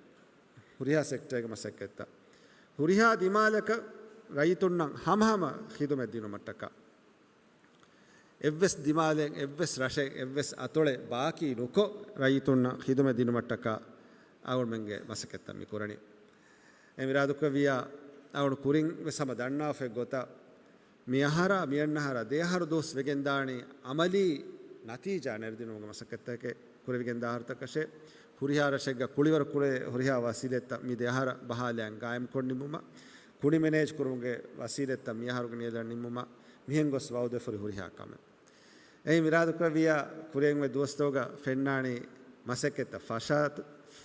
ހުރިހާ ސެކްޓަރެއްގެ މަސައްކަތްތައް. ހުރިހާ ދިމާލަކަށް ރައްޔިތުންނަށް ހަމަހަމަ ޚިދުމަތް ދިނުމަށްޓަކާ. އެއްވެސް ދިމާލެއް، އެއްވެސް ރަށެއް، އެއްވެސް އަތޮޅެއް ބާކީ ނުކޮށް، ރައްޔިތުންނަށް ޚިދުމަތް ދިނުމަށްޓަކާ އަޅުގަނޑުމެންގެ މަސައްކަތްތައް މި ކުރަނީ. އެ އިރާދަކުރެއްވިއްޔާ، އަޅުގަނޑު ކުރިން ވެސް ހަމަ ދަންނާފައި ގޮތަށް، މި އަހަރާ، މި އަންނަ އަހަރާ، ދެ އަހަރު ދުވަސް ވެގެންދާނީ އަމަލީ ނަތީޖާ ނެރެދިނުމުގެ މަސައްކަތްތަކެއް ކުރެވިގެންދާ އަހަރުތަކަށޭ. ހުރިހާ ރަށެއްގަ ކުޅިވަރު ކުރޭ ހުރިހާ ވަސީލަތްތައް މި ދެ އަހަރަށް ބަހާލައިގެން ގާއިމްކޮށް ނިމުމަށް، ކުނި މެނޭޖް ކުރުމުގެ ވަސީލަތްތައް މި އަހަރުގެ ނިޔަލަށް ނިމުމަށް، މިހެން ގޮސް ވައުދުވެފަ ހުރި ހުރިހާ ކަމެއް. އެހެން އިރާދަކުރެއްވިއްޔާ، ކުރިއަށް އޮތް ދުވަސްތަކުގަ ފެންނާނީ މަސައްކަތްތައް ފަށާ،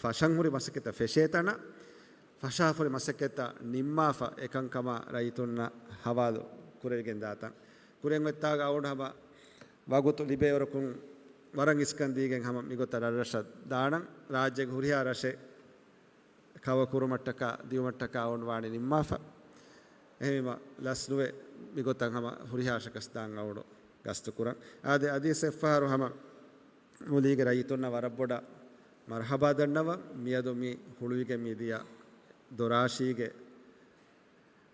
ފަށަން ހުރި މަސައްކަތްތައް ފެށޭ ތަނަށް، ފަށާފަ ހުރި މަސައްކަތްތައް ނިންމާފަ އެކަންކަމާ ރައްޔިތުންނަށް ހަވާލު ކުރެވިގެން ދާތަން. ކުރިއަށް އޮތްތާގަ އަޅުގަނޑު ހަމަ ވަގުތު ލިބޭވަރަކުން ވަރަށް އިސްކަން ދީގެން ހަމަ މިގޮތަށް ރަށްރަށަށް ދާނަން. ރާއްޖޭގެ ހުރިހާ ރަށެއް ކަވަރ ކުރުމަށްޓަކާ، ދިއުމަށްޓަކާ އަޅުގަނޑު ވާނީ ނިންމާފަ. އެހެންވީމަ ލަސްނުވެ މިގޮތަށް ހަމަ ހުރިހާ ރަށަކަށް ދާން އަޅުގަނޑު ގަސްތު ކުރަން. އާދެ، އަދިވެސް އެއްފަހަރު ހަމަ މުލީގެ ރައްޔިތުންނަށް ވަރަށް ބޮޑަށް މަރުޙަބާ ދަންނަވަން. މިއަދު މި ހުޅުވިގެން މިދިޔަ ދޮރާށީގެ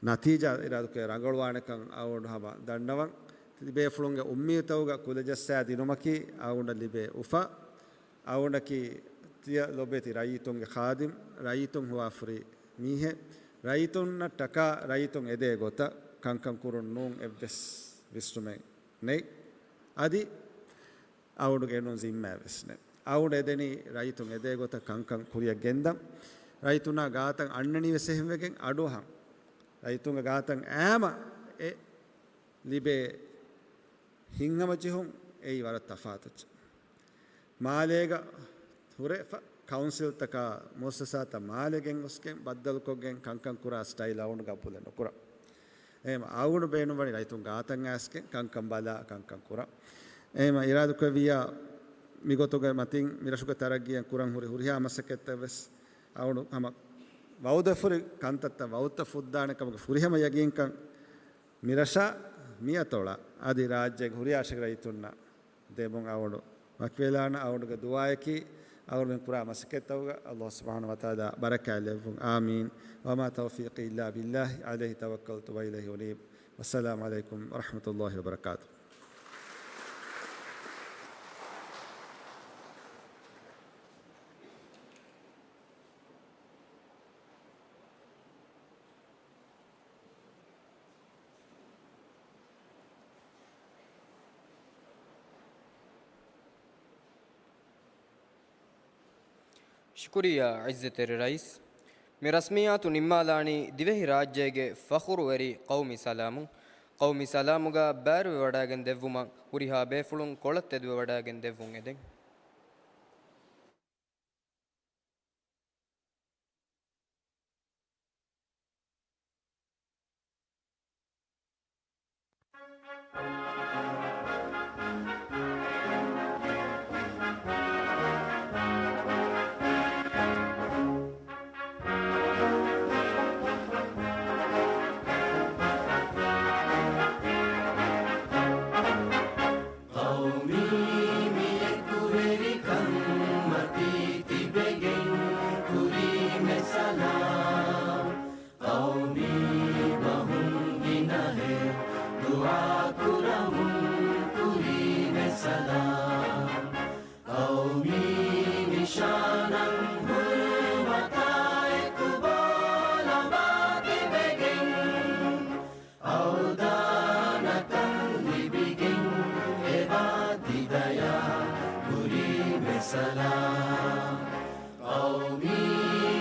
ނަތީޖާ އިރާދަކުރެ ރަނގަޅުވާނެކަން އަޅުގަނޑު ހަމަ ދަންނަވަން. ތިބޭފުޅުންގެ އުއްމީދުތަކުގަ ކުލަޖައްސާ ދިނުމަކީ އަޅުގަނޑަށް ލިބޭ އުފާ. އަޅުގަނޑަކީ ތިޔަ ލޮބުވެތި ރައްޔިތުންގެ ޚާދިމް، ރައްޔިތުން ހޮވާފުރި މީހެއް. ރައްޔިތުންނަށްޓަކާ ރައްޔިތުން އެދޭ ގޮތަށް ކަންކަން ކުރުން ނޫން އެއްވެސް ވިސްނުމެއް ނެތް. އަދި އަޅުގަނޑުގެ އެނޫން ޒިންމާ ވެސް ނެތް. އަޅުގަނޑު އެދެނީ ރައްޔިތުން އެދޭ ގޮތަށް ކަންކަން ކުރިއަށް ގެންދަން. ރައްޔިތުންނާ ގާތަށް އަންނަނީ ވެސް އެހެންވެގެން އަޑުއަހަން. ރައްޔިތުންގެ ގާތަށް އައިމަ އެ ލިބޭ ހިތްހަމަޖެހުން އެއީ ވަރަށް ތަފާތު އެއްޗެއް. މާލޭގަ ހުރެފަ ކައުންސިލްތަކާ މުއައްސަސާތައް މާލެ ގެންގޮސްގެން ބައްދަލުކޮށްގެން ކަންކަން ކުރާ ސްޓައިލް އަޅުގަނޑު ގަބޫލެއް ނުކުރަން. އެހެން އަޅުގަނޑު ބޭނުންވަނީ ރައްޔިތުން ގާތަށް އައިސްގެން ކަންކަން ބަލާ ކަންކަން ކުރަން. އެހެން އިރާދަކުރެއްވިއްޔާ މިގޮތުގެ މަތިން މިރަށުގެ ތަރައްގީއަށް ކުރަން ހުރި ހުރިހާ މަސައްކަތްތައް ވެސް އަޅުގަނޑު ހަމަ ވައުދުވެފަ ހުރި ކަންތައްތައް ވައުދުތައް ފުއްދާނެ ކަމުގެ ފުރިހަމަ ޔަގީންކަން މިރަށާ މިއަތޮޅަށް އަދި ރާއްޖޭގެ ހުރިހާ ރަށެއްގެ ރައްޔިތުންނަށް ދެމުން އަޅުގަނޑު ވަކިވެލާނަން. އަޅުގަނޑުގެ ދުޢާއަކީ އަޅުގަނޑުމެން ކުރާ މަސައްކަތްތަކުގަ ﷲ ސުބްޙާނަހޫ ވަތަޢާލާ ބަރަކާތް ލެއްވުން. އާމީން. وما توفيقي إلا بالله عليه توكلت وإليه أنيب. والسلام عليكم ورحمة الله وبركاته. ޝުކުރިއްޔާ ޢިއްޒަތްތެރި ރައީސް. މި ރަސްމިއްޔާތު ނިންމާލާނީ ދިވެހިރާއްޖޭގެ ފަޚުރުވެރި ޤައުމީ ސަލާމުން. ޤައުމީ ސަލާމުގަ ބައިވެވަޑައިގެން ދެއްވުމަށް ހުރިހާ ބޭފުޅުން ކޮޅަށް ތެދުވެވަޑައިގެން ދެއްވުން އެދެން. ޤައުމީ މި އެކުވެރިކަން މަތީ ތިބެގެން ކުރީމެ ސަލާމް. ޤައުމީ ބަހުން ގިނަހެއް ދުޢާ ކުރަމުން ކުރީމެ ސަލާމް. ޤައުމީ ނިޝާނަށް ހުރުމަތާ އެކު ބޯލަމާ ތިބެގެން އަވްދާނަކަން ލިބިގެން އެބާ ތި ދަޔާ ކުރީމެ ސަލާމް. ޤައުމީ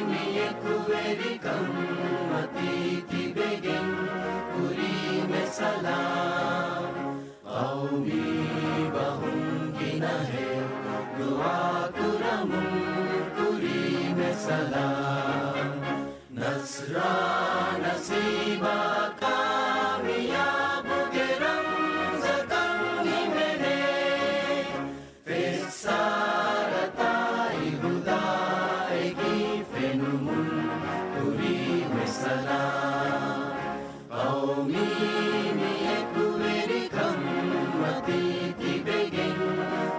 މި އެކުވެރިކަން މަތީ ތިބެގެން ކުރީމެ ސަލާމް. ޤައުމީ ބަހުން ގިނަހެއް ދުޢާ ކުރަމުން ކުރީމެ ސަލާމް. ނަޞްރާ ނަސީބާ ކާމިޔާބުގެ ރަމްޒަކަށް ހިމެނޭ. ފެއްސާރަތާއި ހުދާއެކީ ފެނުމުން ކުރީމެ ސަލާމް. ޤައުމީ މި އެކުވެރިކަން މަތީ ތިބެގެން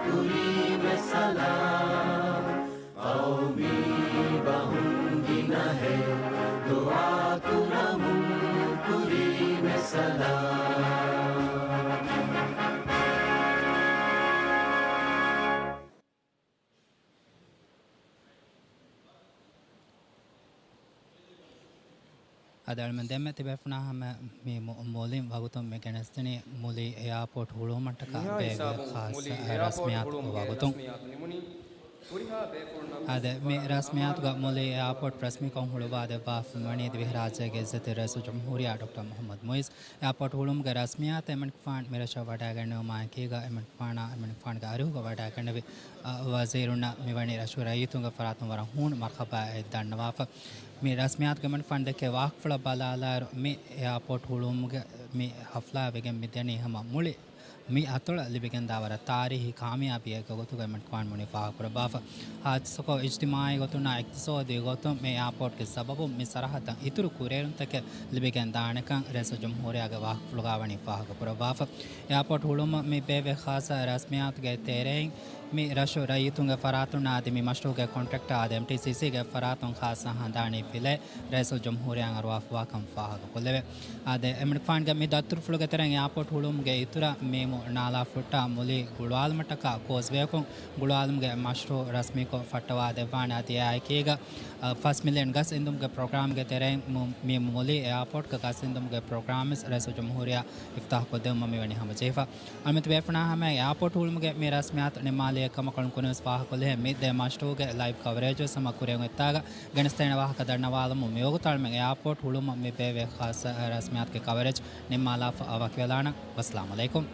ކުރީމެ ސަލާމް. ޤައުމީ ބަހުން ގިނަހެއް ދުޢާ ކުރަމުން ކުރީމެ ސަލާމް. އަދި އަޅުމެން ދެންމެ ތިބޭފުޅުންނާ ހަމަ މި މު-، މުލިން ވަގުތުން މި ގެނެސްދިނީ މުލި އެއާޕޯޓް ހުޅުވުމަށްޓަކާ މިހާ ބޭއްވި ހިސާބުން ޚާއްޞަ މުލި އެއާޕޯޓް ރަސްމިއްޔާތު ހުޅުވުމުގެ ވަގުތުން. ރަސްމިއްޔާތު ނިމުނީ. ހުރިހާ ބޭފުޅުންނަށް އާދެ، މި ރަސްމިއްޔާތުގަ މުލި އެއާޕޯޓް ރަސްމީކޮށް ހުޅުވާ ދެއްވާފަ ވަނީ ދިވެހިރާއްޖޭގެ އިއްޒަތްތެރި ރައީސުލްޖުމްހޫރިއްޔާ ޑޮކްޓަރ މުޙައްމަދު މުޢިއްޒު. އެއާޕޯޓް ހުޅުވުމުގެ ރަސްމިއްޔާތަށް އެމަނިކުފާނު މި ރަށަށް ވަޑައިގެންނެވުމާ އެކީގަ އެމަނިކުފާނާ އެމަނިކުފާނުގެ އަރިހުގަ ވަޑައިގެންނެވި، އަ، ވަޒީރުންނަށް މިވަނީ ރަށު ރައްޔިތުންގެ ފަރާތުން ވަރަށް ހޫނު މަރްޙަބާއެއް ދަންނަވާފަ. މި ރަސްމިއްޔާތުގެ އެމަނިކުފާނު ދެއްކޭ ވާހަކަފުޅަށް ބަލާލާއިރު، މި އެއާޕޯޓް ހުޅުވުމުގެ މި ޙަފްލާ ވެގެން މިދަނީ ހަމަ މުޅި މި އަތޮޅަށް ލިބިގެންދާ ވަރަށް ތާރީހީ ކާމިޔާބީއެއްގެ ގޮތުގަ އެމަނިކުފާނު ބުނި ފާހަގަކުރައްވާފަ. ހާއްސަކޮށް އިޖްތިމާޢީ ގޮތުންނާ އިޤްތިޞާދީ ގޮތުން މި އެއާޕޯޓްގެ ސަބަބުން މި ސަރަޙައްދަށް އިތުރު ކުރިއެރުންތަކެއް ލިބިގެންދާނެކަން ރައީސުލްޖުމްހޫރިއްޔާގެ ވާހަކަފުޅުގަ ވަނީ ފާހަގަކުރައްވާފަ. އެއާޕޯޓް ހުޅުވުމަށް މި ބޭއްވި ޚާއްޞަ ރަސްމިއްޔާތުގެ ތެރެއިން މި ރަށު ރައްޔިތުންގެ ފަރާތުން އަދި މި މަޝްރޫޢުގެ ކޮންޓްރެކްޓަރ އަދި އެމްޓީސީސީގެ ފަރާތުން ޚާއްޞަ ހަނދާނީ ފިލައެއް ރައީސުލްޖުމްހޫރިއްޔާއަށް އަރުވާފަވާކަން ފާހަގަކޮށްލެވޭ. އާދެ، އެމަނިކުފާނުގެ މި ދަތުރުފުޅުގެ ތެރެއިން އެއާޕޯޓް ހުޅުވުމުގެ އިތުރަށް މީމު ނާލާ ފުއްޓާ މުލި ގުޅުވާލުމަށްޓަކާ ކޯސްވޭއަކުން ގުޅުވާލުމުގެ މަޝްރޫޢު ރަސްމީކޮށް ފައްޓަވާދެއްވާނެ. އަދި އެއާއެކީގަ، އަ، ފަސް މިލިއަން ގަސް އިންދުމުގެ ޕްރޮގްރާމްގެ ތެރެއިން މު-، މީމު މުލި އެއާޕޯޓްގެ ގަސް އިންދުމުގެ ޕްރޮގްރާމްވެސް ރައީސުލްޖުމްހޫރިއްޔާ އިފްތާޙް ކޮށްދެއްވުމަށް މިވަނީ ހަމަޖެހިފަ. އަޅުމެން ތިބޭފުޅުންނާ ހަމައަށް އެއާޕޯޓް ހުޅުމުގެ މި ރަސްމިއްޔާތު ނިންމާލީ އެއްކަމަށް އަޅުން ކުރިންވެސް ފާހަގަކޮށްލިހެން މި ދެ މަޝްރޫޢުގެ ލައިވް ކަވަރޭޖުވެސް ހަމަ ކުރިއަށް އޮތްތާގަ ގެނެސްދޭނެ ވާހަކަ ދަންނަވާލަމުން މިވަގުތު އަޅުމެން އެއާޕޯޓް ހުޅުވުމަށް މި ބޭއްވި ޚާއްޞަ ރަސްމިއްޔާތުގެ ކަވަރޭޖް ނިންމާލާފަ ވަކިވެލާނަން. ވައްސަލާމު ޢަލައިކުމް.